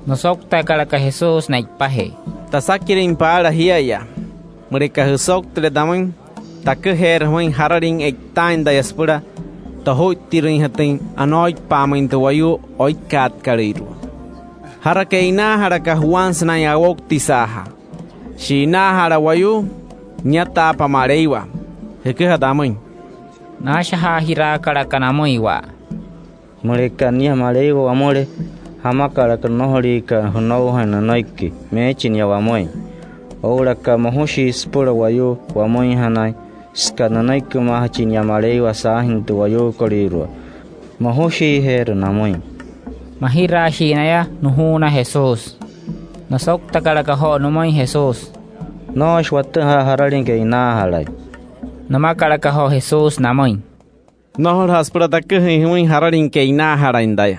Nüsouktakalaka Jesús ne'ipajee: —Tasakirüin paala jia'aya: Müleka jüsouktüle tamüin, taküjeerü jümüin jaralin e'itaain taya süpüla tojuittirüinjatüin anooipa'amüin tü wayuu oikkaatkalüirua. ¿Jara ke'inaajalaka Juan sünain owoutisaajaa? ¿Shi'inaajala wayuu, niataapa Maleiwa? Jüküja tamüin: —Naashajaajiraakalaka namüiwa. Müleka nia Maleiwa wamüle, ¿jamakalaka nnojoliika jünoujain nünüiki meechi nia wamüin? Oo'ulaka mojushiisü süpüla wayuu wamüinjanain süka nünüikimaajachin nia Maleiwa saajüin tü wayuukolüirua. Mojushiijeerü namüin. Majiraashii naya nujuuna Jesús. Nasouktakalaka joo nümüin Jesús: —Nnojoishi watüjaa jaralin ke'inaajalai —nümakalaka joo Jesús namüin. Nnojolaja süpüla taküjain jümüin jaralin ke'inaajalain taya.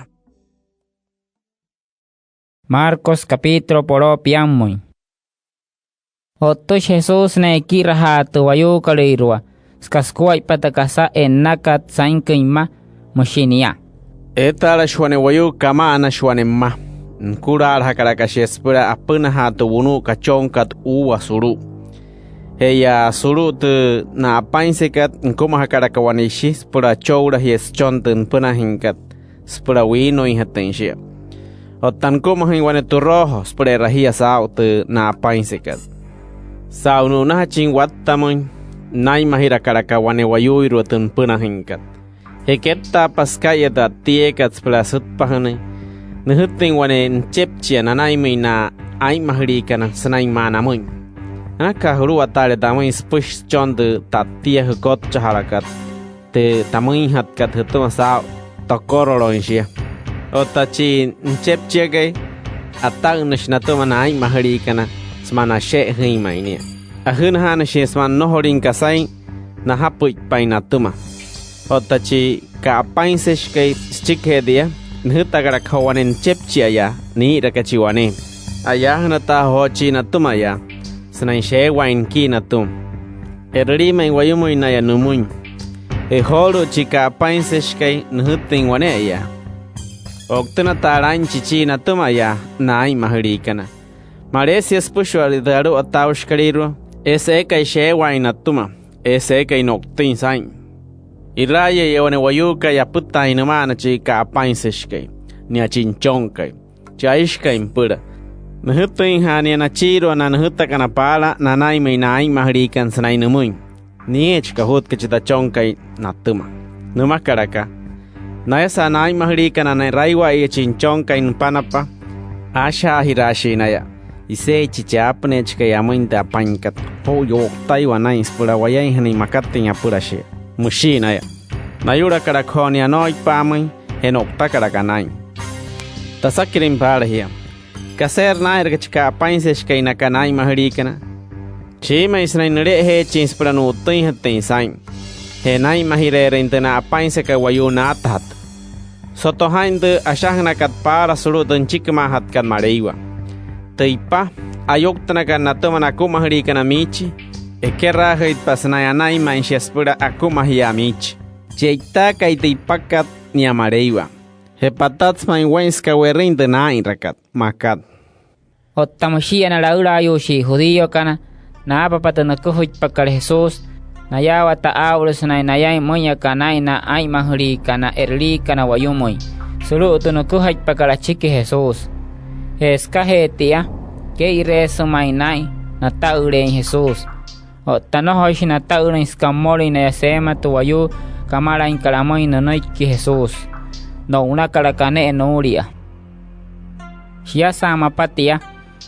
Marcos capítulo poloo piammüin. O'ttüshi Jesús sünain ekirajaa tü wayuukolüirua süka sukuaippa tü kasa e'nnakat sainküin mma, müshi nia: —Eetaalashi wane wayuu kama'anashi wane mma. Nukulaalajakalaka shia süpüla apünajaa tü wunu'u kachonkat uuwa sulu'u. Je yaa sulu'u tü na'apainsekat, nükumajakalaka wane ishi süpüla achoula jia süchon tü nüpünajüinkat süpüla wiinuinjatüin shia. Otta nükumajüin wane turoojo süpüla e'rajia saa'u tü na'apainsekat. Saa'u nu'unajachin wattamüin, naa'inmajirakalaka wane wayuuirua tü nüpünajüinkat. Je kettaapa süka'iya tü a'ttieekat süpüla asütpajünüin, nüjütüin wane nüchepchia nanainmüin na aa'inmajüliikana sünain maa namüin: “Anakaja juluwataale tamüin süpüshi süchon tü ta'ttia jükotchajalakat, tü tamüinjatkat jütüma saa'u tokoroloin shia”. Otta chi nüchepchiakai, ata'ünnüshi natüma na aa'inmajüliikana sümaa nashe'ejüin ma'i nia. Ajünajaanüshi sümaa nnojolüin kasain najapüitpain natüma. Otta chi ka'apainseshikai, süchikijee tia, nüjütakalaka joo wane nüchepchiaya nii'iraka chi wane. A'yaajünataaja joo chii natüma yaa sünain sheewaain nikii natüma. E'rülii ma'i wayumüin naya nümüin. Je joolu'u chi ka'apainseshikai, nüjütüin wane'eya. O'utünataala aa'inchi chii natüma yaa na aa'inmajüliikana. Maleesia süpüshua tü aluwataaushikaliirua, eesü eekai sheewaain natüma, eesü eekai no'utüin saa'in. I'raaye'eya wane wayuukai apütaain nüma'ana chi ka'apainseshikai, nia chi nüchonkai, chi aishikai nüpüla. Nüjütüinja'a nia nachiirua na nüjütakana paala nanainmüin na aa'inmajüliikana sünain nümüin: “Nieechi kojutka chi tachonkai natüma”, nümakalaka. Nayasa'a na aa'inmajüliikana ne'raiwa'aya chi nüchonkai nüpanapa, aashajaajiraashii naya. Iseeichi chi aapüneechikai amüin tü apainkat, joo'uya o'utaiwa naa'in süpüla wayainjanain makatüin apüla shia, müshii naya. Nayu'lakalaka joo nia anooipa'amüin je no'utakalaka naa'in. Tasakirüin paala jia: ¿Kaseerü naa'inraka chi ka'apainseshikai naka na aa'inmajüliikana? Shiimüin sünain nüle'ejeechin süpüla nu'utüinjatüin saa'in je naa'inmajire'erüin tü na'apainsekat wayuu naatajatü. Soto jaa'in tü ashajünakat paala sulu'u tü nüchikimaajatkat Maleiwa: “Tü ipa ayouktünakat natüma na akumajüliikana miichi, ekeraajüitpa sünain anain ma'i shia süpüla akumajiaa miichi”. Chi e'itaakai tü ipakat, nia Maleiwa. Je patatsü ma'i waa'in süka we'rüin tü naa'inrakat, makat. Otta müshia na laülaayuushii judíokana, naapapa tü nüküjaitpakat Jesús, nayaawata aa'ulu sünain nayain müin aka naa'in na aa'inmajüliikana e'rüliikana wayumüin sulu'u tü nüküjaitpakat achiki Jesús. Je sükajee tia, kee'ireesü ma'i naa'in nata'üleein Jesús. Otta nnojoishi nata'ülüin süka mmolüin naya seema tü wayuu kamalainkat amüin nünüiki Jesús. No'unakalaka ne'e nuulia. Shiasa mapa tia,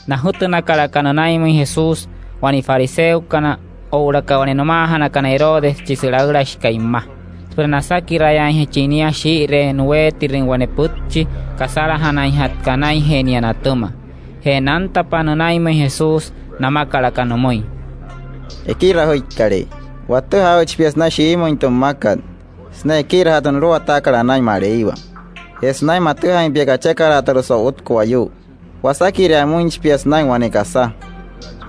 najütünakalaka nünainmüin Jesús wane fariseokana oo'ulaka wane nümaajanakana Herodes chi sülaülashikai mma, süpüla nasakirayaainjachin nia shii'iree nuweetirüin wane pütchi kasalajanainjatkat anainjee nia natüma. Je nantapa nünainmüin Jesús, namakalaka nümüin: —Ekirajüikalee, watüjaa aa'uchi pia sünain shiimüin tü mmakat sünain ekirajaa tü nuluwataakat anain Maleiwa je sünain matüjaain pia kachekalaatalu'u so'utku wayuu. Wasakiree amüinchi pia sünain wane kasa.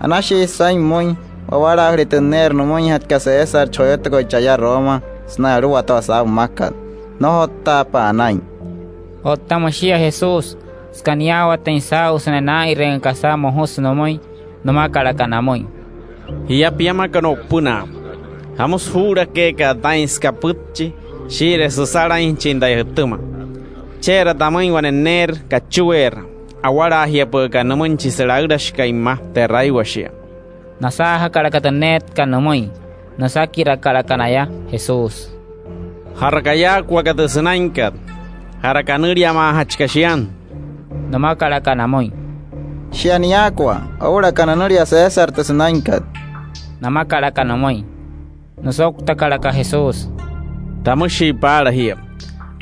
Anashiisü saa'in pümüin wawalaajüle tü nneerü nümüinjatkat César chi joyotokai cha'aya Roma sünain aluwataa saa'u mmakat. Nnojottaapa anain. Otta müshia Jesús, süka niyaawatüin saa'u sünain naa'inreein kasa mojusü nümüin, nümakalaka namüin: —Jia piamakana o'upünaa, ¿Jamüsü juu'ulakeeka'a taa'in süka pütchi shii'iree süsalainjachin taya jütüma? Che'era tamüin wane neerü kachueera awalaajiapü'ükat nümüin chi sülaülashikai mma te'raiwa shia. Nasaajakalaka tü neetkat nümüin. Nüsakirakalaka naya Jesús: —¿Jara kayaakuaka tü sünainkat? ¿Jara kanüliamaajachika shia? —nümakalaka namüin. —Shia niyaakua oo'ulaka nünülia César tü sünainkat —namakalaka nümüin. Nüsouktakalaka Jesús: —Tamüshii paala jia: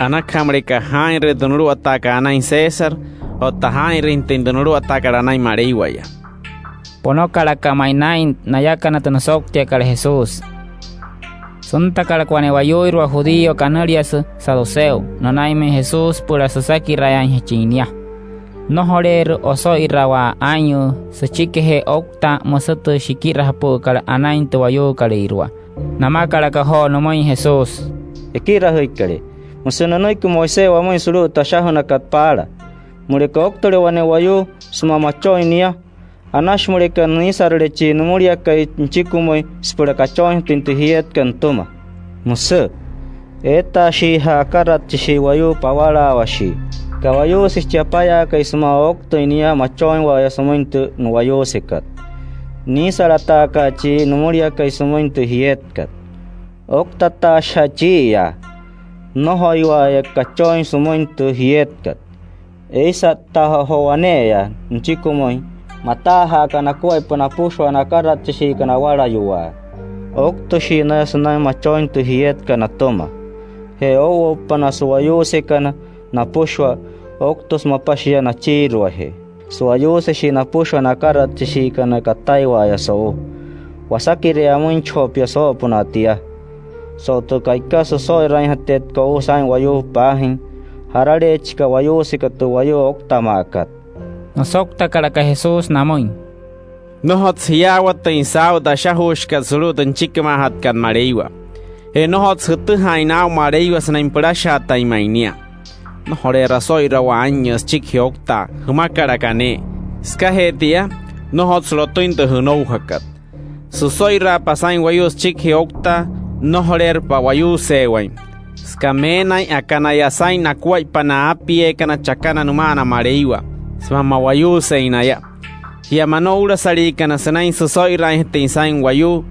Anakaja müleka jaa'inrüle tü nuluwataakat anain César otta jaa'inrüinjatüin tü nuluwataakat anain Maleiwaya. Ponokalaka ma'i naa'in nayakana tü nüsouktiakat Jesús. Süntakalaka wane wayuuirua judío kanüliasü saduceo nünainmüin Jesús süpüla süsakiraainjachin nia. Nnojoleerü oso'irawaa aa'inyüü süchikijee ouktaa müsü tü shikirajapü'ükat anain tü wayuukolüirua. Namakalaka joo nümüin Jesús: —Ekirajüikalee, müsü nünüiki Moisés wamüin sulu'u tü ashajünakat paala: Müleka ouktüle wane wayuu sümaa machoin nia, anashi müleka niisarüle chi nümüliakai nüchikumüin süpüla kachooinjatüin tü jietkat nütüma. Müsü: Eetaashiija'a akaratshishii wayuu pawalaawashii. Ka'wayuuseshi chi apayaakai sümaa ouktüin nia machooinwa'aya sümüin tü nu'wayuusekat. Niisalataaka'a chi nümüliakai sümüin tü jietkat. Ouktataashija'a chii'iya nnojoiwa'aya kachooin sümüin tü jietkat. Eisa'ttaaja'a joo wane'eya nüchikumüin, mataaja'a aka nakuaippa napüshua na akaratshishiikana awalayuwaa. Ouktüshii naya sünain machooin tü jietkat natüma. Je oo'uwapa na su'wayuusekana napüshua, ouktüsü mapa shia nachiiruajee. Su'wayuuseshii napüshua na akaratshishiikana kataiwa'aya so'u. Wasakire'eya amüinchi joo pia soo'opünaa tia. So'u tü ka'ikat süso'iraainjateetkat o'u saa'in wayuu paajüin, ¿jaraleechi ka'wayuusekat tü wayuu ouktama'akat? Nüsouktakalaka Jesús namüin: —Nnojotsü jiyaawatüin saa'u tü ashajuushikat sulu'u tü nüchikimaajatkat Maleiwa. Je nnojotsü jütüjaain naa'u Maleiwa sünain pülashaatain ma'i nia. Nnojoleerü oso'irawaa aa'inyüü süchikijee ouktaa, jümakalaka ne'e. Sükajee tia, nnojotsü lotüin tü jünoujakat. Süso'iraapa saa'in wayuu süchikijee ouktaa, nnojoleerü pa'wayuusewain. Süka meenain aka naya saa'in nakuaippa na aapieekana chakana nüma'ana Maleiwa sümaa ma'wayuusein naya. Jia manoulasaliikana sünain süso'iraainjatüin saa'in wayuu,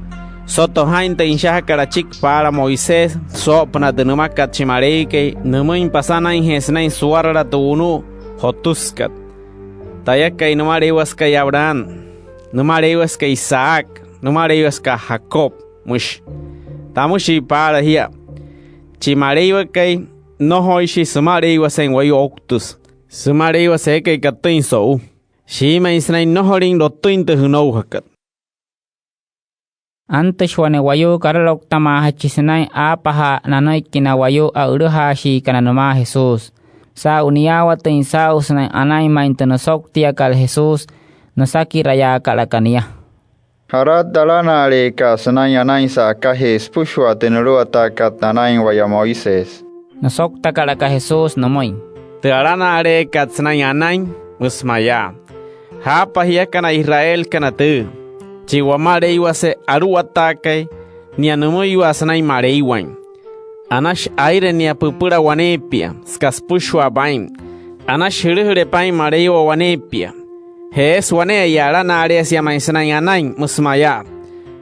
soto jaa'in tü nüshajakat achiki paala Moisés soo'opünaa tü nümakat chi Maleiwakai nümüin pasanainjee sünain suwarala tü wunu'u jotüsükat: “Tayakai, Nümaleiwasekai Abraham, Nümaleiwasekai Isaac, Nümaleiwasekai Jacob”, müshi. Tamüshii paala jia: Chi Maleiwakai, nnojoishi sümaleiwasein wayuu ouktüsü. Sümaleiwase eekai katüin so'u. Shiimüin sünain nnojolüin lotüin tü jünoujakat. Antüshi wane wayuu karalouktamaajachi sünain aapajaa nanüiki na wayuu a'ülüjaashiikana nümaa Jesús. Saa'u niyaawatüin saa'u sünain anain ma'i tü nüsouktiakat Jesús, nüsakirayaakalaka nia: —¿Jarat alana'aleeka'a sünain anain sa'akajee süpüshua tü nuluwataakat anain waya Moisés? Nüsouktakalaka Jesús nümüin: —Tü alana'aleekat sünain anain, müsü mayaa: Jaapa jiakana Israelkana tüü, chi Wamaleiwase aluwataakai, nia nümüiwa sünain Maleiwain. Anashi aire nia püpüla waneepia süka süpüshua paa'in. Anashi jülüjüle paa'in Maleiwa waneepia. Je eesü wane'eya alana'aleesia ma'i sünain anain, müsü mayaa: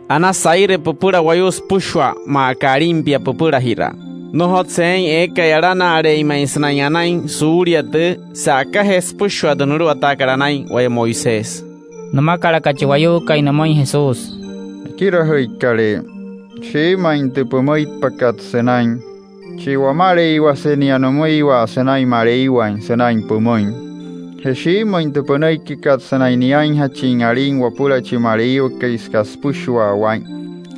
Anasü aire püpüla wayuu süpüshua maa aka alin pia püpülajiraa. Nnojotsü eein eekai alana'aleein ma'i sünain anain suulia tüü sa'akajee süpüshua tü nuluwataakat anain waya Moisés. Nümakalaka chi wayuukai nümüin Jesús: —Ekirajüikalee, shiimüin tü pümüitpakat sünain: Chi Wamaleiwase nia nümüiwa sünain Maleiwain sünain pümüin. Je shiimüin tü pünüikikat sünain niainjachin alin wapüla chi Maleiwakai süka süpüshua waa'in,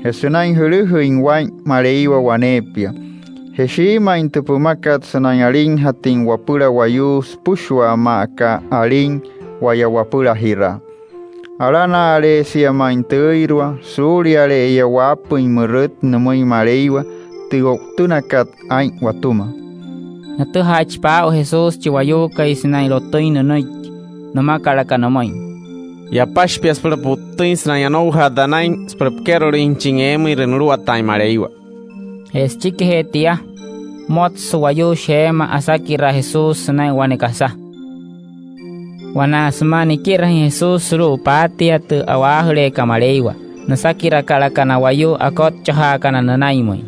je sünain jülüjüin waa'in Maleiwa waneepia. Je shiimüin tü pümakat sünain alinjatüin wapüla wayuu süpüshua maa aka alin waya wapülajiraa. Alana'aleesia ma'i tüüirua suuliale'eya waapüin mürüt nümüin Maleiwa tü o'utünakat aa'in watüma. Nütüjaaichipa aa'u Jesús chi wayuukai sünain lotüin nünüiki. Nümakalaka nümüin: yapashi pia süpüla pu'ttüin sünain anoujaa tanain süpüla pikerolüinjachin eemüinre nuluwataain Maleiwa. Je süchikijee tia, mmotsü wayuu sheema asakiraa Jesús sünain wane kasa. Wanaa sümaa nikirajüin Jesús sulu'u paatia tü a'waajüleekat Maleiwa, nüsakirakalaka na wayuu akotchajaakana nünainmüin: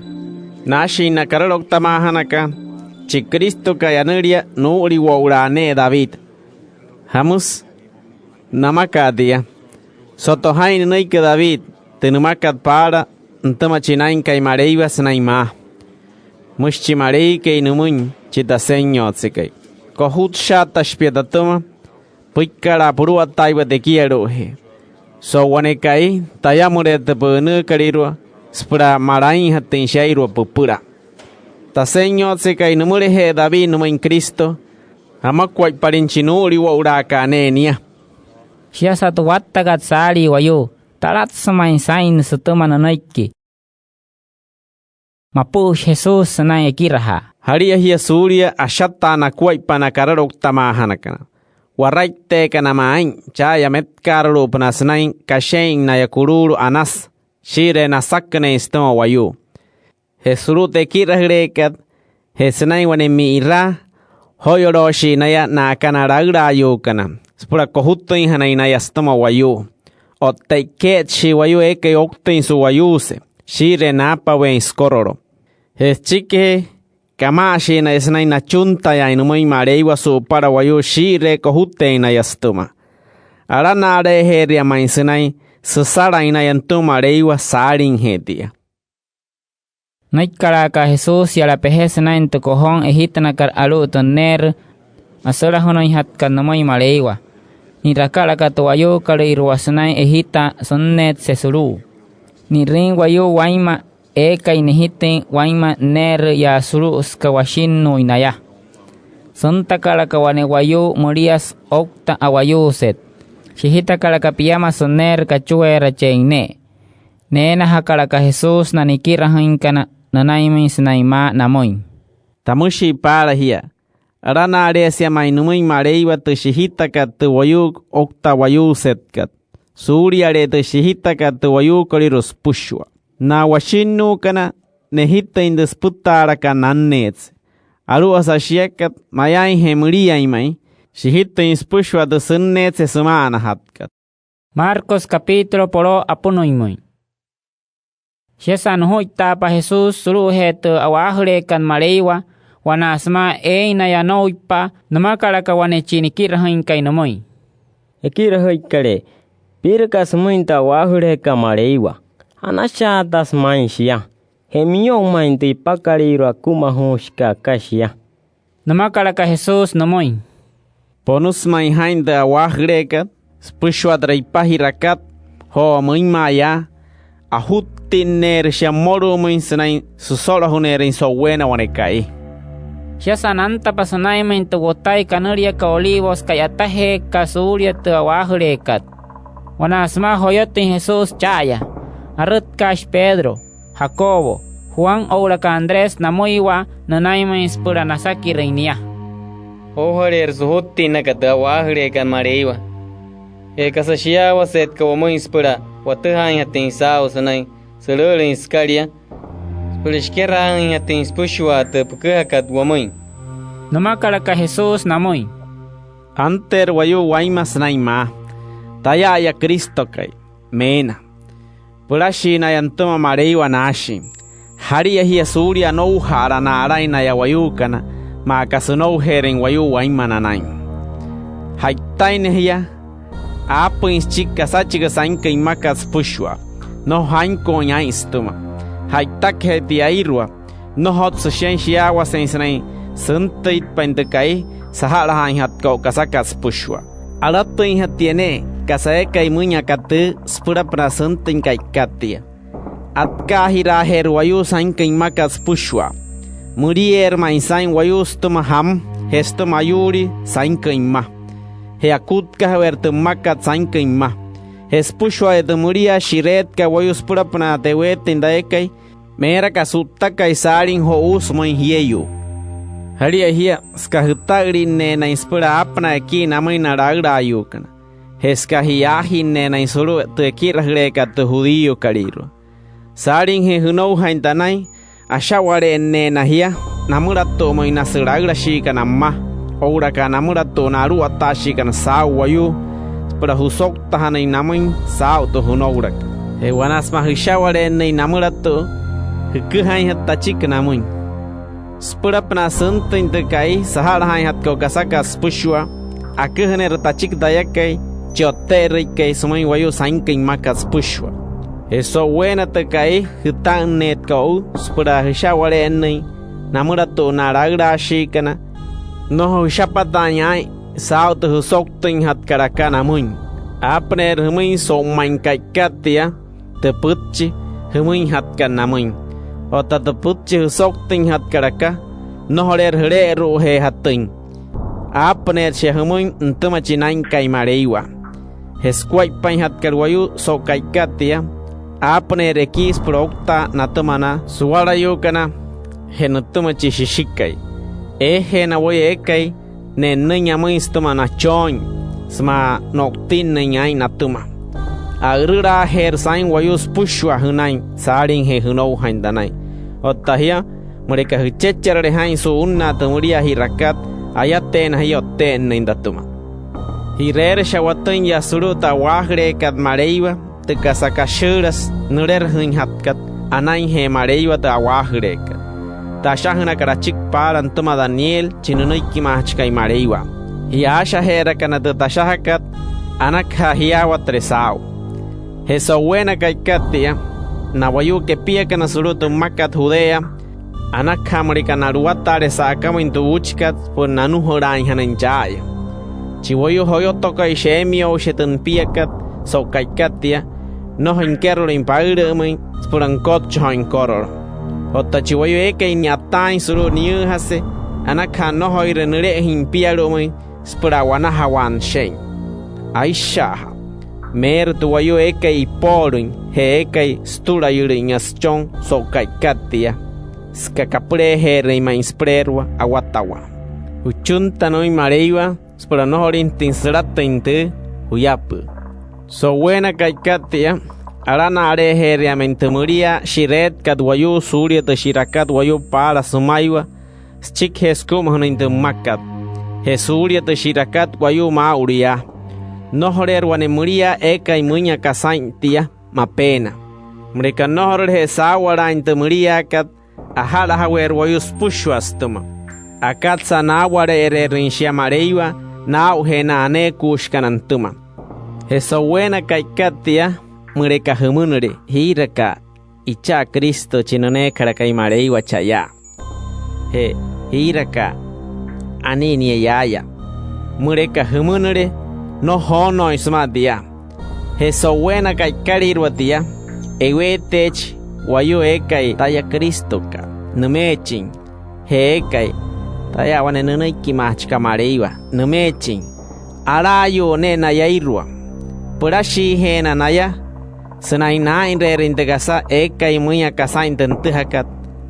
—Naashin na karalouktamaajanakana, chi Cristokai anülia, nuu'uliwo'ulaa ne'e David. ¿Jamüsü namaka'a tia? Soto jaa'in nünüiki David, tü nümakat paala nütüma chi Naa'inkai Maleiwa sünain maa: “Müshi chi Maleiwakai nümüin chi Tasenyotsekai: Kojutshaatashi pia tatüma püikkalaa puluwataaiwa tekialu'ujee. So'u wane ka'i, tayamüle tü pü'ünüükalüirua süpüla malainjatüin shiairua püpüla”. Tasenyotsekai, nümüleje David nümüin Cristo, ¿jamakuaippalin chi nuu'uliwo'ulaaka'a ne'e nia? Shiasa tü wattakat saalii wayuu, talatsü ma'i saa'in sütüma nünüiki. Mapu'ushi Jesús sünain ekirajaa: —Jalia jia suulia ashataa nakuaippa na karalouktamaajanakana waraitteekana ma'i cha'aya metkaaralu'upünaa sünain kashe'in naya kuluulu anasü shii'iree nasaküneein sütüma wayuu. Je sulu'u tü ekirajüleekat, je sünain wane mi'iraa, ojo'yolooshii naya na'aka na laülaayuukana süpüla kojutüinjanain naya sütüma wayuu. Otta e'ike'etshii wayuu eekai ouktüin su'wayuuse shii'iree naapaweein sükorolo. Je süchikijee, kama'ashii naya sünain nachuntayaain nümüin Maleiwa su'upala wayuu shii'iree kojuteein naya sütüma. Alana'aleejeeria ma'i sünain süsalain naya nütüma Maleiwa saaliijee tia. Nüikkalaka Jesús yala peje sünain tü kojon ejitünakat alu'u tü neerü asülajünüinjatkat nümüin Maleiwa. Ni'rakalaka tü wayuukolüirua sünain ejitaa sünneetse sulu'u. Ni'rüin wayuu wainma eekai nejitüin wainma neerü yaa sulu'u süka washinnuuin naya. Süntakalaka wane wayuu müliasü oukta a'wayuuset. Shijitakalaka piamasü neerü kachueerachein ne'e. Neenajakalaka Jesús na nikirajüinkana nünainmüin sünain maa namüin: —Tamüshii paala jia: Alana'aleesia ma'i nümüin Maleiwa tü shijitakat tü wayuu oukta a'wayuusetkat suuliale'e tü shijitakat tü wayuukolüirua süpüshua. Na washinnuukana, nejitüin tü süpütaalakat nanneetse. Alu'ujasa shiakat, mayaainje müliain ma'i, shijitüin süpüshua tü sünneetse süma'anajatkat. Marcos capítulo poloo apünüinmüin. Shiasa nujuittaapa Jesús sulu'ujee tü a'waajüleekat Maleiwa, wanaa sümaa eein naya anouipa'a, nümakalaka wane chi nikirajüinkai nümüin: —Ekirajüikalee, piirakaa sümüin tü a'waajüleekat Maleiwa, anashaatasü ma'i shia. Je miyo'u ma'i tü ipakalüirua akumajuushikat aka shia. Nümakalaka Jesús nümüin: —Ponüsü ma'i jaa'in tü a'waajüleekat süpüshua türa ipa ji'rakat joo müinma'a yaa. Ajuttinneerü shia mmolu'umüin sünain süso'lojüneerüin so'uweena wane ka'i. Shiasa nantapa sünainmüin tü wotai kanüliakat Olivos ka'yatajeekat suulia tü a'waajüleekat, wanaa sümaa joyotüin Jesús cha'aya, arütkaashi Pedro, Jacobo, Juan oo'ulaka Andrés namüiwa nünainmüin süpüla nasakirüin nia: —Joujaleerü sujuttinnaka tü a'waajüleekat Maleiwa. Je kasa shiyaawasetka wamüin süpüla watüjaainjatüin saa'u sünain sülü'ülüin sükalia süpüla shikeraajüinjatüin süpüshua tü püküjakat wamüin. Nümakalaka Jesús namüin: —Anteerü wayuu wainma sünain maa: “Taya'aya Cristokai”, meena. Pülashii naya nütüma Maleiwa naashin. Jalia jia suulia anouja'ala na'alain naya wayuukana, maa aka sünoujeerüin wayuu wainma nanain. Ja'itaina jia, aapüin süchiki kasachiki sainküin mmakat süpüshua, nnojo jainkuuin aa'in sütüma. Ja'itakajee tiairua, nnojotsü shiain shiyaawasein sünain süntüitpain tü ka'i saja'lajaainjatkat o'u kasakat süpüshua. Alatüinjatia ne'e kasa eekai müin aka tüü süpülapünaa süntüin ka'ikat tia. Atkaajiraajeerü wayuu sainküin mmakat süpüshua. Mülieerü ma'i saa'in wayuu sütüma jamü je sütüma ayuulii sainküin mma. Je akutkajaweerü tü mmakat sainküin mma. Je süpüshua'aya tü müliaa shi'reetkat wayuu süpülapünaa teweetüin tayakai, meerü aka su'ttakai saalin jo'uu sümüin jieyuu. Jalia jia, süka jüta'ülinneenain süpüla aapünaa ekii namüin na laülaayuukana, Je süka ji'yaajinneenain sulu'u tü ekirajüleekat tü judíokalüirua, saaliijee jünoujain tanain, asha'wale'enneena jia namülatu'umüin na sülaülashiikana mma oo'ulaka namülatu'u na aluwataashiikana saa'u wayuu süpüla jüsouktajanain namüin saa'u tü jünoulakat. Je wanaa sümaa jüsha'wale'ennüin namülatu'u, jüküjainjatü tachiki namüin. Süpülapünaa süntüin tü ka'i saja'lajaainjatkat o'u kasakat süpüshua, aküjüneerü tachiki tayakai, chi O'tte'erüikai sümüin wayuu sainküin mmakat süpüshua. Je so'uweena tü ka'i jüta'ünneetkat o'u süpüla jüsha'wale'ennüin namülatu'u na laülaashiikana, nnojo jüshapataain aa'in saa'u tü jüsouktüinjatkat aka namüin. Aapüneerü jümüin so'u ma'i ka'ikat tia, tü pütchi jümüinjatkat namüin. Otta tü pütchi jüsouktüinjatkat aka, nnojoleerü jüle'eru'ujeejatüin. Aapüneerü shia jümüin nütüma chi Naa'inkai Maleiwa. Je sükuaippainjatkat wayuu so'u ka'ikat tia, aapüneerü ekii süpüla ouktaa natüma na suwalayuukana je nütüma chi shüshikai. Eejeena wayuu eekai ne'nnüin amüin sütüma nachooin sümaa no'utinnüin aa'in natüma. A'ürülaajeerü saa'in wayuu süpüshua jünain saaliijee jünoujain tanain. Otta jia, müleka jüchecherüle jaa'in su'unnaa tü müliaa ji'rakat, ayateena jia o'tte'ennüin tatüma. Ji'reerü sha'watüin yaa sulu'u tü a'waajüleekat Maleiwa, tü kasa kashüülasü nülerajüinjatkat anainjee Maleiwa tü a'waajüleekat, tü ashajünakat achiki paala nütüma Daniel, chi nünüikimaajachikai Maleiwa. Jia aashaje'erakana tü tashajakat, anakaja jiyaawatüle saa'u. Je so'uweena ka'ikat tia, na wayuu kepiakana sulu'u tü mmakat Judea, anakaja müleka na'luwataale sa'akamüin tü uuchikat süpüla nanujulaainjanain cha'aya. Chi wayuu joyotokai sheemioushia tü nipiakat so'u ka'ikat tia, nnojo nikerolüin paülü'ümüin süpüla nükotchojoin nükorolo. Otta chi wayuu eekai ni'yataain sulu'u niyüüjase, anakaja nnojoire nüle'ejüin nipialu'umüin süpüla a'wanajawaa nüshe'in. Aisha'ajaa meerü tü wayuu eekai ipoolüin je eekai sütulaiülüinya süchon so'u ka'ikat tia, süka kapüleejeerüin ma'i süpüleerua awatawaa. Jüchunta nümüin Maleiwa süpüla nnojolüinjatüin sülatüin tü juyapü'ü. So'uweena ka'ikat tia, alana'aleejeeria ma'i tü müliaa shi'reetkat wayuu suulia tü shi'rakat wayuu paala sümaiwa süchikijee sükumajünüin tü mmakat, je suulia tü shi'rakat wayuu maa'ulu yaa. Nnojoleerü wane müliaa eekai müin aka saa'in tia mapeena. Müleka nnojorule saawalaain tü müliaakat, aja'lajaweerü wayuu süpüshua sütüma. Akatsa'a naawale'ere'erüin shia Maleiwa naa'ujee na aneekuushikana nütüma. Je so'uweena ka'ikat tia, müleka jümünüle: "Jiiraka'a, icha'a Cristo chi nüneekajalakai Maleiwa cha'aya", je "Jiiraka'a, anii nia yaaya", müleka jümünüle, nnojo joonooin sümaa tia. Je so'uweena ka'ikalüirua tia, eweeteechi wayuu eekai taya Cristoka nümeechin je eekai taya wane nünüikimaajachikai Maleiwa nümeechin, alaayuu ne'e nayairua. Pülashiijeena naya sünain naa'inre'erüin tü kasa eekai müin aka saa'in tü nütüjakat.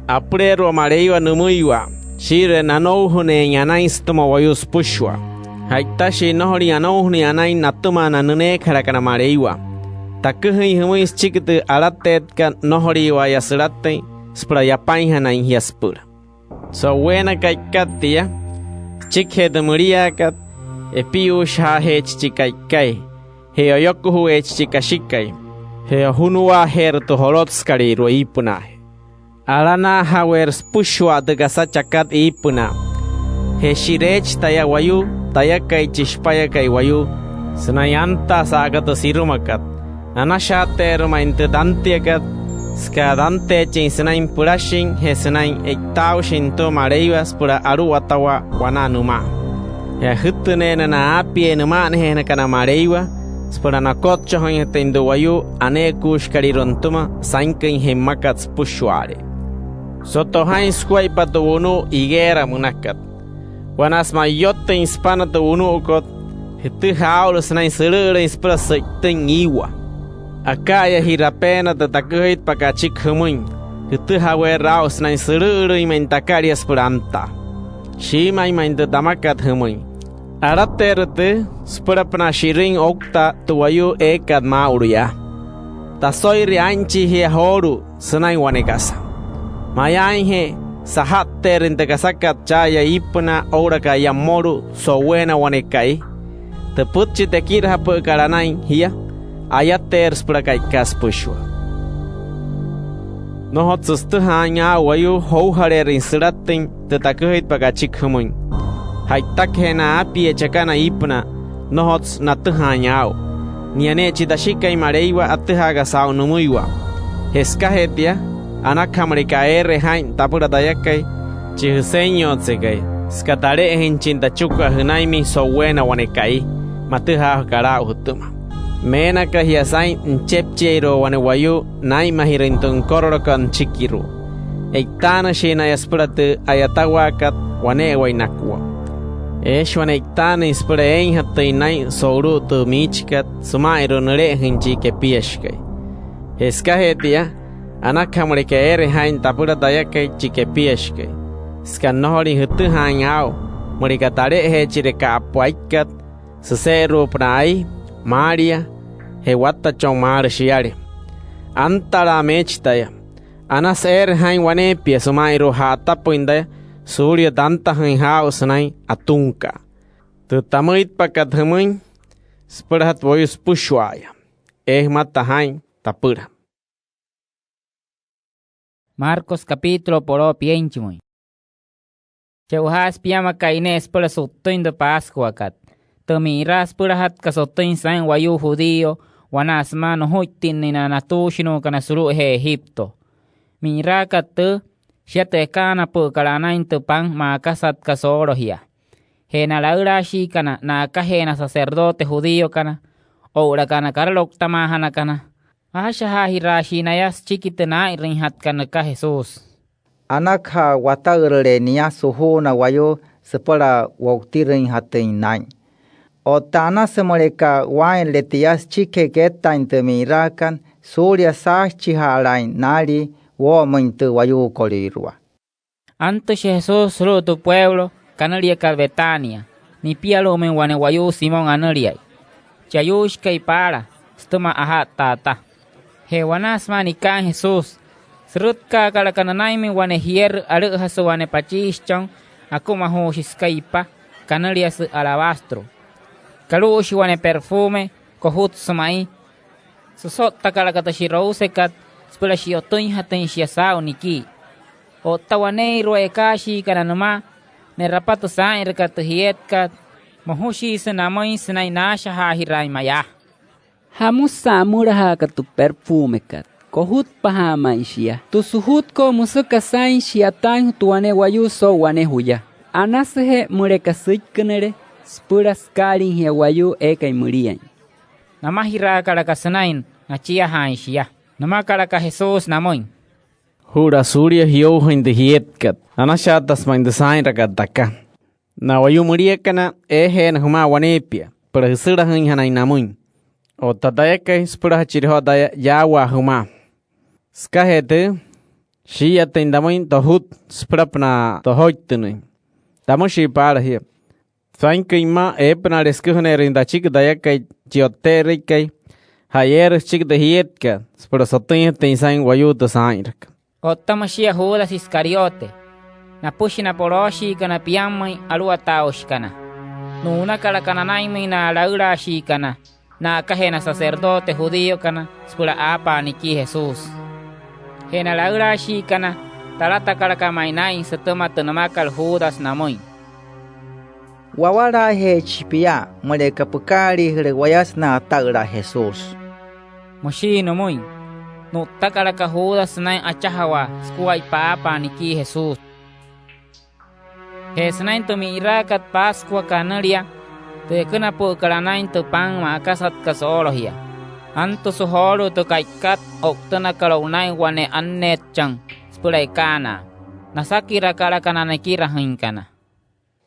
Apüleerua Maleiwa nümüiwa shii'iree nanoujüneein anain sütüma wayuu süpüshua. Ja'itashii nnojolüin anoujünüin anain natüma na nüneekajalakana Maleiwa. Taküjüin jümüin süchiki tü alateetkat nnojoliiwa'aya sülatüin süpüla yapainjanain jia süpüla. So'uweena ka'ikat tia, süchikijee tü müliaakat, epiyuushijaajeechi chi ka'ikai, je oyokujuweechi chi kashikai, je ojunuwaajeerü tü jolotsükalüirua iipünaajee. Alanaajaweerü süpüshua tü kasa chakat iipünaa. Je shi'reechi taya wayuu tayakai, chi Shipayakai Wayuu, sünain antaa sa'aka tü sirumakat. Anashaateerü ma'i tü tantiakat, süka tanteechin sünain pülashin je sünain e'itaaushin nütüma Maleiwa süpüla aluwatawaa wanaa nümaa. Je ajütüneena na aapiee nüma'anajeejanakana Maleiwa süpüla nakotchajüinjatüin tü wayuu aneekuushikalüirua nütüma sainküinjee mmakat süpüshua'ale. Soto jaa'in sukuaippa tü wunu'u higuera münakat. Wanaa sümaa iyotüin süpana tü wunu'ukot, jütüjaa aa'ulu sünain sülü'ülüin süpüla sü'itüin iiwa. Aka'aya ji'rapeena tü taküjaitpakat achiki jümüin. Jütüjaweerü aa'u sünain sülü'ülüin ma'i takalia süpüla antaa. Shiimüin ma'i tü tamakat jümüin. Alateerü tüü süpülapünaa shi'rüin ouktaa tü wayuu eekat maa'ulu yaa. Taso'iria aa'inchii jia joolu'u sünain wane kasa. Mayaainje saja'tteerüin tü kasakat cha'aya iipünaa oo'ulaka yaa mmolu'u so'uweena wane ka'i, tü pütchi tekirajapü'ükat anain jia, ayateerü süpüla ka'ikat süpüshua. Nnojotsü sütüjaain aa'u wayuu joujale'erüin sülatüin tü taküjaitpakat achiki jümüin. Ja'itakajee na aapiee chakana iipünaa, nnojotsü natüjaain aa'u. Nia ne'e chi Tashikai Maleiwa atüjaaka saa'u nümüiwa. Je sükajee tia, anakaja müleka eere jaa'in tapüla tayakai, chi Jüsenyotsekai, süka tale'ejüinjachin tachikua jünainmüin so'uweena wane ka'i matüjaajuukat aa'u jütüma. Meena aka jia saa'in nüchepchiairua wane wayuu naa'inmajirüin tü nükorolokot nüchikirua. E'itaanüshii naya süpüla tü a'yatawaakat wane'ewai nakua. Eeshi wane e'itaanüin süpüla eeinjatüin naa'in so'ulu'u tü miichikat süma'inru'u nüle'ejüin chi kepiashikai. Je sükajee tia, anakaja müleka eere jaa'in tapüla tayakai chi kepiashikai, süka nnojolüin jütüjaain aa'u müleka tale'ejeechire ka'apü aikat süse'eru'upünaa ai, maalia, je wattachon maalü shiale. Antalaa meechi taya. Anasü eere jaa'in waneepia süma'inru'u ja'atapüin taya suulia tantajüin jaa'u sünain atunka'a. Tü tamüitpakat jümüin süpülajatü wayuu süpüshua'aya. Ee jümata jaa'in tapüla. Marcos capítulo poloo pienchimüin. Che'ojaasü piama ka'i ne'e süpüla su'ttüin tü Pascuakat. Tü mi'iraa süpülajatkat sotüin saa'in wayuu judío, wanaa sümaa nujuittinnüin na natuushinuukana sulu'ujee Egipto. Mi'iraakat tüü, shia tü ekaanapü'ükat anain tü pan ma'akasatkat soolojia. Je na laülaashiikana na'akajee na sacerdote judíokana oo'ulaka na karalouktamaajanakana, aashajaajiraashii naya süchiki tü naa'inrüinjatkat nüka Jesús. Anakaja wata'ürüle nia sujuuna wayuu süpüla wo'utirüinjatüin naa'in. Otta anasü müleka waa'inrüle tia süchikijee kettaain tü mi'iraakat suulia saashichija'alaain naalii woo'omüin tü wayuukolüirua. Antüshi Jesús sulu'u tü pueulo kanüliakat Betania, nipialu'umüin wane wayuu Simón anüliai, chi ayuuishikai paala sütüma aja'ttaa ata. Je wanaa sümaa nikaain Jesús, sürütkaakalaka nünainmüin wane jierü alü'üjasü wane pachiishichon akumajuushi süka ipa kanüliasü alabastro. Kalu'ushi wane perfume kojutsü ma'i. Süso'ttakalaka tü shi'rousekat süpüla shi'yotüinjatüin shia saa'u nikii. Otta waneeirua ekaashiikana nümaa, ne'rapa tü saa'inrakat tü jietkat, mojushiisü namüin sünain naashajaajiraain mayaa: —¿Jamüsü amülajaaka tü perfumekat? Kojutpaja'a ma'i shia. Tü sujutkot müsü kasain shi'yataainjatü wane wayuu so'u wane juya. Anasüje müleka süikünüle süpüla sükaaliijia wayuu eekai müliain. Namajiraakalaka sünain nachiajaain shia. Nümakalaka Jesús namüin: —Juu'ulaa suulia jiyoujüin tü jietkat, anashaatasü ma'i tü saa'inrakat taka. Na wayuu müliakana, eejeena jümaa waneepia süpüla jüsülajüinjanain namüin. Otta tayakai, süpülajachire joo taya yaawaa jümaa. Sükajee tüü, shii'iyatüin tamüin tojut süpülapünaa tojoittünüin. Tamüshii paala jia: Sainküin mma eepünaale süküjüneerüin tachiki tayakai, chi O'tte'erüikai, ja'yeerü süchiki tü jietkat süpüla sotüinjatüin saa'in wayuu tü saa'inrakat. Otta müshia Judas Iscariote, napüshi na polooshiikana piammüin aluwataaushikana, nu'unakalaka nanainmüin na laülaashiikana na'akajee na sacerdote judíokana süpüla aapaa nikii Jesús. Je na laülaashiikana, talatakalaka ma'i naa'in sütüma tü nümakat Judas namüin: —Wawalaajeechi pia müleka pükaaliijüle waya sünain ata'ülaa Jesús —müshii nümüin. Nu'ttakalaka Judas sünain achajawaa sukuaippa aapaa nikii Jesús. Je sünain tü mi'iraakat Pascuakat anülia, tü ekünapü'ükat anain tü pan ma'akasatkat soolojia, antüsü joolu'u tü ka'ikat o'utünakat o'u naa'in wane anneetchon süpüla ekaanaa. Nasakirakalaka na nikirajüinkana: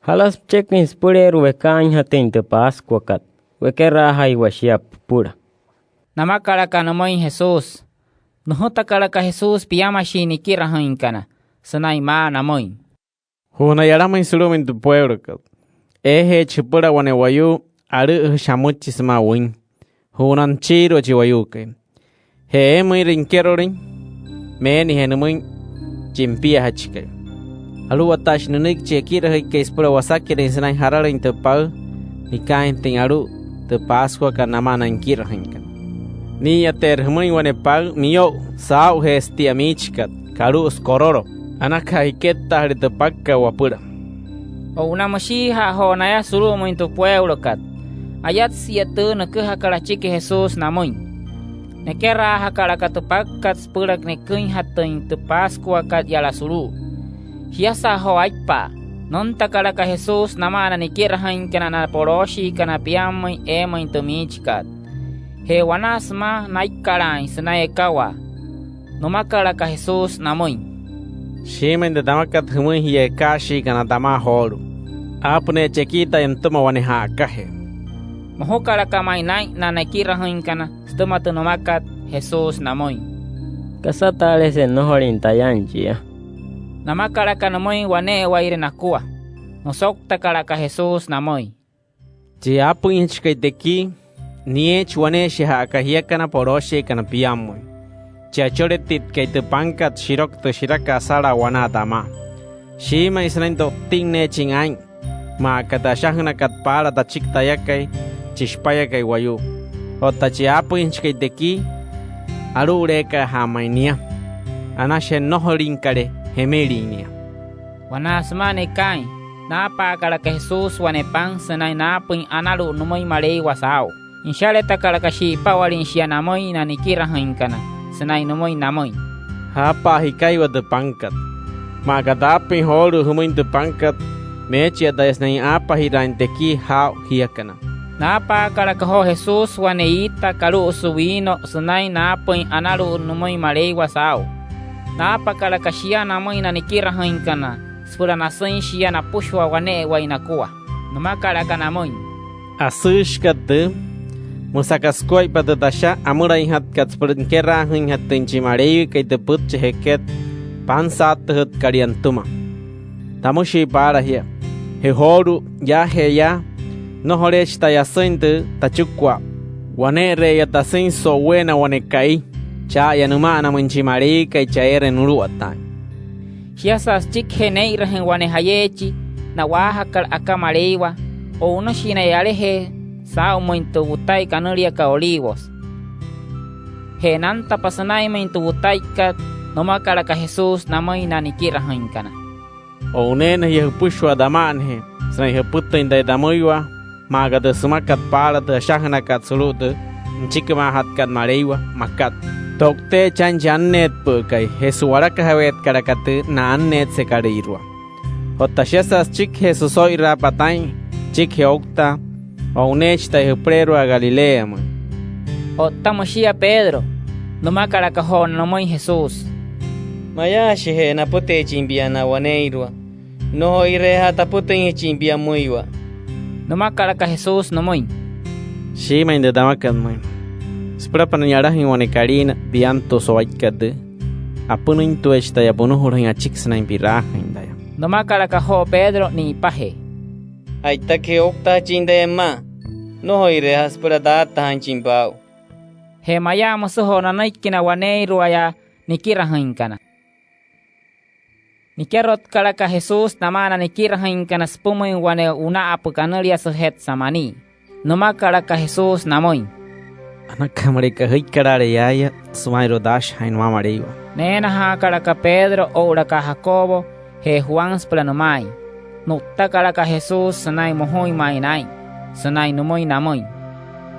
—¿Jalasü pücheküin süpüleerua wekaainjatüin tü Pascuakat? Wekeraajaiwa shia püpüla —namakalaka nümüin Jesús. Nüjütakalaka Jesús piamashii nikirajüinkana sünain maa namüin: —Ju'una yalamüin sulu'umüin tü pueulokat. Eejeechi jüpüla wane wayuu alü'üjüshi jamüchi sümaa wüin. Ju'una nüchiirua chi wayuukai. Je eemüinre nikerolüin, meenajee nümüin chi nipiajachikai. Aluwataashi nünüiki chi ekirajüikai süpüla wasakirüin sünain jaralüin tü paü nikaainjatüin alu'u tü Pascuakat namaa na nikirajüinkana. Nii'iyateerü jümüin wane paü miyo'u saa'ujeesü tia miichikat, kalu'usü korolo. Anakaja jikettaajüle tü pakat wapüla. O'una müshiija'a joo naya sulu'umüin tü pueulokat. Ayatsia tü nüküjakat achiki Jesús namüin. Nekeraajakalaka tü pakat süpüla neküinjatüin tü Pascuakat yala sulu'u. Shiasa joo aipa'a, nüntakalaka Jesús namaa na nikirajüinkana na polooshiikana piammüin eemüin tü miichikat. Je wanaa sümaa naikkalaain sünain ekawaa, nümakalaka Jesús namüin: —Shiimüin tü tamakat jümüin jia ekaashiikana tamaa joolu'u. Aapüneechi ekii taya nütüma wane ja'akajee. Mojukalaka ma'i naa'in na nekirajüinkana sütüma tü nümakat Jesús namüin: —¿Kasataalejese nnojolin tayain chia? —namakalaka nümüin wane'ewaire nakua. Nüsouktakalaka Jesús namüin: —Chi aapüinjachikai tekii, nieechi waneeshia ja'aka jiakana polooshiikana piammüin. Chi acholetitkai tü pankat shiroku tü shirakat asalaa wanaa tamaa. Shiimüin sünain to'utinneechin aa'in, maa aka tü ashajünakat paala tachiki tayakai, chi Shipayakai Wayuu. Otta chi aapüinjachikai tekii, alu'uleekaaja'a ma'i nia. Anashije nnojolinkale jemelin nia. Wanaa sümaa nekaain, naapaakalaka Jesús wane pan sünain naapüin analu'ut nümüin Maleiwa saa'u. Nüshaletakalaka shi'ipawalin shia namüin na nikirajüinkana sünain nümüin namüin: —Jaapaa jikaiwa tü pankat. Maa aka taapüin joolu'u jümüin tü pankat, meechia taya sünain aapajiraain tekii jaa'u jiakana. Naapaakalaka joo Jesús wane iita kalu'usü wiino sünain naapüin analu'ut nümüin Maleiwa saa'u. Naapakalaka shia namüin na nikirajüinkana süpüla nasüin shia napüshua wane'ewai nakua. Nümakalaka namüin: —Asüüshikat tüü, müsü aka sukuaippa tü tasha amülainjatkat süpüla nikeraajüinjatüin chi Maleiwakai tü pütchi jeket pansaattüjütkalia nütüma. Tamüshii paala jia: Je joolu'u, yaajee yaa, nnojoleechi taya asüin tü tachikua. Wane'ere'eya tasüin so'uweena wane ka'i cha'aya nüma'anamüin chi Maleiwakai chaa eere nuluwataain. Shiasa süchikijee nee'irajüin wane jayeechi na'waajakat aka Maleiwa, o'unüshii naya yalajee saa'umüin tü wutai kanüliakat Olivos. Je nantapa sünainmüin tü wutaikat, nümakalaka Jesús namüin na nikirajüinkana: —O'uneena jia jüpüshua tama'anajee sünain jüpütüin taya tamüiwa, maa aka tü sümakat paala tü ashajünakat sulu'u tü nüchikimaajatkat Maleiwa, makat: “To'uteechi aa'in chi anneetpü'ükai je su'walakajaweetkalaka tü na'anneetsekalüirua”. Otta shiasa süchikijee süso'iraapa taa'in süchikijee ouktaa, o'uneechi taya jüpüleerua Galileamüin. Otta müshia Pedro, nümakalaka joo nümüin Jesús: —Mayaashije'e napüteechin pia na waneeirua. Nnojoire'eja'a tapütüinjachin pia pümüiwa. Nümakalaka Jesús nümüin: —Shiimüin tü tamakat pümüin: Süpülapünaa ni'yalajüin wane kaliina piantua so'u aikat tüü, apünüintueechi taya punujulajüin achiki sünain pi'raajüin taya. Nümakalaka joo Pedro ni'ipajee: —Ja'itakajee ouktajachin taya pümaa, nnojoire'eja'a süpüla taattajaainjachin paa'u. Je mayaa müsü joo nanüiki na waneeirua yaa nikirajüinkana. Nikerotkalaka Jesús namaa na nikirajüinkana süpümüin wane wuna'apü kanüliasü Getsemaní. Nümakalaka Jesús namüin: —Anakaja müleka jüikkalaale yaaya süma'inru'u taashajaain nümaa Maleiwa. Neenajaakalaka Pedro oo'ulaka Jacobo je Juan süpüla nümaain. Nu'ttakalaka Jesús sünain mojuin ma'i naa'in sünain nümüin namüin: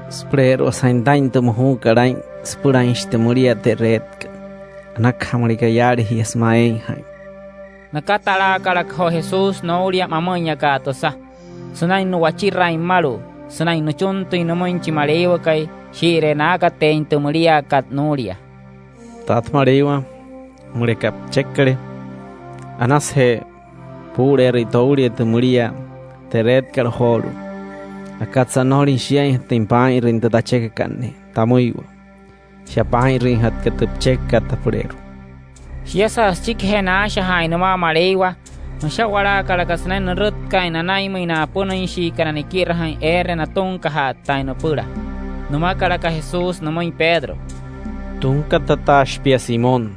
—Süpüleerua saa'in taa'in tü mojuukat aa'in süpülainshi tü müliaa te'reetkat. Anakaja müleka yaale jia sümaa eein jaa'in. Nükatalaakalaka joo Jesús noulia mamüinyaka tüsa sünain nu'wachiraain mmalu'u sünain nüchuntüin nümüin chi Maleiwakai shii'iree naakateein tü müliaakat nuulia. Taata Maleiwa, müleka pücheküle, anasüje puu'ule'erüin toulia tü müliaa te'reetkat joolu'u. Akatsa'a nnojolüin shiainjatüin paa'inrüin tü tachekakat ne'e tamüiwa. Shia paa'inrüinjatka tü püchekakat tapüleerua. Shiasa süchikijee naashajaain nümaa Maleiwa, Nüsha'walaakalaka sünain nürütkaain nanainmüin na apünüinshiikana nikirajüin eere natunkaja'attaain nüpüla. Nümakalaka Jesús nümüin Pedro: —Tunkatataa pia Simón,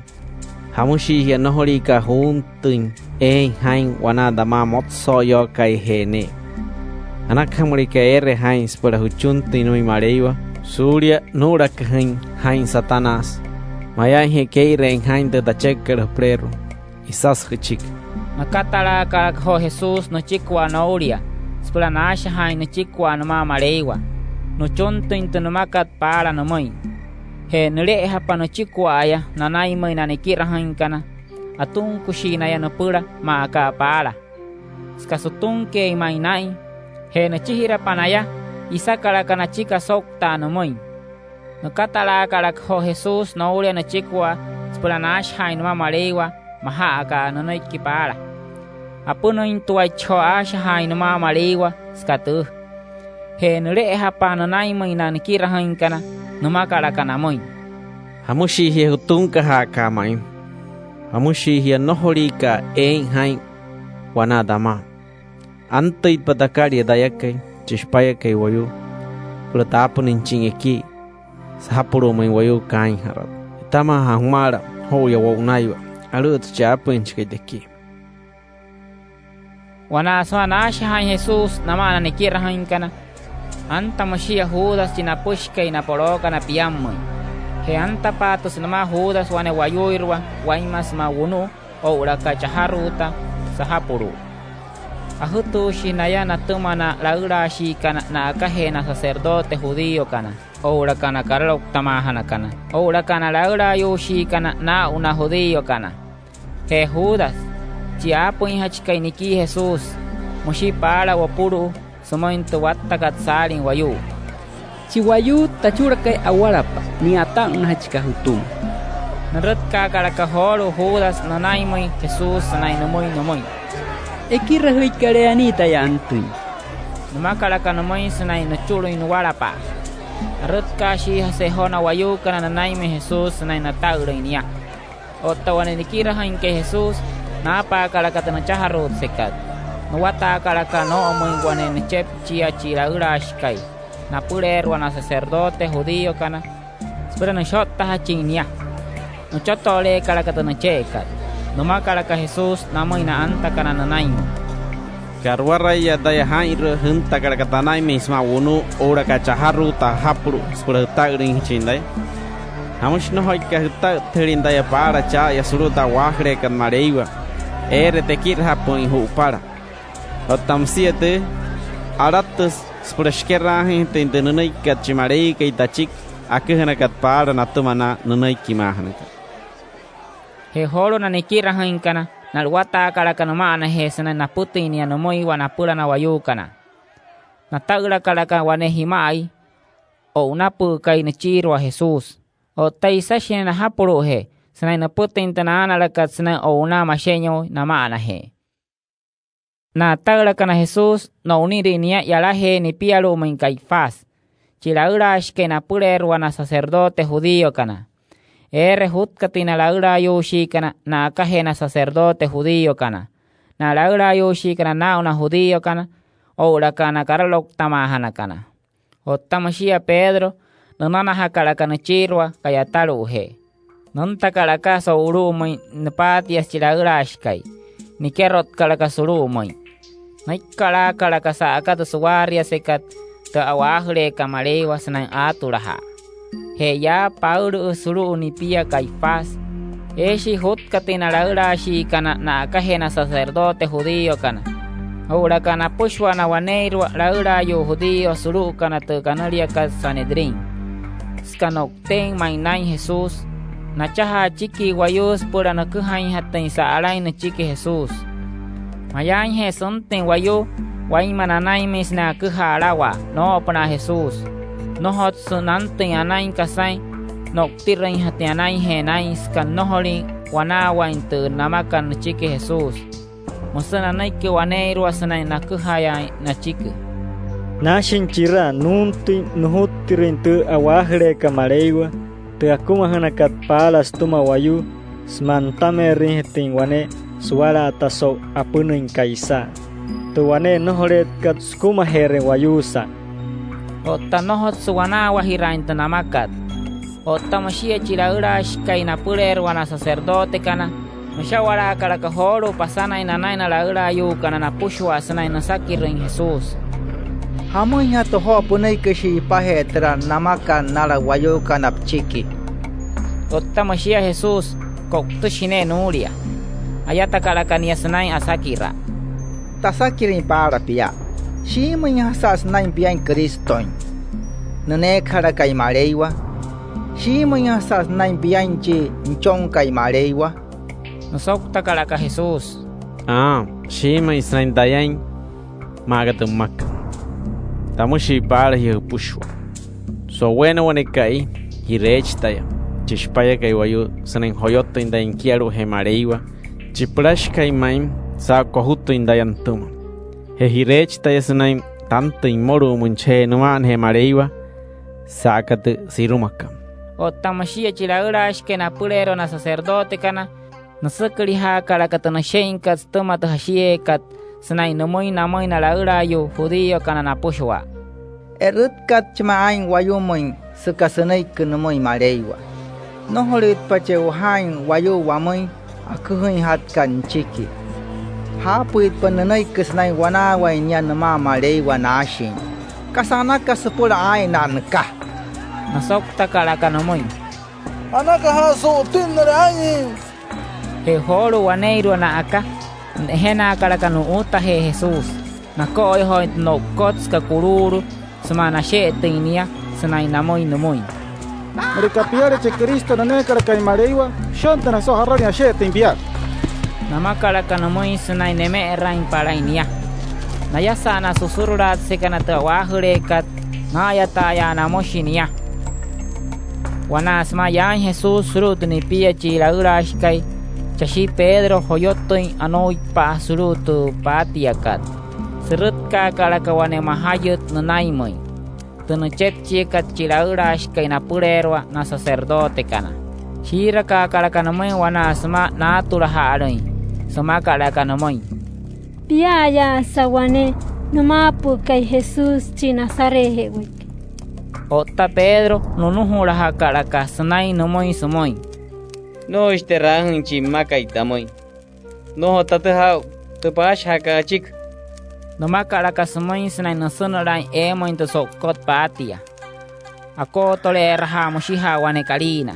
¿jamüshii jia nnojoliika'a juuntüin eein jaa'in wanaa tamaa motsooyookaijee ne'e? ¿Anakaja müleka eere jaa'in süpüla jüchuntüin nümüin Maleiwa suulia nuu'ulakajüin jaa'in Satanás mayaainje kee'ireein jaa'in tü tachekakat jüpüleerua? Isasü jüchiki. Nükatalaakalaka joo Jesús nüchikua noulia süpüla naashajaain nüchikua nümaa Maleiwa. Nüchuntüin tü nümakat paala nümüin. Je nüle'ejapa nüchikua'aya nanainmüin na nikirajüinkana, atunküshii naya nüpüla maa aka paala. Süka sutunkeein ma'i naa'in, je nüchijirapa naya, isakalaka nachiki asouktaa nümüin. Nükatalaakalaka joo Jesús noulia nüchikua süpüla naashajaain nümaa Maleiwa, maja'a aka nünüiki paala. Apünüintuaichi joo aashajaain nümaa Maleiwa süka tüü. Je nüle'ejapa nünainmüin na nikirajüinkana, nümakalaka namüin: —¿Jamüshii jia jutunkajaaka'a ma'i? ¿Jamüshii jia nnojoliika'a eein jaa'in wanaa tamaa? Antüitpa takalia tayakai, chi Shipayakai Wayuu, süpüla taapünüinjachin ekii sajapulu'umüin wayuu kaainjarat. Jütamaaja'a jümaala joo'uya wo'unaiwa. Alü'ütsü chi aapüinjachikai tekii. Wanaa sümaa naashajaain Jesús namaa na nikirajüinkana, anta müshia Judas chi napüshikai na polookana piammüin. Je antapaatüsü nümaa Judas wane wayuuirua wainma sümaa wunu'u oo'ulaka chajaruuta sajapulu'u. Ajütuushii naya natüma na laülaashiikana na'akajee na sacerdote judíokana oo'ulaka na karalouktamaajanakana oo'ulaka na laülaayuushiikana naa'u na judíokana. Je Judas, chi aapüinjachikai nikii Jesús, müshi paala wopulu'u sümüin tü wattakat saalin wayuu: —Chi wayuu tachulakai awalapa, nia ata'ünnajachika jütüma. Nürütkaakalaka joolu'u Judas nünainmüin Jesús sünain nümüin nümüin: —Ekirajüikalee, anii taya antüin. Nümakalaka nümüin sünain nüchulüin nuwalapa'a. Arütkaashiijase joo na wayuukana nünainmüin Jesús sünain nata'ülüin nia. Otta wane nikirajüinkai Jesús, naapaakalaka tü nüchajaruutsekat. Nuwataakalaka noo'omüin wane nüchepchia chi laülaashikai napüleerua na sacerdote judíokana süpüla nüshottajachin nia. Nüchoto'oleekalaka tü nüche'ekat. Nümakalaka Jesús namüin na antakana nünainmüin: —¿Ka'ruwaraiya taya jaa'inrü'ü jüntakalaka tanainmüin sümaa wunu'u oo'ulaka chajaruuta jajapulu'u süpüla jüta'ülüinjachin taya? ¿Jamüshi nnojoika jüta'ütüjülin taya paala cha'aya sulu'u tü a'waajüleekat Maleiwa eere tekirajapü'üin ju'upala? Otta müsia tüü, alatüsü süpüla shikeraajüinjatüin tü nünüikikat chi Maleiwakai tachiki aküjünakat paala natüma na nünüikimaajanakat. Je joolu'u na nikirajüinkana, na'luwataakalaka nüma'anajee sünain napütüin nia nümüiwa napüla na wayuukana. Nata'ülakalaka wane jima'ai o'unapü'ükai nüchiirua Jesús. Otta isashi nia najapulu'ujee sünain nüpütüin tü naanalakat sünain o'unaa mashe'inyüü nama'anajee. Na ata'ülakana Jesús, no'unirüin nia yalajee nipialu'umüin Caifás, chi laülaashikai napüleerua na sacerdote judíokana. Eere jutkatüin na laülaayuushiikana na'akajee na sacerdote judíokana, na laülaayuushiikana naa'u na judíokana oo'ulaka na karalouktamaajanakana. Otta müshia Pedro, nünanajakalaka nüchiirua ka'yatalu'ujee. Nüntakalaka so'ulu'umüin nüpaatiase chi laülaashikai. Nikerotkalaka sulu'umüin. Nüikkalaakalaka sa'aka tü suwaariasekat tü a'waajüleekat Maleiwa sünain aatulajaa. Je yaa paülü'ü sulu'u nipia Caifás, eeshii jutkatüin na laülaashiikana na'akajee na sacerdote judíokana oo'ulaka napüshua na waneeirua laülaayuu judío sulu'ukana tü kanüliakat Sanedrín. Süka no'uteein ma'i naa'in Jesús, nachajaa achiki wayuu süpüla nüküjainjatüin sa'alain nüchiki Jesús. Mayaainje süntüin wayuu wainma nanainmüin sünain aküjaa alawaa noo'opünaa Jesús, nnojotsü nantüin anain kasain no'utirüinjatüin anainjee naa'in süka nnojolin wanaawain tü namakat nüchiki Jesús. Müsü nanüiki waneeirua sünain naküjayaain nachiki: —Naashin chiraa nuuntüin nujuttirüin tü a'waajüleekat Maleiwa, tü akumajünakat paala sütüma wayuu, sümaa nütame'erüinjatüin wane suwalaata so'u apünüin ka'isaa. Tü wane nnojoleetkat sükumajeerüin wayuusa. Otta nnojotsü wanaawajiraain tü namakat. Otta müshia chi laülaashikai napüleerua na sacerdotekana, nüsha'walaakalaka joolu'u pasanain nanain na laülaayuukana napüshua sünain nüsakirüin Jesús. —¿Jamüinjatü joo pünüiki shi'ipajee türa namakat nala wayuukana püchiki? Otta müshia Jesús, ko'utüshi ne'e nuulia. Ayatakalaka nia sünain asakiraa: —Tasakirüin paala pia: ¿Shiimüinjasa'a sünain piain Cristoin, nüneekajalakai Maleiwa? ¿Shiimüinjasa'a sünain piain chi Nüchonkai Maleiwa? Nüsouktakalaka Jesús: —Aa, shiimüin sünain tayain maa aka tü mmakat. Tamüshii paala jia jüpüshua: So'uweena wane ka'i, ji'reechi taya, chi Shipayakai Wayuu, sünain joyotüin taya nikialu'ujee Maleiwa, chi pülashikai ma'i, saa'u kojutüin taya nütüma. Je ji'reechi taya sünain tantüin mmolu'umüin chajee nüma'anajee Maleiwa sa'aka tü sirumakat. Otta müshia chi laülaashikai napüleerua na sacerdotekana, nüsükülijaakalaka tü nüshe'inkat sütüma tü jashieekat sünain nümüin namüin na laülaayuu judíokana napüshua: —E'rütkatchi ma'i aa'in wayumüin süka sünüiki nümüin Maleiwa. Nnojolüitpa che'ojaain wayuu wamüin aküjüinjatkat nüchiki. Jaapüitpa nünüiki sünain wanaawain nia nümaa Maleiwa naashin. ¿Kasa anaka süpüla aa'innaa nüka? Nasouktakalaka nümüin: —Anakaja su'utinnüle aa'in. Je joolu'u waneeirua na'aka, nejenaakalaka nu'uutajee Jesús, nako'oijoin tü no'ukot süka kuluulu sümaa nashe'etüin nia sünain namüin nümüin: —Müleka piale chi Cristo nüneekalakai Maleiwa, shantüna so'u jaralin ashe'etüin pia —namakalaka nümüin sünain neme'erainpalain nia. Nayasa'a na susurulaatsekana tü a'waajüleekat, naa'ayataayaa namüshi nia. Wanaa sümaa yaain Jesús sulu'u tü nipia chi laülaashikai, chashi Pedro joyotüin anouipa'a sulu'u tü paatiakat. Sürütkaakalaka wane majayüt nünainmüin, tü nüchepchiakat chi laülaashikai napüleerua na sacerdotekana. Shiirakaakalaka nümüin wanaa sümaa naatulaja'alüin. Sümakalaka nümüin: —Pia'ayaasa wane nümaapü'ükai Jesús chi Nazaretje'ewaikai. Otta Pedro, nunujulaja'akalaka sünain nümüin sümüin: —Nnojoishi te'raajüin chi mmakai tamüin. Nnojo tatüjaa aa'u tü paashajaakat achiki. Nümakalaka sümüin sünain nüsünülain eemüin tü so'ukot paatia. Akootole'eraja'a müshija'a wane kaliina.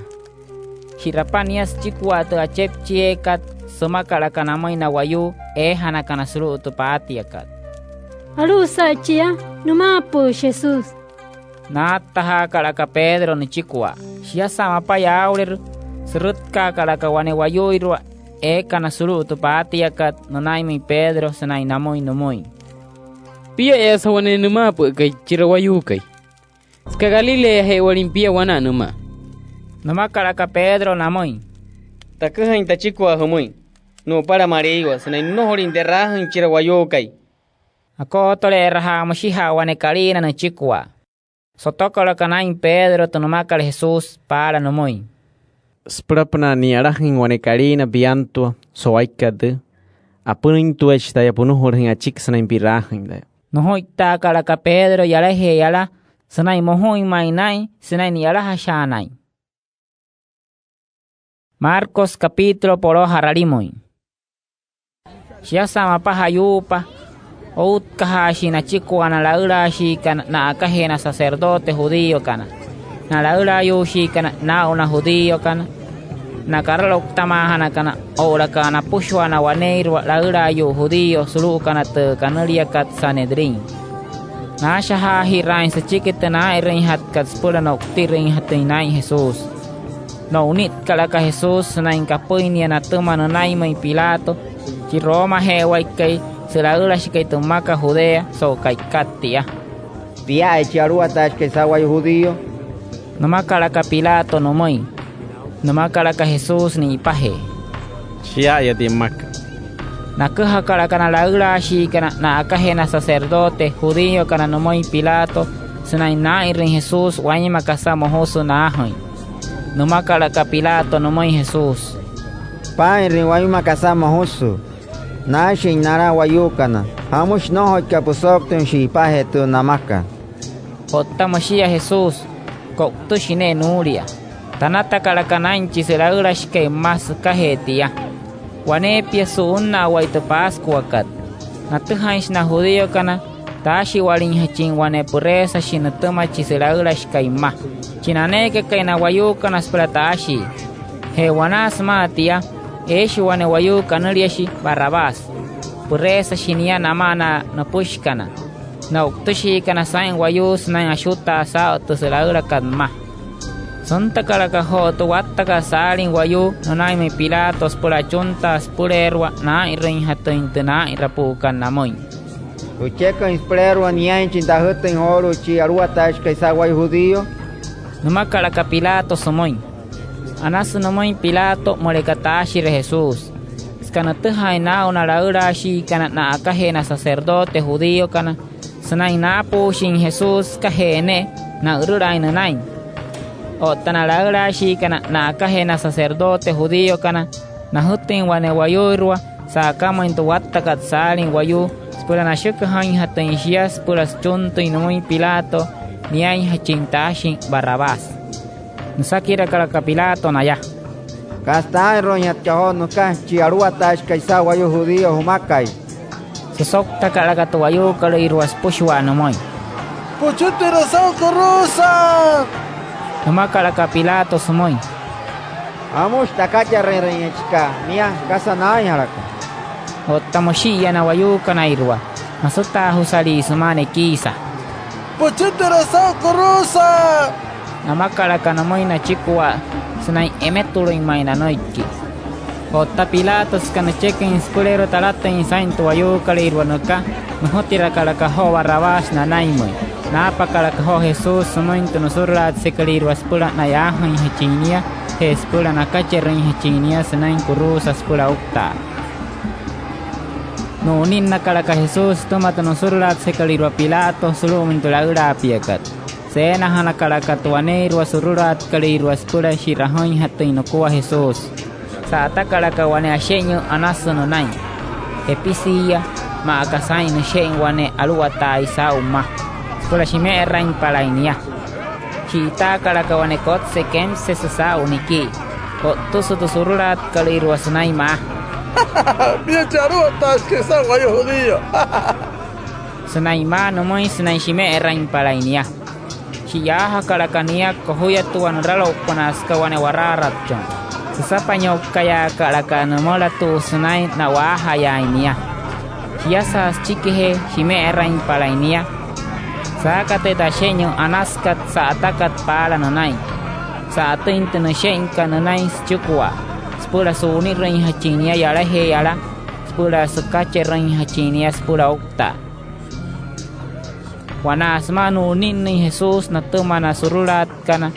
Shi'rapa nia süchikua tü achepchieekat, sümakalaka namüin na wayuu eejanakana sulu'u tü paatiakat: —Alu'usa chia, nümaapü'üshi Jesús. Naattajaakalaka Pedro nüchikua. Shiasa mapa yaaulerü, sürütkaakalaka wane wayuuirua eekana sulu'u tü paatiakat nünainmüin Pedro sünain namüin nümüin: —Pia'ayaasa wane nümaapü'ükai chira wayuukai. Süka Galileaje'ewalüin pia wanaa nümaa. Nümakalaka Pedro namüin: —Taküjain tachikua jümüin nu'upala Maleiwa sünain nnojolüin te'raajüin chira wayuukai. Akootole'eraja'a müshija'a wane kaliina nüchikua. Sotokalaka naa'in Pedro tü nümakat Jesús paala nümüin: —Süpülapünaa ni'yalajüin wane kaliina piantua so'u aikat tüü, apünüintueechi taya punujulajüin achiki sünain pi'raajüin taya. Nujuittaakalaka Pedro yalajee yala sünain mojuin ma'i naa'in sünain ni'yalajashaanain. Marcos capítulo po'loo ja'ralimüin. Shiasa mapa ja'yuupa, outkajaashii nachikua na laülaashiikana na'akajee na sacerdote judíokana, na laülaayuushiikana naa'u na judíokana, na karalouktamaajanakana oo'ulaka napüshua na waneeirua laülaayuu judío sulu'ukana tü kanüliakat Sanedrín. Naashajaajiraain süchiki tü naa'inrüinjatkat süpüla no'utirüinjatüin naa'in Jesús. No'unitkalaka Jesús sünain kapüin nia natüma nünainmüin Pilato, chi Romaje'ewaikai sülaülashikai tü mmakat Judea so'u ka'ikat tia. —¿Pia'aya chi aluwataashikai saa'u wayuu judío? —nümakalaka Pilato nümüin. Nümakalaka Jesús ni'ipajee: —Shia'aya tia mmakat. Naküjakalaka na laülaashiikana na'akajee na sacerdote judíokana nümüin Pilato sünain naa'inrüin Jesús wainma kasa mojusü naajüin. Nümakalaka Pilato nümüin Jesús: —Paa'inrüin wainma kasa mojusü. Naashin nala wayuukana. ¿Jamüshi nnojoika püsouktüin shi'ipajee tü namakat? Otta müshia Jesús, ko'utüshi ne'e nuulia. Tanatakalaka naa'in chi sülaülashikai mma sükajee tia. Waneepia su'unna'awai tü Pascuakat, natüjainshi na judíokana taashiwalinjachin wane püreesashi nütüma chi sülaülashikai mma, chi naneekakai na wayuukana süpüla taashii. Je wanaa sümaa tia, eeshi wane wayuu kanüliashi Barrabás, püreesashi nia namaa na nüpüshikana, na o'utüshiikana saa'in wayuu sünain ashutaa saa'u tü sülaülakat mma. Süntakalaka joo tü wattakat saalin wayuu nünainmüin Pilato süpüla achuntaa süpüleerua naa'inrüinjatüin tü naa'inrapu'ukat namüin: —¿Pücheküin süpüleerua niainjachin tajütüin joolu'u chi aluwataashikai saa'u wayuu judío? —nümakalaka Pilato sümüin. Anasü nümüin Pilato müleka taashire Jesús, süka nütüjaain naa'u na laülaashiikana na'akajee na sacerdote judíokana sünain naapuushin Jesús sükajee ne'e na'ürülaain nünain. Otta na laülaashiikana na'akajee na sacerdote judíokana, najütüin wane wayuuirua sa'akamüin tü wattakat saalin wayuu süpüla nashüküjainjatüin shia süpüla süchuntüin nümüin Pilato niainjachin taashin Barrabás. Nüsakirakalaka Pilato naya: —¿Kasa taa'inrüinjatka joo nüka chi aluwataashikai saa'u wayuu judío jümakai? Süsouktakalaka tü wayuukolüirua süpüshua nümüin. —¡Püchitira saa'u kuruusa! —nümakalaka Pilato sümüin. —¿Jamüshi takacherüinrüinjachikai nia? ¿Kasa naainjalaka? Otta müshi'iya na wayuukanairua, masütaajusalii sümaa nekiisa. —¡Püchitira saa'u kuruusa! —namakalaka nümüin nachikua sünain emetulüin ma'i nanüiki. Otta Pilato, süka nücheküin süpüleerua talatüin saa'in tü wayuukolüirua nüka, nüjütirakalaka joo Barrabás nanainmüin. Naapakalaka joo Jesús sümüin tü nusurulaatsekalüirua süpüla na'yaajüinjachin nia je süpüla nakacherüinjachin nia sünain kuruusa süpüla ouktaa. Nu'uninnakalaka Jesús sütüma tü nusurulaatsekalüirua Pilato sulu'umüin tü laülaapiakat. Seenajanakalaka tü waneeirua surulaatkalüirua süpüla shi'rajüinjatüin nukua Jesús. Sa'atakalaka wane ashe'inyüü anasü nünain, episiiya, maa aka saa'in nüshe'in wane aluwataai saa'u mma süpüla shime'erainpalain nia. Shi'itaakalaka wane kotse keimsesü saa'u nikii. O'ttüsü tü surulaatkalüirua sünain maa: —Nia chi aluwataashikai saa'u wayuu judío. Sünain maa nümüin sünain shime'erainpalain nia. Shi'yaajakalaka nia kojuyatua nüralo'upünaa süka wane waraaratchon. Süsapanyoukkayaakalaka nümülatu'u sünain na'waajayaain nia. Shiasa süchikijee shime'erainpalain nia, saakatüin tü ashe'inyüü anasükat sa'atakat paala nünain. Sa'atüin tü nüshe'inkat nünain süchikua süpüla su'unirüinjachin nia yalajee yala süpüla sükacherüinjachin nia süpüla ouktaa. Wanaa sümaa nu'uninnüin Jesús natüma na surulaatkana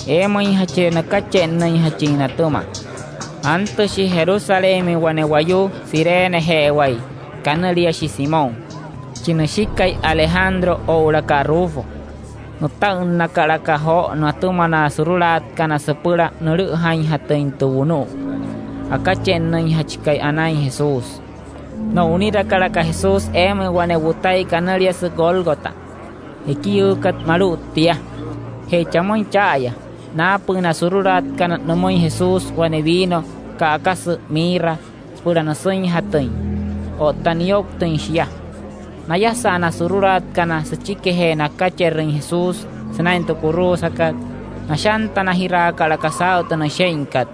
eemüinjachire nükachennüinjachin natüma, antüshi Jerusalénmüin wane wayuu Cireneje'ewai kanüliashi Simón, chi nüshikai Alejandro oo'ulaka Rufo. Nüta'ünnakalaka joo natüma na surulaatkana süpüla nülü'üjainjatüin tü wunu'u akachennüinjachikai anain Jesús. No'unirakalaka Jesús eemüin wane wutai kanüliasü Gólgota, ekiyüükat “Malu'ut tia”. Je chamüin cha'aya, naapüin na surulaatkana nümüin Jesús wane wiino ka'akasü mirra süpüla nüsüinjatüin otta niyouktüin shia. Nayasa na surulaatkana süchikijee nakacherüin Jesús sünain tü kuruusakat, nashantanajiraakalaka saa'u tü nüshe'inkat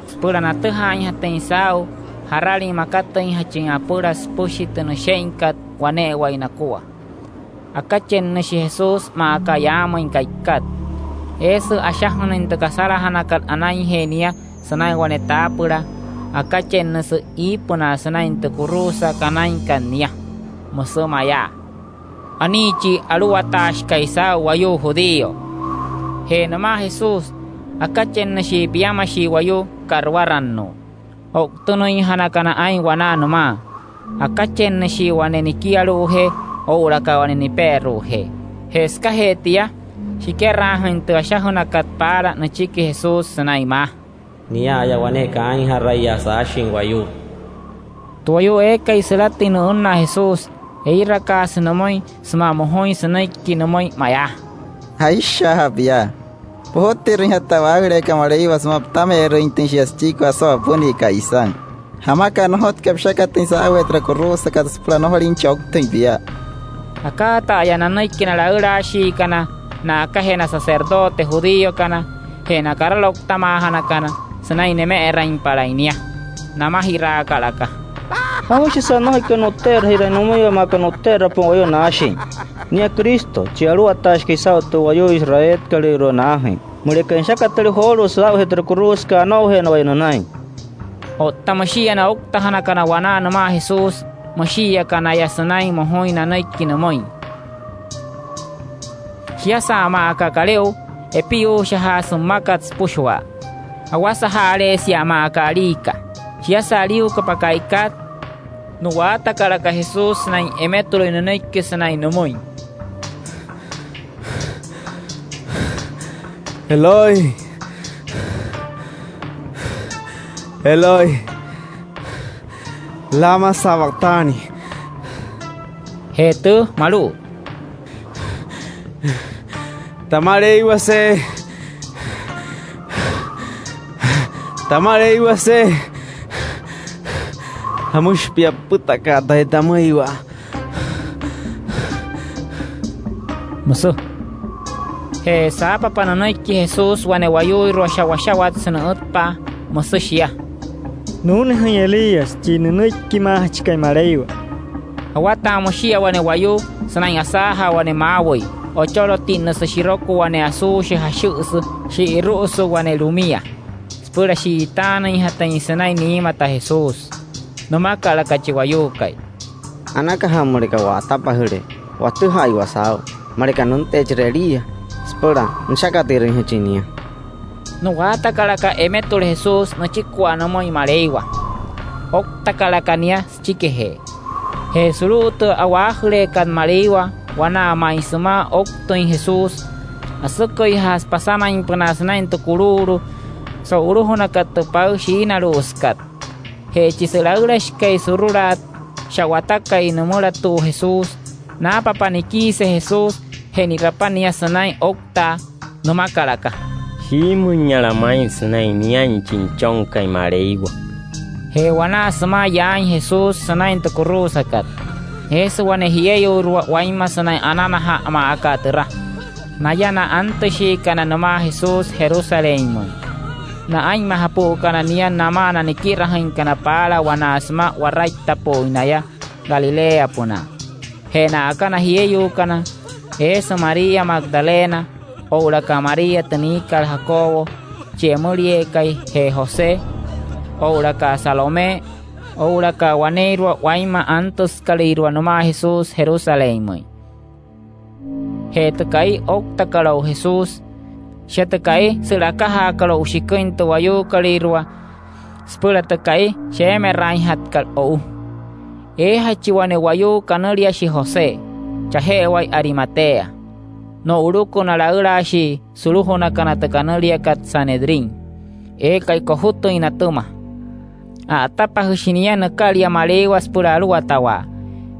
süpüla natüjaainjatüin saa'u jaralin makatüinjachin apüla süpüshi tü nüshe'inkat wane'ewai nakua. Akachennüshi Jesús maa aka yaamüin ka'ikat. Eesü ashajünüin tü kasalajanakat anainjee nia sünain wane taapüla, akachennüsü iipünaa sünain tü kuruusa kanainkat nia. Müsü mayaa: “Anii chi aluwataashikai saa'u wayuu judío”. Je nümaa Jesús, akachennüshii piamashii wayuu ka'ruwarannuu, o'utünüinjanakana aa'in wanaa nümaa. Akachennüshii wane nikialu'ujee oo'ulaka wane nipe'eru'ujee. Je sükajee tia, shikeraajüin tü ashajünakat paala nüchiki Jesús sünain maa: Nia'aya wane kaainjara'iya saashin wayuu. Tü wayuu eekai sülatüin nü'ünnaa Jesús, eirakaasü nümüin sümaa mojuin sünüiki nümüin mayaa: —Aishaaja pia. Pujuttirüinjatü tü a'waajüleekat Maleiwa sümaa pütame'erüinjatüin shia süchikua so'u apünüin ka'isan. ¿Jamaka'a nnojotka püshakatüin saa'ujee türa kuruusakat süpüla nnojolin chi ouktüin pia? Akaata'aya nanüiki na laülaashiikana na'akajee na sacerdote judíokana je na karalouktamaajanakana sünain neme'erainpalain nia. Namajiraakalaka: —¿Jamüshisa nnojoika nu'tte'erajiraain nümüiwa maa aka nu'tte'erapü'üin wayuu naashin? Nia Cristo, chi aluwataashikai saa'u tü wayuu Israelkalüirua naajüin. Müleka nüshakatüle joolu'u saa'ujee türa kuruusakat, anoujee naya waya nünain. Otta müshia na ouktajanakana wanaa nümaa Jesús, müshii aka naya sünain mojuin nanüiki nümüin. Shiasa maa aka kale'u, epiyuushijaasü mmakat süpüshua. Awasaja'aleesia maa aka aliika. Shiasa aliuuka paka ka'ikat, nu'waatakalaka Jesús sünain emetuluin nünüiki sünain nümüin: —Eloi, Eloi, ¿lama sabactani? Je tü malu'u: Tamaleiwase, Tamaleiwase, ¿jamüshi pia püpütaka'a taya tamüiwa? —müsü. Je saapapa nünüiki Jesús wane wayuuirua sha'washawatsü nü'ütpa'a, müsü shia: —Nuunajüin Elías chi nünüikimaajachikai Maleiwa. Awataain müshia wane wayuu sünain asaajaa wane maawüi. Ocholotinnüsü shiroku wane asuushi jashü'üsü shi'iru'usü wane lumia süpüla shi'itaanüinjatüin sünain niimata Jesús. Nümakalaka chi wayuukai: —Anakaja müleka wa'atapajüle watüjaa'iwa saa'u, müleka nünteechire Elías süpüla nüshakatirüinjachin nia. Nu'waatakalaka emetulu Jesús nüchikua nümüin Maleiwa. Ouktakalaka nia süchikijee. Je sulu'u tü a'waajüleekat Maleiwa, wanaa ma'i sümaa ouktüin Jesús, asüküijaasü pasamainpünaa sünain tü kuluulu so'ulujunakat tü paü shiinalu'usükat. Je chi sülaülashikai surulaat sha'watakai nümülatu'u Jesús, naapapa nikiise Jesús je ni'rapa nia sünain ouktaa, nümakalaka: —Shiimüinyala ma'i sünain niain chi Nüchonkai Maleiwa. Je wanaa sümaa yaain Jesús sünain tü kuruusakat, eesü wane jieyuuirua wainma sünain ananajaa maa aka türa. Naya na antüshiikana nümaa Jesús Jerusalénmüin. Na aa'inmajapü'ükana nia namaa na nikirajüinkana paala wanaa sümaa waraittapü'üin naya Galileapünaa. Je na'aka na jieyuukana, eesü María Magdalena oo'ulaka María tü niikat Jacobo chi emülieekai je José, oo'ulaka Salomé, oo'ulaka waneeirua wainma antüsükalüirua nümaa Jesús Jerusalénmüin. Je tü ka'i ouktakat o'u Jesús, shia tü ka'i sü'lakajaakat o'u shiküin tü wayuukolüirua süpüla tü ka'i sheemeraainjatkat o'u. Eejachi wane wayuu kanüliashi José, chaje'ewai Arimatea. No'uluku na laülaashii sulujunakana tü kanüliakat Sanedrín eekai kojutüin natüma. A'atapajüshi nia nükalia Maleiwa süpüla aluwatawaa.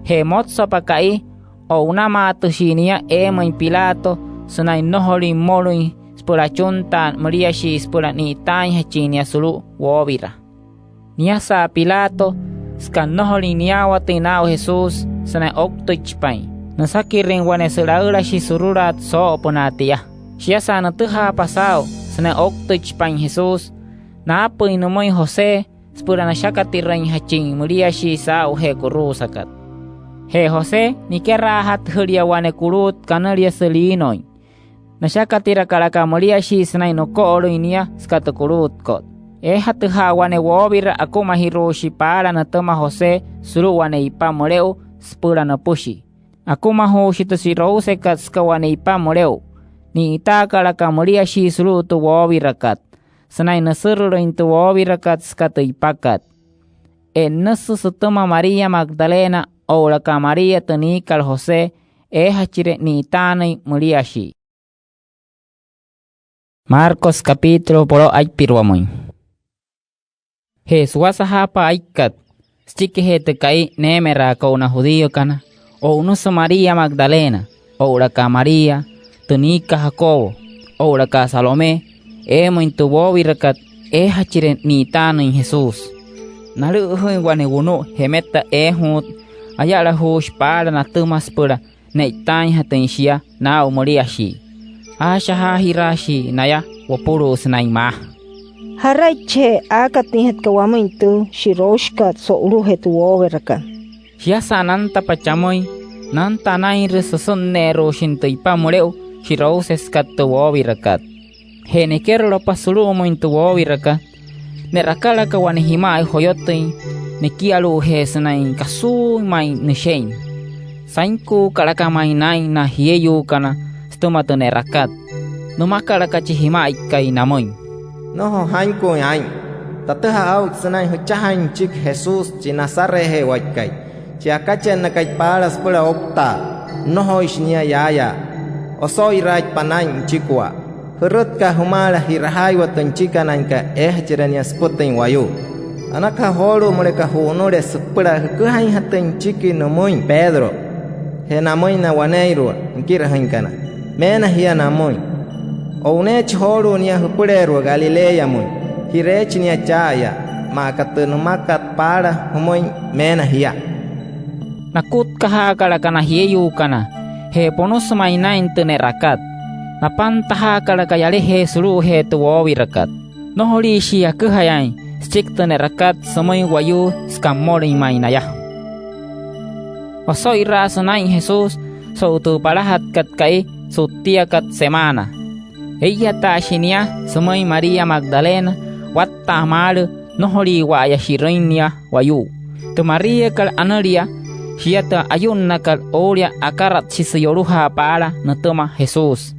Je motsapa ka'i, o'unamaatüshii nia eemüin Pilato sünain nnojolüin mmolüin süpüla achuntaa müliashii süpüla ni'itaainjachin nia sulu'u woowira. Niasa Pilato, süka nnojolüin niyaawatüin naa'u Jesús sünain ouktüichipain, nüsakirüin wane sülaülashi surulaat soo'opünaa tia. Shiasa nütüjaapa saa'u sünain ouktüichipain Jesús, naapüin nümüin José süpüla nüshakatirüinjachin müliashii saa'ujee kuruusakat. Je José, nikeraajatüjülia wane kuluut kanüliasü linoin. Nüshakatirakalaka müliashii sünain nüko'olüin nia süka tü kuluutkot. Eejatüja'a wane woowira akumajiruushi paala nütüma José sulu'u wane ipa müle'u süpüla nüpüshi. Akumajuushi tü si'rousekat süka wane ipa müle'u. Ni'itaakalaka müliashii sulu'u tü woowirakat sünain nüsürülüin tü woowirakat süka tü ipakat. E'nnüsü sütüma María Magdalena oo'ulaka María tü niikat José eejachire ni'itaanüin müliashii. Marcos capítulo po'loo aipiruamüin. Je su'wasajaapa aikat, süchikijee tü ka'i neemeraaka o'u na judíokana, o'unüsü María Magdalena oo'ulaka María tü niika Jacobo oo'ulaka Salomé eemüin tü woowirakat eejachire ni'itaanüin Jesús. Nalü'üjüin wane wunu'u jemeta eejuut ayalajuushi paala natüma süpüla ne'itaainjatüin shia naa'u müliashii. Aashajaajiraashii naya wopulu'u sünain maa: —¿Jaraichije'e aakatüinjatka wamüin tü shi'roushikat so'ulu'ujee tü woowerakat? Shiasa nantapa chamüin, nanta anainrü süsü'nne'eru'ushin tü ipa müle'u shi'rousesükat tü woowirakat. Je nekerolapa sulu'umüin tü woowirakat, ne'rakalaka wane jima'ai joyotüin nekialu'ujee sünain kasuuin ma'i nüshe'in. Sainkuukalaka ma'i naa'in na jieyuukana sütüma tü ne'rakat. Nümakalaka chi jima'aikai namüin: —Nnojo jainkuuin aa'in. Tatüjaa aa'uchi sünain jüchajain nüchiki Jesús chi Nazaretje'ewaikai, chi akachennakai paala süpüla ouktaa. Nnojoishi nia yaaya. Oso'iraaitpa naa'in nüchikua. Jürütka'a jümaala ji'rajaaiwa tü nüchikanainkat eejachire nia süpütüin wayuu. Anakaja joolu'u müleka ju'unüle süpüla jüküjainjatüin nüchiki nümüin Pedro je namüin na waneeirua nikirajüinkana: “Meena jia”, namüin. O'uneechi joolu'u nia jüpüleerua Galileamüin. Ji'reechi nia cha'aya maa aka tü nümakat paala jümüin: “Meena jia”. Nakutkajaakalaka na jieyuukana je ponosü ma'i naa'in tü ne'rakat. Napantajaakalaka yalajee sulu'ujee tü woowirakat. Nnojoliishii aküjayaain süchiki tü ne'rakat sümüin wayuu süka mmolüin ma'i naya. Oso'iraasü naa'in Jesús so'u tü palajatkat ka'i su'ttiakat semaana. Ee'iyataashi nia sümüin María Magdalena watta'a maalü nnojoliiwa'aya shi'rüin nia wayuu. Tü Maríakat anülia, shia tü ayu'nnakat oulia akaratshisü yolujaa paala nütüma Jesús.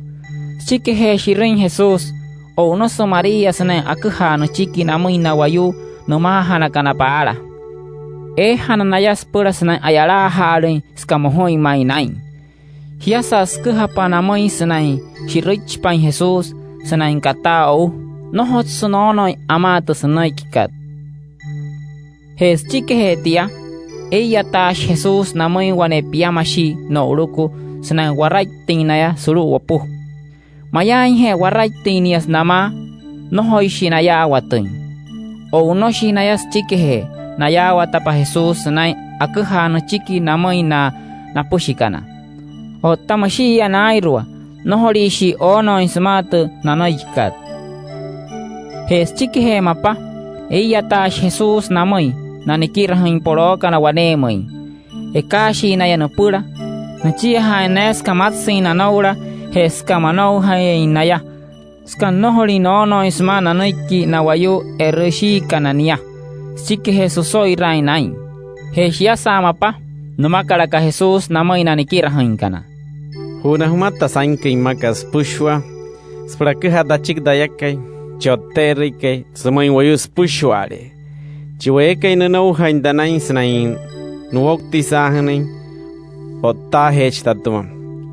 Süchikijee shi'rüin Jesús, o'unüsü María sünain aküjaa nüchiki namüin na wayuu nümaajanakana paala. Eejana naya süpüla sünain a'yalaajaalüin süka mojuin ma'i naa'in. Shiasa süküjapa namüin sünain shi'rüichipain Jesús sünain kataa o'u, nnojotsü noonooin amaa tü sünüikikat. Je süchikijee tia, ee'iyataashi Jesús namüin wane piamashii no'uluku sünain waraittüin naya sulu'u wopu. Mayaainje waraittüin nia namaa, nnojoishi nayaawatüin. O'unüshi naya süchikijee nayaawatapa Jesús sünain aküjaa nüchiki namüin na napüshikana. Otta müshi'iya naa'irua, nnojoliishii oonooin sümaa tü nanüikikat. Je süchikijee mapa, ee'iyataashi Jesús namüin na nikirajüin polookana waneemüin. Ekaashii naya nüpüla nüchiajaain naya süka matsüin nanoula je süka manoujayeein naya, süka nnojolüin noonooin sümaa nanüiki na wayuu e'rüshiikana nia süchikijee süso'iraain naa'in. Je shiasa mapa, nümakalaka Jesús namüin na nikirajüinkana: —Ju'una jümata sainküin mmakat süpüshua süpüla aküjaa tachiki tayakai, chi O'tte'erüikai, sümüin wayuu süpüshua'alee. Chi wayuu eekai nünoujain tanain sünain nuwoutisaajünüin, o'ttaajeechi tatüma.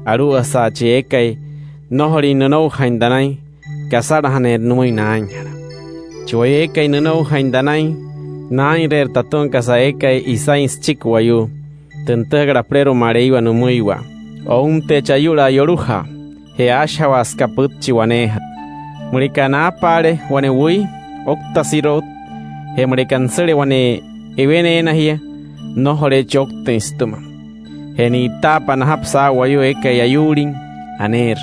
Alu'ujasa chi eekai nnojolin nünoujain tanain, kasalajaneerü nümüin naainjala. Chi wayuu eekai nünoujain tanain, naa'inreerü tatüma kasa eekai isain süchiki wayuu, tü nütüjakat apüleerua Maleiwa nümüiwa. Ounteechi ayu'laa yolujaa je aashajawaa süka pütchi waneejatü. Müleka naapaale wane wüi, ouktasiro'ut. Je müleka nüsüle wane eweneenajia, nnojoleechi ouktüin sütüma. Je ni'itaapa najapü saa'u wayuu eekai ayuulin, aneerü.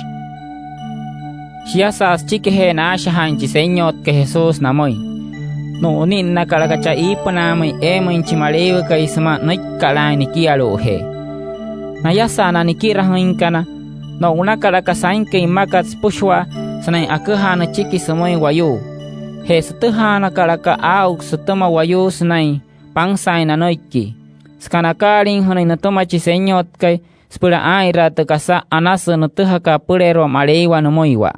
Shiasa süchikijee naashajaain chi Senyotkai Jesús namüin, nu'uninnakalaka chaa iipünaamüin eemüin chi Maleiwakai sümaa nüikkalaain nikialu'ujee. Nayasa na nikirajüinkana, no'unakalaka sainküin mmakat süpüshua sünain aküjaa nüchiki sümüin wayuu. Je sütüjaanakalaka aa'u sütüma wayuu sünain pansaain nanüiki, süka nakaaliijünüin nütüma chi Senyotkai süpüla aa'inraa tü kasa anasü nütüjakat apüleerua Maleiwa nümüiwa.